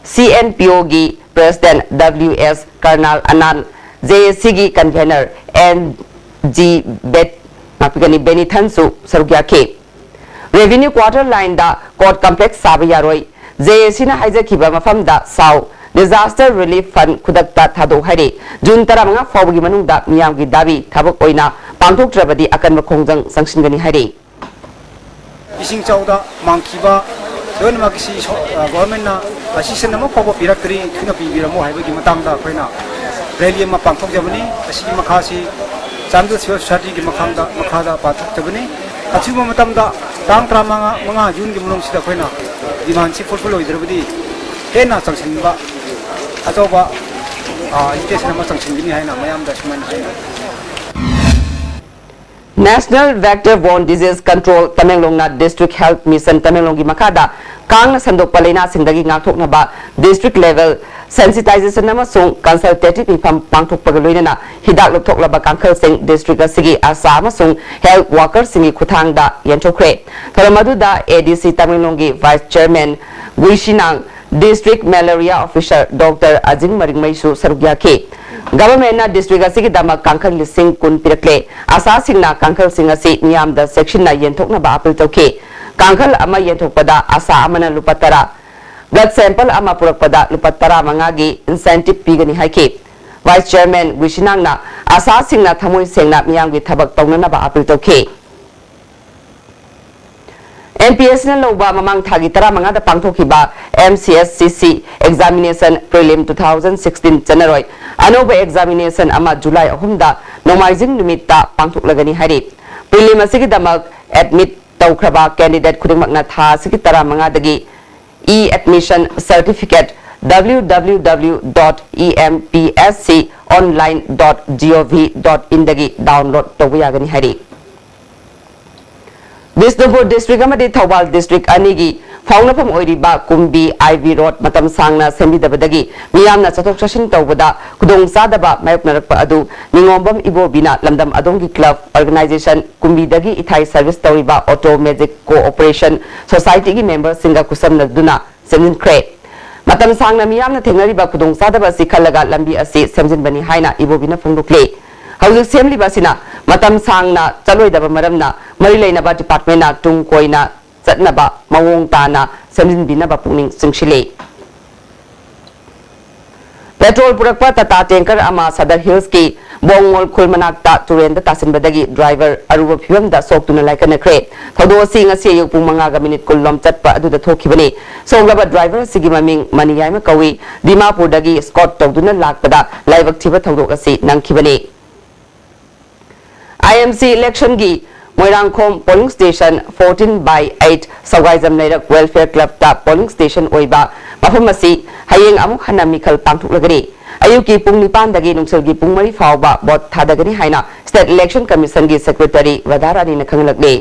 CNPOꯒꯤ President WS Karnal Anal, JACꯒꯤ Convener NG ꯕꯦꯠ, ꯉꯥꯛꯄꯤꯒꯅꯤ, ꯕꯦꯅꯤꯊꯟꯁꯨ ꯁꯔꯨꯛ ꯌꯥꯈꯤ꯫ Revenue quarter lineꯗ court complex ꯁꯥꯕ ꯌꯥꯔꯣꯏ, JACꯅ ꯍꯥꯏꯖꯈꯤꯕ ꯃꯐꯝꯗ ꯁꯥꯎ, Disaster Relief Fund ꯈꯨꯗꯛꯇ ꯊꯥꯗꯣꯛ ꯍꯥꯏꯔꯤ꯫ ꯖꯨꯟ ꯇꯔꯥꯃꯉꯥ ꯐꯥꯎꯕꯒꯤ ꯃꯅꯨꯡꯗ ꯃꯤꯌꯥꯝꯒꯤ ꯗꯥꯕꯤ ꯊꯕꯛ ꯑꯣꯏꯅ ꯄꯥꯡꯊꯣꯛꯇ꯭ꯔꯕꯗꯤ ꯑꯀꯟꯕ ꯈꯣꯡꯖꯪ ꯆꯪꯁꯤꯟꯒꯅꯤ ꯍꯥꯏꯔꯤ꯫ ꯏꯁꯤꯡ ꯏꯆꯥꯎꯗ ꯃꯥꯡꯈꯤꯕ ꯂꯣꯏꯅꯃꯛꯀꯤꯁꯤ ꯁꯣ-, ꯑ, ꯒꯣꯚꯔꯟꯃꯦꯟꯠꯅ ꯑꯁꯤꯁꯟ ꯑꯃ ꯐꯥꯎꯕ ꯄꯤꯔꯛꯇ꯭ꯔꯤ, ꯊꯨꯅ ꯄꯤꯕꯤꯔꯝꯃꯨ ꯍꯥꯏꯕꯒꯤ ꯃꯇꯥꯡꯗ ꯑꯩꯈꯣꯏꯅ ꯔꯦꯂꯤ ꯑꯃ ꯄꯥꯡꯊꯣꯛꯆꯕꯅꯤ꯫ ꯑꯁꯤꯒꯤ ꯃꯈꯥꯁꯤ ꯆꯥꯟꯗꯦꯜ ꯁꯤꯚꯤꯜ ꯁꯣꯁꯥꯏꯇꯤꯒꯤ ꯃꯈꯥꯗ, ꯃꯈꯥꯗ ꯄꯥꯡꯊꯣꯛꯆꯕꯅꯤ꯫ ꯑꯊꯨꯕ ꯃꯇꯝꯗ ꯇꯥꯡ ꯇꯔꯥꯃꯉꯥ, ꯃꯉꯥ ꯖꯨꯟꯒꯤ ꯃꯅꯨꯡꯁꯤꯗ ꯑꯩꯈꯣꯏꯅ ꯗꯤꯃꯥꯟꯁꯤ ꯐꯨꯜꯐꯤꯜ ꯑꯣꯏꯗ꯭ꯔꯕꯗꯤ ꯍꯦꯟꯅ ꯆꯪꯁꯤꯟꯕ ꯑꯆꯧꯕ, ꯑ, ꯑꯦꯖꯤꯇꯦꯁꯟ ꯑꯃ ꯆꯪꯁꯤꯟꯒꯅꯤ ꯍꯥꯏꯅ ꯃꯌꯥꯝꯗ ꯁꯨꯃꯥꯏꯅ ꯍꯥꯏꯅ National Vector Borne Disease Control ꯇꯃꯦꯡꯂꯣꯡꯅ District Health Mission ꯇꯃꯦꯡꯂꯣꯡꯒꯤ ꯃꯈꯥꯗ ꯀꯥꯡꯅ ꯁꯟꯗꯣꯛꯄ ꯂꯩꯅꯥꯁꯤꯡꯗꯒꯤ ꯉꯥꯛꯊꯣꯛꯅꯕ district level sensitization ꯑꯃꯁꯨꯡ consultative ꯃꯤꯐꯝ ꯄꯥꯡꯊꯣꯛꯄꯒ ꯂꯣꯏꯅꯅ ꯍꯤꯗꯥꯛ ꯂꯧꯊꯣꯛꯂꯕ ꯀꯥꯡꯈꯜꯁꯤꯡ district ꯑꯁꯤꯒꯤ ꯑꯁꯥ ꯑꯃꯁꯨꯡ health workerꯁꯤꯡꯒꯤ ꯈꯨꯠꯊꯥꯡꯗ ꯌꯦꯟꯊꯣꯛꯈ꯭ꯔꯦ꯫ ꯊꯧꯔꯝ ꯑꯗꯨꯗ A D C ꯇꯃꯦꯡꯂꯣꯡꯒꯤ Vice Chairman ꯒꯨꯏꯁꯤꯅꯥꯡ, District Malaria Officer Doctor ꯑꯖꯤꯡ ꯃꯔꯤꯡꯃꯩꯁꯨ ꯁꯔꯨꯛ ꯌꯥꯈꯤ꯫ Governmentꯅ district ꯑꯁꯤꯒꯤꯗꯃꯛ ꯀꯥꯡꯈꯜ ꯂꯤꯁꯤꯡ ꯀꯨꯟ ꯄꯤꯔꯛꯂꯦ꯫ ꯑꯁꯥꯁꯤꯡꯅ ꯀꯥꯡꯈꯜꯁꯤꯡ ꯑꯁꯤ ꯃꯤꯌꯥꯝꯗ ꯆꯦꯛꯁꯤꯟꯅ ꯌꯦꯟꯊꯣꯛꯅꯕ appeal ꯇꯧꯈꯤ꯫ ꯀꯥꯡꯈꯜ ꯑꯃ ꯌꯦꯟꯊꯣꯛꯄꯗ ꯑꯁꯥ ꯑꯃꯅ ꯂꯨꯄꯥ ꯇꯔꯥ, blood sample ꯑꯃ ꯄꯨꯔꯛꯄꯗ ꯂꯨꯄꯥ ꯇꯔꯥꯃꯉꯥꯒꯤ incentive ꯄꯤꯒꯅꯤ ꯍꯥꯏꯈꯤ꯫ Vice Chairman ꯒꯨꯏꯁꯤꯅꯥꯡꯅ ꯑꯁꯥꯁꯤꯡꯅ ꯊꯃꯣꯏ ꯁꯦꯡꯅ ꯃꯤꯌꯥꯝꯒꯤ ꯊꯕꯛ ꯇꯧꯅꯅꯕ appeal ꯇꯧꯈꯤ꯫ N P S Cꯅ ꯂꯧꯕ ꯃꯃꯥꯡ ꯊꯥꯒꯤ ꯇꯔꯥꯃꯉꯥꯗ ꯄꯥꯡꯊꯣꯛꯈꯤꯕ M C S C C examination prelim two thousand sixteen ꯆꯠꯅꯔꯣꯏ꯫ ꯑꯅꯧꯕ examination ꯑꯃ July ꯑꯍꯨꯝꯗ ꯅꯣꯡꯃꯥꯏꯖꯤꯡ ꯅꯨꯃꯤꯠꯇ ꯄꯥꯡꯊꯣꯛꯂꯒꯅꯤ ꯍꯥꯏꯔꯤ꯫ Prelim ꯑꯁꯤꯒꯤꯗꯃꯛ admit ꯇꯧꯈ꯭ꯔꯕ candidate ꯈꯨꯗꯤꯡꯃꯛꯅ ꯊꯥ ꯑꯁꯤꯒꯤ ꯇꯔꯥꯃꯉꯥꯗꯒꯤ e-admission certificate W W W dot E M P S C online dot gov dot inꯗꯒꯤ download ꯇꯧꯕ ꯌꯥꯒꯅꯤ ꯍꯥꯏꯔꯤ꯫ ꯕꯤꯁꯅꯨꯄꯨꯔ district ꯑꯃꯗꯤ ꯊꯧꯕꯥꯜ district ꯑꯅꯤꯒꯤ ꯐꯥꯎꯅꯐꯝ ꯑꯣꯏꯔꯤꯕ ꯀꯨꯝꯕꯤ I V road ꯃꯇꯝ ꯁꯥꯡꯅ ꯁꯦꯝꯕꯤꯗꯕꯗꯒꯤ ꯃꯤꯌꯥꯝꯅ ꯆꯠꯊꯣꯛ ꯆꯠꯁꯤꯟ ꯇꯧꯕꯗ ꯈꯨꯗꯣꯡꯆꯥꯗꯕ ꯃꯥꯌꯣꯛꯅꯔꯛꯄ ꯑꯗꯨ ꯅꯤꯉꯣꯝꯕꯝ ꯏꯕꯣꯕꯤꯅ ꯂꯝꯗꯝ ꯑꯗꯣꯝꯒꯤ club organization ꯀꯨꯝꯕꯤꯗꯒꯤ ꯏꯊꯥꯏ service ꯇꯧꯔꯤꯕ Auto Magic Cooperation Societyꯒꯤ memberꯁꯤꯡꯒ ꯈꯨꯠꯁꯝꯅꯗꯨꯅ ꯁꯦꯝꯖꯤꯟꯈ꯭ꯔꯦ꯫ ꯃꯇꯝ ꯁꯥꯡꯅ ꯃꯤꯌꯥꯝꯅ ꯊꯦꯡꯅꯔꯤꯕ ꯈꯨꯗꯣꯡꯆꯥꯗꯕ ꯑꯁꯤ ꯈꯜꯂꯒ ꯂꯝꯕꯤ ꯑꯁꯤ ꯁꯦꯝꯖꯤꯟꯕꯅꯤ ꯍꯥꯏꯅ ꯏꯕꯣꯕꯤꯅ ꯐꯣꯡꯗꯣꯛꯂꯤ꯫ ꯍꯧꯖꯤꯛ ꯁꯦꯝꯂꯤꯕ ꯑꯁꯤꯅ ꯃꯇꯝ ꯁꯥꯡꯅ ꯆꯠꯂꯣꯏꯗꯕ ꯃꯔꯝꯅ ꯃꯔꯤ ꯂꯩꯅꯕ departmentꯅ ꯇꯨꯡ ꯀꯣꯏꯅ ꯆꯠꯅꯕ ꯃꯑꯣꯡ ꯇꯥꯅ ꯁꯦꯝꯖꯤꯟꯕꯤꯅꯕ ꯄꯨꯛꯅꯤꯡ ꯆꯤꯡꯁꯤꯜꯂꯤ꯫ ꯄꯦꯇ꯭ꯔꯣꯜ ꯄꯨꯔꯛꯄ ꯇꯥꯇꯥ ꯇꯦꯡꯀꯔ ꯑꯃ ꯁꯗꯔ ꯍꯤꯜꯁꯀꯤ ꯕꯣꯡꯉꯣꯜ ꯈꯨꯜ ꯃꯅꯥꯛꯇ ꯇꯨꯔꯦꯟꯗ ꯇꯥꯁꯤꯟꯕꯗꯒꯤ ꯗ꯭ꯔꯥꯏꯚꯔ ꯑꯔꯨꯕ ꯐꯤꯚꯝꯗ ꯁꯣꯛꯇꯨꯅ ꯂꯥꯏꯀꯠꯅꯈ꯭ꯔꯦ꯫ ꯊꯧꯗꯣꯛ ꯑꯁꯤ ꯉꯁꯤ ꯑꯌꯨꯛ ꯄꯨꯡ ꯃꯉꯥꯒ ꯃꯤꯅꯤꯠ ꯀꯨꯟ ꯂꯣꯝ ꯆꯠꯄ ꯑꯗꯨꯗ ꯊꯣꯛꯈꯤꯕꯅꯤ꯫ ꯁꯣꯛꯂꯕ ꯗ꯭ꯔꯥꯏꯚꯔ ꯑꯁꯤꯒꯤ ꯃꯃꯤꯡ ꯃꯅꯤꯌꯥꯏꯃ ꯀꯧꯏ꯫ ꯗꯤꯃꯥꯄꯨꯔꯗꯒꯤ ꯁ꯭ꯀꯣꯠ ꯇꯧꯗꯨꯅ ꯂꯥꯛꯄꯗ ꯂꯥꯏꯕꯛ ꯊꯤꯕ ꯊꯧꯗꯣꯛ ꯑꯁꯤ ꯅꯪꯈꯤꯕꯅꯤ꯫ ꯑꯥꯏ ꯑꯦꯝ ꯁꯤ ꯏꯂꯦꯛꯁꯟꯒꯤ Moirangkhom polling station fourteen by eight ꯁꯧꯒꯥꯏꯖꯝ ꯂꯩꯔꯛ ꯋꯦꯜꯐꯤꯌꯔ ꯀ꯭ꯂꯕꯇ ꯄꯣꯂꯤꯡ ꯁ꯭ꯇꯦꯁꯟ ꯑꯣꯏꯕ ꯃꯐꯝ ꯑꯁꯤ ꯍꯌꯦꯡ ꯑꯃꯨꯛ ꯍꯟꯅ ꯃꯤꯈꯜ ꯄꯥꯡꯊꯣꯛꯂꯒꯅꯤ꯫ ꯑꯌꯨꯛꯀꯤ ꯄꯨꯡ ꯅꯤꯄꯥꯟꯗꯒꯤ ꯅꯨꯡꯊꯤꯜꯒꯤ ꯄꯨꯡ ꯃꯔꯤ ꯐꯥꯎꯕ ꯚꯣꯠ ꯊꯥꯗꯒꯅꯤ ꯍꯥꯏꯅ ꯁ꯭ꯇꯦꯠ ꯏꯂꯦꯛꯁꯟ ꯀꯃꯤꯁꯟꯒꯤ ꯁꯦꯀ꯭ꯔꯦꯇꯔꯤ ꯔꯥꯙꯥꯔꯥꯅꯤꯅ ꯈꯪꯍꯜꯂꯛꯂꯤ꯫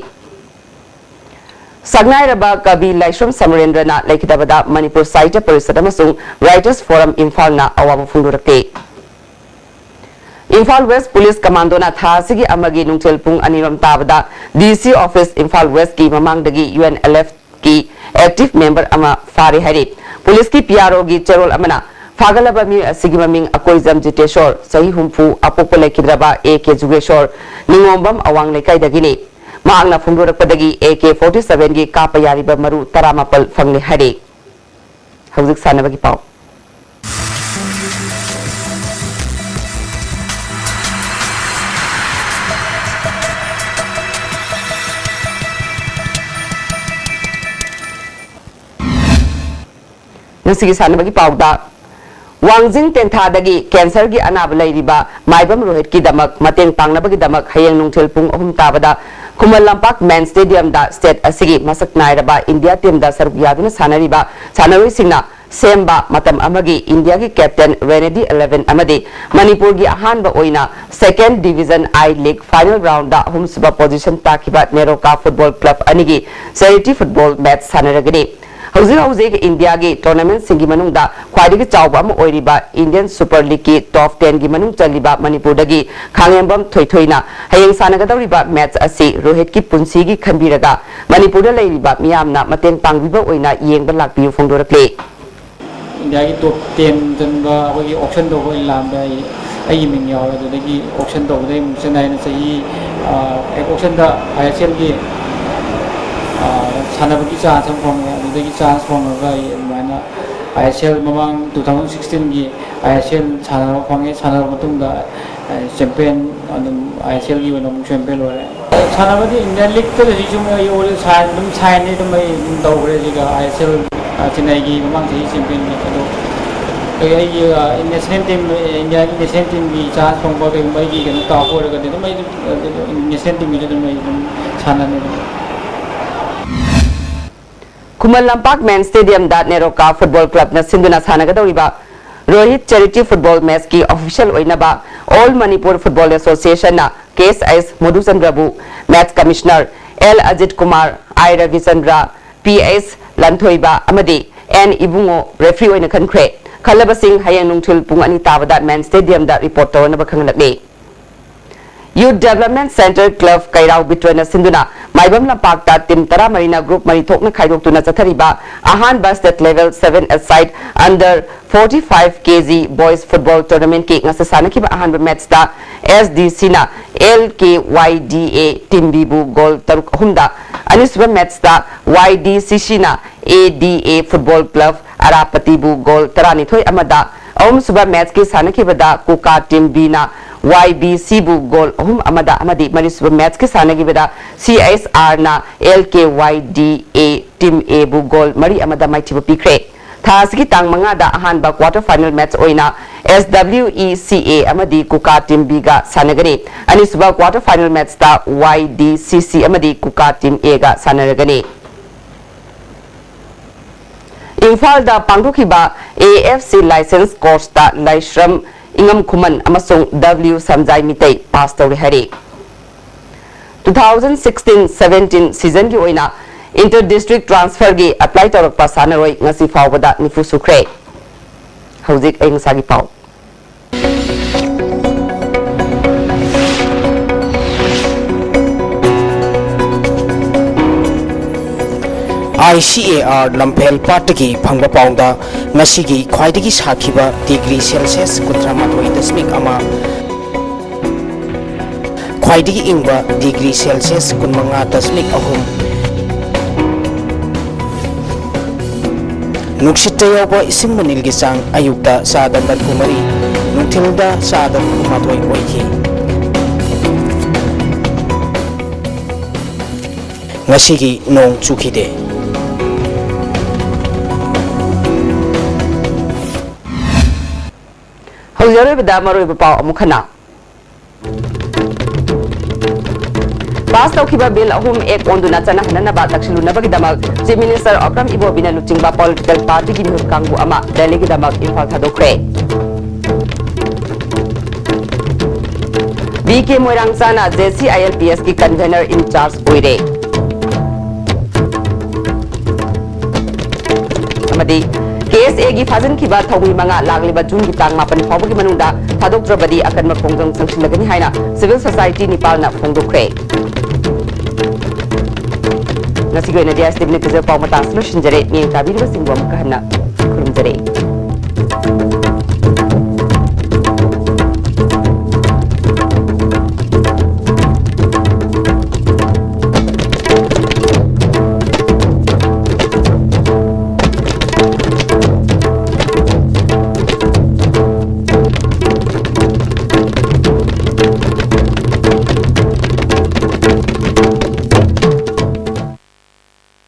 ꯁꯛꯅꯥꯏꯔꯕ ꯀꯕꯤ ꯂꯥꯏꯁ꯭ꯔꯝ ꯁꯃꯔꯦꯟꯗ꯭ꯔꯅ ꯂꯩꯈꯤꯗꯕꯗ ꯃꯅꯤꯄꯨꯔ ꯁꯥꯍꯤꯇ꯭ꯌ ꯄꯔꯤꯁꯠ ꯑꯃꯁꯨꯡ ꯔꯥꯏꯇꯔꯁ ꯐꯣꯔꯝ ꯏꯝꯐꯥꯜꯅ ꯑꯋꯥꯕ ꯐꯣꯡꯗꯣꯔꯛꯂꯤ꯫ ꯏꯝꯐꯥꯜ ꯋꯦꯁ ꯄꯨꯂꯤꯁ ꯀꯃꯥꯟꯗꯣꯅ ꯊꯥ ꯑꯁꯤꯒꯤ ꯑꯃꯒꯤ ꯅꯨꯡꯊꯤꯜ ꯄꯨꯡ ꯑꯅꯤꯔꯣꯝ ꯇꯥꯕꯗ ꯗꯤ ꯁꯤ ꯑꯣꯐꯤꯁ ꯏꯝꯐꯥꯜ ꯋꯦꯁꯀꯤ ꯃꯃꯥꯡꯗꯒꯤ ꯌꯨ ꯑꯦꯟ ꯑꯦꯜ ꯑꯦꯐꯀꯤ ꯑꯦꯛꯇꯤꯚ ꯃꯦꯝꯕꯔ ꯑꯃ ꯐꯥꯔꯦ ꯍꯥꯏꯔꯤ꯫ ꯄꯨꯂꯤꯁꯀꯤ ꯄꯤ ꯑꯥꯔ ꯑꯣꯒꯤ ꯆꯦꯔꯣꯜ ꯑꯃꯅ ꯐꯥꯒꯠꯂꯕ ꯃꯤꯑꯣꯏ ꯑꯁꯤꯒꯤ ꯃꯃꯤꯡ ꯑꯀꯣꯏꯖꯝ ꯖꯤꯇꯦꯁꯣꯔ, ꯆꯍꯤ ꯍꯨꯝꯐꯨ, ꯑꯄꯣꯛꯄ ꯂꯩꯈꯤꯗ꯭ꯔꯕ ꯑꯦ ꯀꯦ ꯖꯨꯒꯦꯁꯣꯔ, ꯅꯤꯉꯣꯝꯕꯝ ꯑꯋꯥꯡ ꯂꯩꯀꯥꯏꯗꯒꯤꯅꯤ꯫ ꯃꯍꯥꯛꯅ ꯐꯣꯡꯗꯣꯔꯛꯄꯗꯒꯤ ꯑꯦ ꯀꯦ forty seven ꯒꯤ ꯀꯥꯞꯄ ꯌꯥꯔꯤꯕ ꯃꯔꯨ ꯇꯔꯥꯃꯥꯄꯜ ꯐꯪꯂꯦ ꯍꯥꯏꯔꯤ꯫ ꯍꯧꯖꯤꯛ ꯁꯥꯟꯅꯕꯒꯤ ꯄꯥꯎ꯫ ꯉꯁꯤꯒꯤ ꯁꯥꯟꯅꯕꯒꯤ ꯄꯥꯎꯗ, ꯋꯥꯡꯖꯤꯡ ꯇꯦꯟꯊꯥꯗꯒꯤ ꯀꯦꯟꯁꯔꯒꯤ ꯑꯅꯥꯕ ꯂꯩꯔꯤꯕ ꯃꯥꯏꯕꯝ ꯔꯣꯍꯤꯠꯀꯤꯗꯃꯛ ꯃꯇꯦꯡ ꯄꯥꯡꯅꯕꯒꯤꯗꯃꯛ ꯍꯌꯦꯡ ꯅꯨꯡꯊꯤꯜ ꯄꯨꯡ ꯑꯍꯨꯝ ꯇꯥꯕꯗ ꯈꯨꯃꯟ ꯂꯝꯄꯥꯛ ꯃꯦꯟ ꯁ꯭ꯇꯦꯗꯤꯌꯝꯗ ꯁ꯭ꯇꯦꯠ ꯑꯁꯤꯒꯤ ꯃꯁꯛ ꯅꯥꯏꯔꯕ ꯏꯟꯗꯤꯌꯥ ꯇꯤꯝꯗ ꯁꯔꯨꯛ ꯌꯥꯗꯨꯅ ꯁꯥꯟꯅꯔꯤꯕ ꯁꯥꯟꯅꯔꯣꯏꯁꯤꯡꯅ ꯁꯦꯝꯕ ꯃꯇꯝ ꯑꯃꯒꯤ ꯏꯟꯗꯤꯌꯥꯒꯤ ꯀꯦꯞꯇꯦꯟ ꯔꯦꯅꯦꯗꯤ eleven ꯑꯃꯗꯤ ꯃꯅꯤꯄꯨꯔꯒꯤ ꯑꯍꯥꯟꯕ ꯑꯣꯏꯅ second division I league final round ꯑꯍꯨꯝꯁꯨꯕ position ꯇꯥꯈꯤꯕ ꯅꯦꯔꯣꯀꯥ football club ꯑꯅꯤꯒꯤ charity football match ꯁꯥꯟꯅꯔꯒꯅꯤ꯫ ꯍꯧꯖꯤꯛ ꯍꯧꯖꯤꯛ ꯏꯟꯗꯤꯌꯥꯒꯤ tournament ꯁꯤꯡꯒꯤ ꯃꯅꯨꯡꯗ ꯈ꯭ꯋꯥꯏꯗꯒꯤ ꯆꯥꯎꯕ ꯑꯃ ꯑꯣꯏꯔꯤꯕ Indian Super League ꯀꯤ top ten ꯒꯤ ꯃꯅꯨꯡ ꯆꯜꯂꯤꯕ ꯃꯅꯤꯄꯨꯔꯗꯒꯤ ꯈꯥꯉꯦꯝꯕꯝ ꯊꯣꯏꯊꯣꯏꯅ ꯍꯌꯦꯡ ꯁꯥꯟꯅꯒꯗꯧꯔꯤꯕ match ꯑꯁꯤ ꯔꯣꯍꯤꯠꯀꯤ ꯄꯨꯟꯁꯤꯒꯤ ꯈꯟꯕꯤꯔꯒ ꯃꯅꯤꯄꯨꯔꯗ ꯂꯩꯔꯤꯕ ꯃꯤꯌꯥꯝꯅ ꯃꯇꯦꯡ ꯄꯥꯡꯕꯤꯕ ꯑꯣꯏꯅ ꯌꯦꯡꯕ ꯂꯥꯛꯄꯤꯌꯨ ꯐꯣꯡꯗꯣꯔꯛꯂꯤ꯫ ꯏꯟꯗꯤꯌꯥꯒꯤ top ten ꯆꯟꯕ ꯑꯩꯈꯣꯏꯒꯤ auction ꯇꯧꯕ ꯑꯣꯏꯅ ꯂꯥꯛꯑꯝꯕ ꯑꯩ, ꯑꯩꯒꯤ ꯃꯤꯡ ꯌꯥꯎꯔꯦ꯫ ꯑꯗꯨꯗꯒꯤ auction ꯇꯧꯕꯗꯒꯤ ꯑꯃꯨꯛ ꯆꯦꯟꯅꯥꯏꯅ ꯆꯍꯤ, ꯑ, auction the I S L ꯒꯤ, ꯑ, ꯁꯥꯟꯅꯕꯒꯤ chance ꯑꯃ ꯐꯪꯉꯦ꯫ ꯑꯗꯨꯗꯒꯤ chance ꯐꯪꯉꯒ ꯑꯩ ꯑꯗꯨꯃꯥꯏꯅ ꯑꯥꯏ ꯑꯦꯁ ꯑꯦꯜ ꯃꯃꯥꯡ two thousand sixteen ꯒꯤ ꯑꯥꯏ ꯑꯦꯁ ꯑꯦꯜ ꯁꯥꯟꯅꯕ ꯐꯪꯉꯦ꯫ ꯁꯥꯟꯅꯔꯕ ꯃꯇꯨꯡꯗ, ꯑ, ꯆꯦꯝꯄꯤꯌꯟ ꯑꯗꯨꯝ ꯑꯥꯏ ꯑꯦꯁ ꯑꯦꯜꯒꯤ ꯑꯣꯏꯅ ꯑꯃꯨꯛ ꯆꯦꯝꯄꯤꯌꯟ ꯑꯣꯏꯔꯦ꯫ ꯁꯥꯟꯅꯕꯗꯤ ꯏꯟꯗꯤꯌꯥꯟ ꯂꯤꯛꯇꯗꯁꯨ ꯁꯨꯝ ꯑꯩ ꯑꯣꯜ ꯁꯥꯏꯟ ꯑꯗꯨꯝ ꯁꯥꯏꯟꯗꯤ ꯑꯗꯨꯝ ꯑꯩ ꯑꯗꯨꯝ ꯇꯧꯈ꯭ꯔꯦ꯫ ꯁꯤꯒ ꯑꯥꯏ ꯑꯦꯁ ꯑꯦꯜ, ꯑ, ꯆꯦꯟꯅꯥꯏꯒꯤ ꯃꯃꯥꯡ ꯆꯍꯤ ꯆꯦꯝꯄꯤꯌꯟꯅꯤ꯫ ꯑꯗꯣ ꯑꯩ, ꯑꯩꯒꯤ, ꯑ, ꯅꯦꯁꯅꯦꯜ ꯇꯤꯝ, ꯏꯟꯗꯤꯌꯥꯒꯤ ꯅꯦꯁꯅꯦꯜ ꯇꯤꯝꯒꯤ ꯆꯥꯟꯁ ꯐꯪꯕ ꯀꯩꯒꯨꯝꯕ ꯑꯩꯒꯤ ꯀꯩꯅꯣ ꯇꯥꯍꯧꯔꯒꯗꯤ ꯑꯗꯨꯝ ꯑꯩ ꯑꯗꯨꯝ, ꯑ, ꯅꯦꯁꯅꯦꯜ ꯇꯤꯝꯒꯤꯁꯨ ꯑꯗꯨꯝ ꯑꯩ ꯑꯗꯨꯝ ꯁꯥꯟꯅꯅꯤ꯫ ꯈꯨꯃꯟ ꯂꯝꯄꯥꯛ ꯃꯦꯟ ꯁ꯭ꯇꯦꯗꯤꯌꯝꯗ ꯅꯦꯔꯣꯀꯥ ꯐꯨꯠꯕꯣꯜ ꯀ꯭ꯂꯕꯅ ꯁꯤꯟꯗꯨꯅ ꯁꯥꯟꯅꯒꯗꯧꯔꯤꯕ ꯔꯣꯍꯤꯠ ꯆꯦꯔꯤꯇꯤ ꯐꯨꯠꯕꯣꯜ ꯃꯦꯆꯀꯤ ꯑꯣꯐꯤꯁꯤꯌꯦꯜ ꯑꯣꯏꯅꯕ ꯑꯣꯜ ꯃꯅꯤꯄꯨꯔ ꯐꯨꯠꯕꯣꯜ ꯑꯦꯁꯣꯁꯤꯌꯦꯁꯟꯅ ꯀꯦ ꯑꯦꯁ ꯑꯦꯁ ꯃꯣꯙꯨꯆꯟꯗ꯭ꯔꯕꯨ match commissioner L Ajit Kumar, I Rabichandra, P S Lanthoiba ꯑꯃꯗꯤ ꯑꯦꯟ ꯏꯕꯨꯡꯉꯣ ꯔꯦꯐ꯭ꯔꯤ ꯑꯣꯏꯅ ꯈꯟꯈ꯭ꯔꯦ꯫ ꯈꯜꯂꯕꯁꯤꯡ ꯍꯌꯦꯡ ꯅꯨꯡꯊꯤꯜ ꯄꯨꯡ ꯑꯅꯤ ꯇꯥꯕꯗ ꯃꯦꯟ ꯁ꯭ꯇꯦꯗꯤꯌꯝꯗ ꯔꯤꯄꯣꯔꯠ ꯇꯧꯔꯅꯕ ꯈꯪꯍꯜꯂꯛꯂꯤ꯫ Youth development centre club Keirao ꯕꯤꯇ꯭ꯔꯣꯏꯅ ꯁꯤꯟꯗꯨꯅ ꯃꯥꯏꯕꯝ ꯂꯝꯄꯥꯛꯇ ꯇꯤꯝ ꯇꯔꯥꯃꯔꯤꯅ ꯒ꯭ꯔꯨꯞ ꯃꯔꯤ ꯊꯣꯛꯅ ꯈꯥꯏꯗꯣꯛꯇꯨꯅ ꯆꯠꯊꯔꯤꯕ ꯑꯍꯥꯟꯕ state level seven aside under forty five K G boys football tournament ꯀꯤ ꯉꯁꯤ ꯁꯥꯟꯅꯈꯤꯕ ꯑꯍꯥꯟꯕ ꯃꯦꯆꯇ ꯑꯦꯁ ꯗꯤ ꯁꯤꯅ L K Y D A team ꯕꯤꯕꯨ ꯒꯣꯜ ꯇꯔꯨꯛ ꯑꯍꯨꯝꯗ, ꯑꯅꯤꯁꯨꯕ ꯃꯦꯆꯇ ꯋꯥꯏ ꯗꯤ ꯁꯤ ꯁꯤꯅ A D A football club ꯑꯔꯥꯄꯇꯤꯕꯨ ꯒꯣꯜ ꯇꯔꯥꯅꯤꯊꯣꯏ ꯑꯃꯗ, ꯑꯍꯨꯝꯁꯨꯕ ꯃꯦꯆꯀꯤ ꯁꯥꯟꯅꯈꯤꯕꯗ ꯀꯨꯀꯥ ꯇꯤꯝ ꯕꯤꯅ ꯋꯥꯏ ꯕꯤ ꯁꯤꯕꯨ ꯒꯣꯜ ꯑꯍꯨꯝ ꯑꯃꯗ ꯑꯃꯗꯤ ꯃꯔꯤꯁꯨꯕ ꯃꯦꯆꯀꯤ ꯁꯥꯟꯅꯈꯤꯕꯗ ꯁꯤ ꯑꯦꯁ ꯑꯥꯔꯅ L K Y D A team ꯑꯦꯕꯨ ꯒꯣꯜ ꯃꯔꯤ ꯑꯃꯗ ꯃꯥꯏꯊꯤꯕ ꯄꯤꯈ꯭ꯔꯦ꯫ ꯊꯥ ꯑꯁꯤꯒꯤ ꯇꯥꯡ ꯃꯉꯥꯗ ꯑꯍꯥꯟꯕ ꯀ꯭ꯋꯥꯇꯔ ꯐꯥꯏꯅꯦꯜ ꯃꯦꯆ ꯑꯣꯏꯅ ꯑꯦꯁ ꯗꯕ꯭ꯂꯤꯎ ꯏ ꯁꯤ ꯑꯦ ꯑꯃꯗꯤ ꯀꯨꯀꯥ ꯇꯤꯝ ꯕꯤꯒ ꯁꯥꯟꯅꯒꯅꯤ꯫ ꯑꯅꯤꯁꯨꯕ ꯀ꯭ꯋꯥꯇꯔ ꯐꯥꯏꯅꯦꯜ ꯃꯦꯆꯇ ꯋꯥꯏ ꯗꯤ ꯁꯤ ꯁꯤ ꯑꯃꯗꯤ ꯀꯨꯀꯥ ꯇꯤꯝ ꯑꯦꯒ ꯁꯥꯟꯅꯔꯒꯅꯤ꯫ ꯏꯝꯐꯥꯜꯗ ꯄꯥꯡꯊꯣꯛꯈꯤꯕ ꯑꯦ ꯑꯦꯐ ꯁꯤ ꯂꯥꯏꯁꯦꯟꯁ ꯀꯣꯔꯁꯇ ꯂꯥꯏꯁ꯭ꯔꯝ ꯏꯉꯝ ꯈꯨꯃꯟ ꯑꯃꯁꯨꯡ ꯗꯕ꯭ꯂꯤꯎ ꯁꯝꯖꯥꯏ ꯃꯤꯇꯩ ꯄꯥꯁ ꯇꯧꯔꯦ ꯍꯥꯏꯔꯤ꯫ Two thousand sixteen seventeen seasonꯒꯤ ꯑꯣꯏꯅ inter district transferꯒꯤ apply ꯇꯧꯔꯛꯄ ꯁꯥꯟꯅꯔꯣꯏ ꯉꯁꯤ ꯐꯥꯎꯕꯗ ꯅꯤꯐꯨ ꯁꯨꯈ꯭ꯔꯦ꯫ ꯍꯧꯖꯤꯛ ꯑꯏꯪ ꯑꯁꯥꯒꯤ ꯄꯥꯎ꯫ ꯑꯥꯏ ꯁꯤ ꯑꯦ ꯑꯥꯔ ꯂꯝꯐꯦꯜ ꯄꯥꯠꯇꯒꯤ ꯐꯪꯕ ꯄꯥꯎꯗ ꯉꯁꯤꯒꯤ ꯈ꯭ꯋꯥꯏꯗꯒꯤ ꯁꯥꯈꯤꯕ ꯗꯤꯒ꯭ꯔꯤ ꯁꯦꯜꯁꯤꯌꯁ ꯀꯨꯟꯊ꯭ꯔꯥ ꯃꯥꯊꯣꯏ ꯗꯁꯃꯤꯛ ꯑꯃ, ꯈ꯭ꯋꯥꯏꯗꯒꯤ ꯏꯪꯕ ꯗꯤꯒ꯭ꯔꯤ ꯁꯦꯜꯁꯤꯌꯁ ꯀꯨꯟꯃꯉꯥ ꯗꯁꯃꯤꯛ ꯑꯍꯨꯝ, ꯅꯨꯡꯁꯤꯠꯇ ꯌꯥꯎꯕ ꯏꯁꯤꯡ ꯃꯅꯤꯜꯒꯤ ꯆꯥꯡ ꯑꯌꯨꯛꯇ ꯆꯥꯗ ꯃꯔꯤꯐꯨ ꯃꯔꯤ, ꯅꯨꯡꯊꯤꯜꯗ ꯆꯥꯗ ꯀꯨꯟꯃꯥꯊꯣꯏ ꯑꯣꯏꯈꯤ꯫ ꯉꯁꯤꯒꯤ ꯅꯣꯡ ꯆꯨꯈꯤꯗꯦ꯫ ꯍꯧꯖꯤꯛ ꯑꯔꯣꯏꯕꯗ ꯃꯔꯨꯑꯣꯏꯕ ꯄꯥꯎ ꯑꯃꯨꯛ ꯍꯟꯅ꯫ ꯄꯥꯁ ꯇꯧꯈꯤꯕ ꯕꯤꯜ ꯑꯍꯨꯝ ꯑꯦꯛ ꯑꯣꯟꯗꯨꯅ ꯆꯠꯅꯍꯟꯅꯅꯕ ꯇꯛꯁꯤꯜꯂꯨꯅꯕꯒꯤꯗꯃꯛ ꯆꯤꯐ ꯃꯤꯅꯤꯁꯇꯔ ꯑꯣꯀ꯭ꯔꯝ ꯏꯕꯣꯕꯤꯅ ꯂꯨꯆꯤꯡꯕ ꯄꯣꯂꯤꯇꯤꯀꯦꯜ ꯄꯥꯔꯇꯤꯒꯤ ꯃꯤꯍꯨꯠ ꯀꯥꯡꯕꯨ ꯑꯃ ꯗꯦꯜꯂꯤꯒꯤꯗꯃꯛ ꯏꯝꯐꯥꯜ ꯊꯥꯗꯣꯛꯈ꯭ꯔꯦ꯫ ꯕꯤ ꯀꯦ ꯃꯣꯏꯔꯥꯡꯆꯥꯅ J C I L P ꯑꯦꯁꯀꯤ ꯀꯟꯚꯦꯅꯔ ꯏꯟ ꯆꯥꯔꯖ ꯑꯣꯏꯔꯦ꯫ ꯑꯃꯗꯤ ꯀꯦ ꯑꯦꯁ ꯑꯦꯒꯤ ꯐꯥꯖꯤꯟꯈꯤꯕ ꯊꯧꯃꯤ ꯃꯉꯥ ꯂꯥꯛꯂꯤꯕ ꯖꯨꯟꯒꯤ ꯇꯥꯡ ꯃꯥꯄꯟ ꯐꯥꯎꯕꯒꯤ ꯃꯅꯨꯡꯗ ꯊꯥꯗꯣꯛꯇ꯭ꯔꯕꯗꯤ ꯑꯀꯟꯕ ꯈꯣꯡꯖꯪ ꯆꯪꯁꯤꯜꯂꯒꯅꯤ ꯍꯥꯏꯅ ꯁꯤꯚꯤꯜ ꯁꯣꯁꯥꯏꯇꯤ ꯅꯤꯄꯥꯜꯅ ꯐꯣꯡꯗꯣꯛꯈ꯭ꯔꯦ꯫ ꯉꯁꯤꯒꯤ ꯑꯣꯏꯅꯗꯤ ꯑꯦꯁ ꯇꯤ ꯚꯤ ꯅ꯭ꯌꯨꯁ ꯄꯥꯎ ꯃꯇꯥꯡ ꯑꯁꯤꯗ ꯂꯣꯏꯁꯤꯟꯖꯔꯦ꯫ ꯃꯤꯠꯌꯦꯡ ꯇꯥꯕꯤꯔꯤꯕꯁꯤꯡꯕꯨ ꯑꯃꯨꯛꯀ ꯍꯟꯅ ꯈꯨꯔꯨꯝꯖꯔꯤ꯫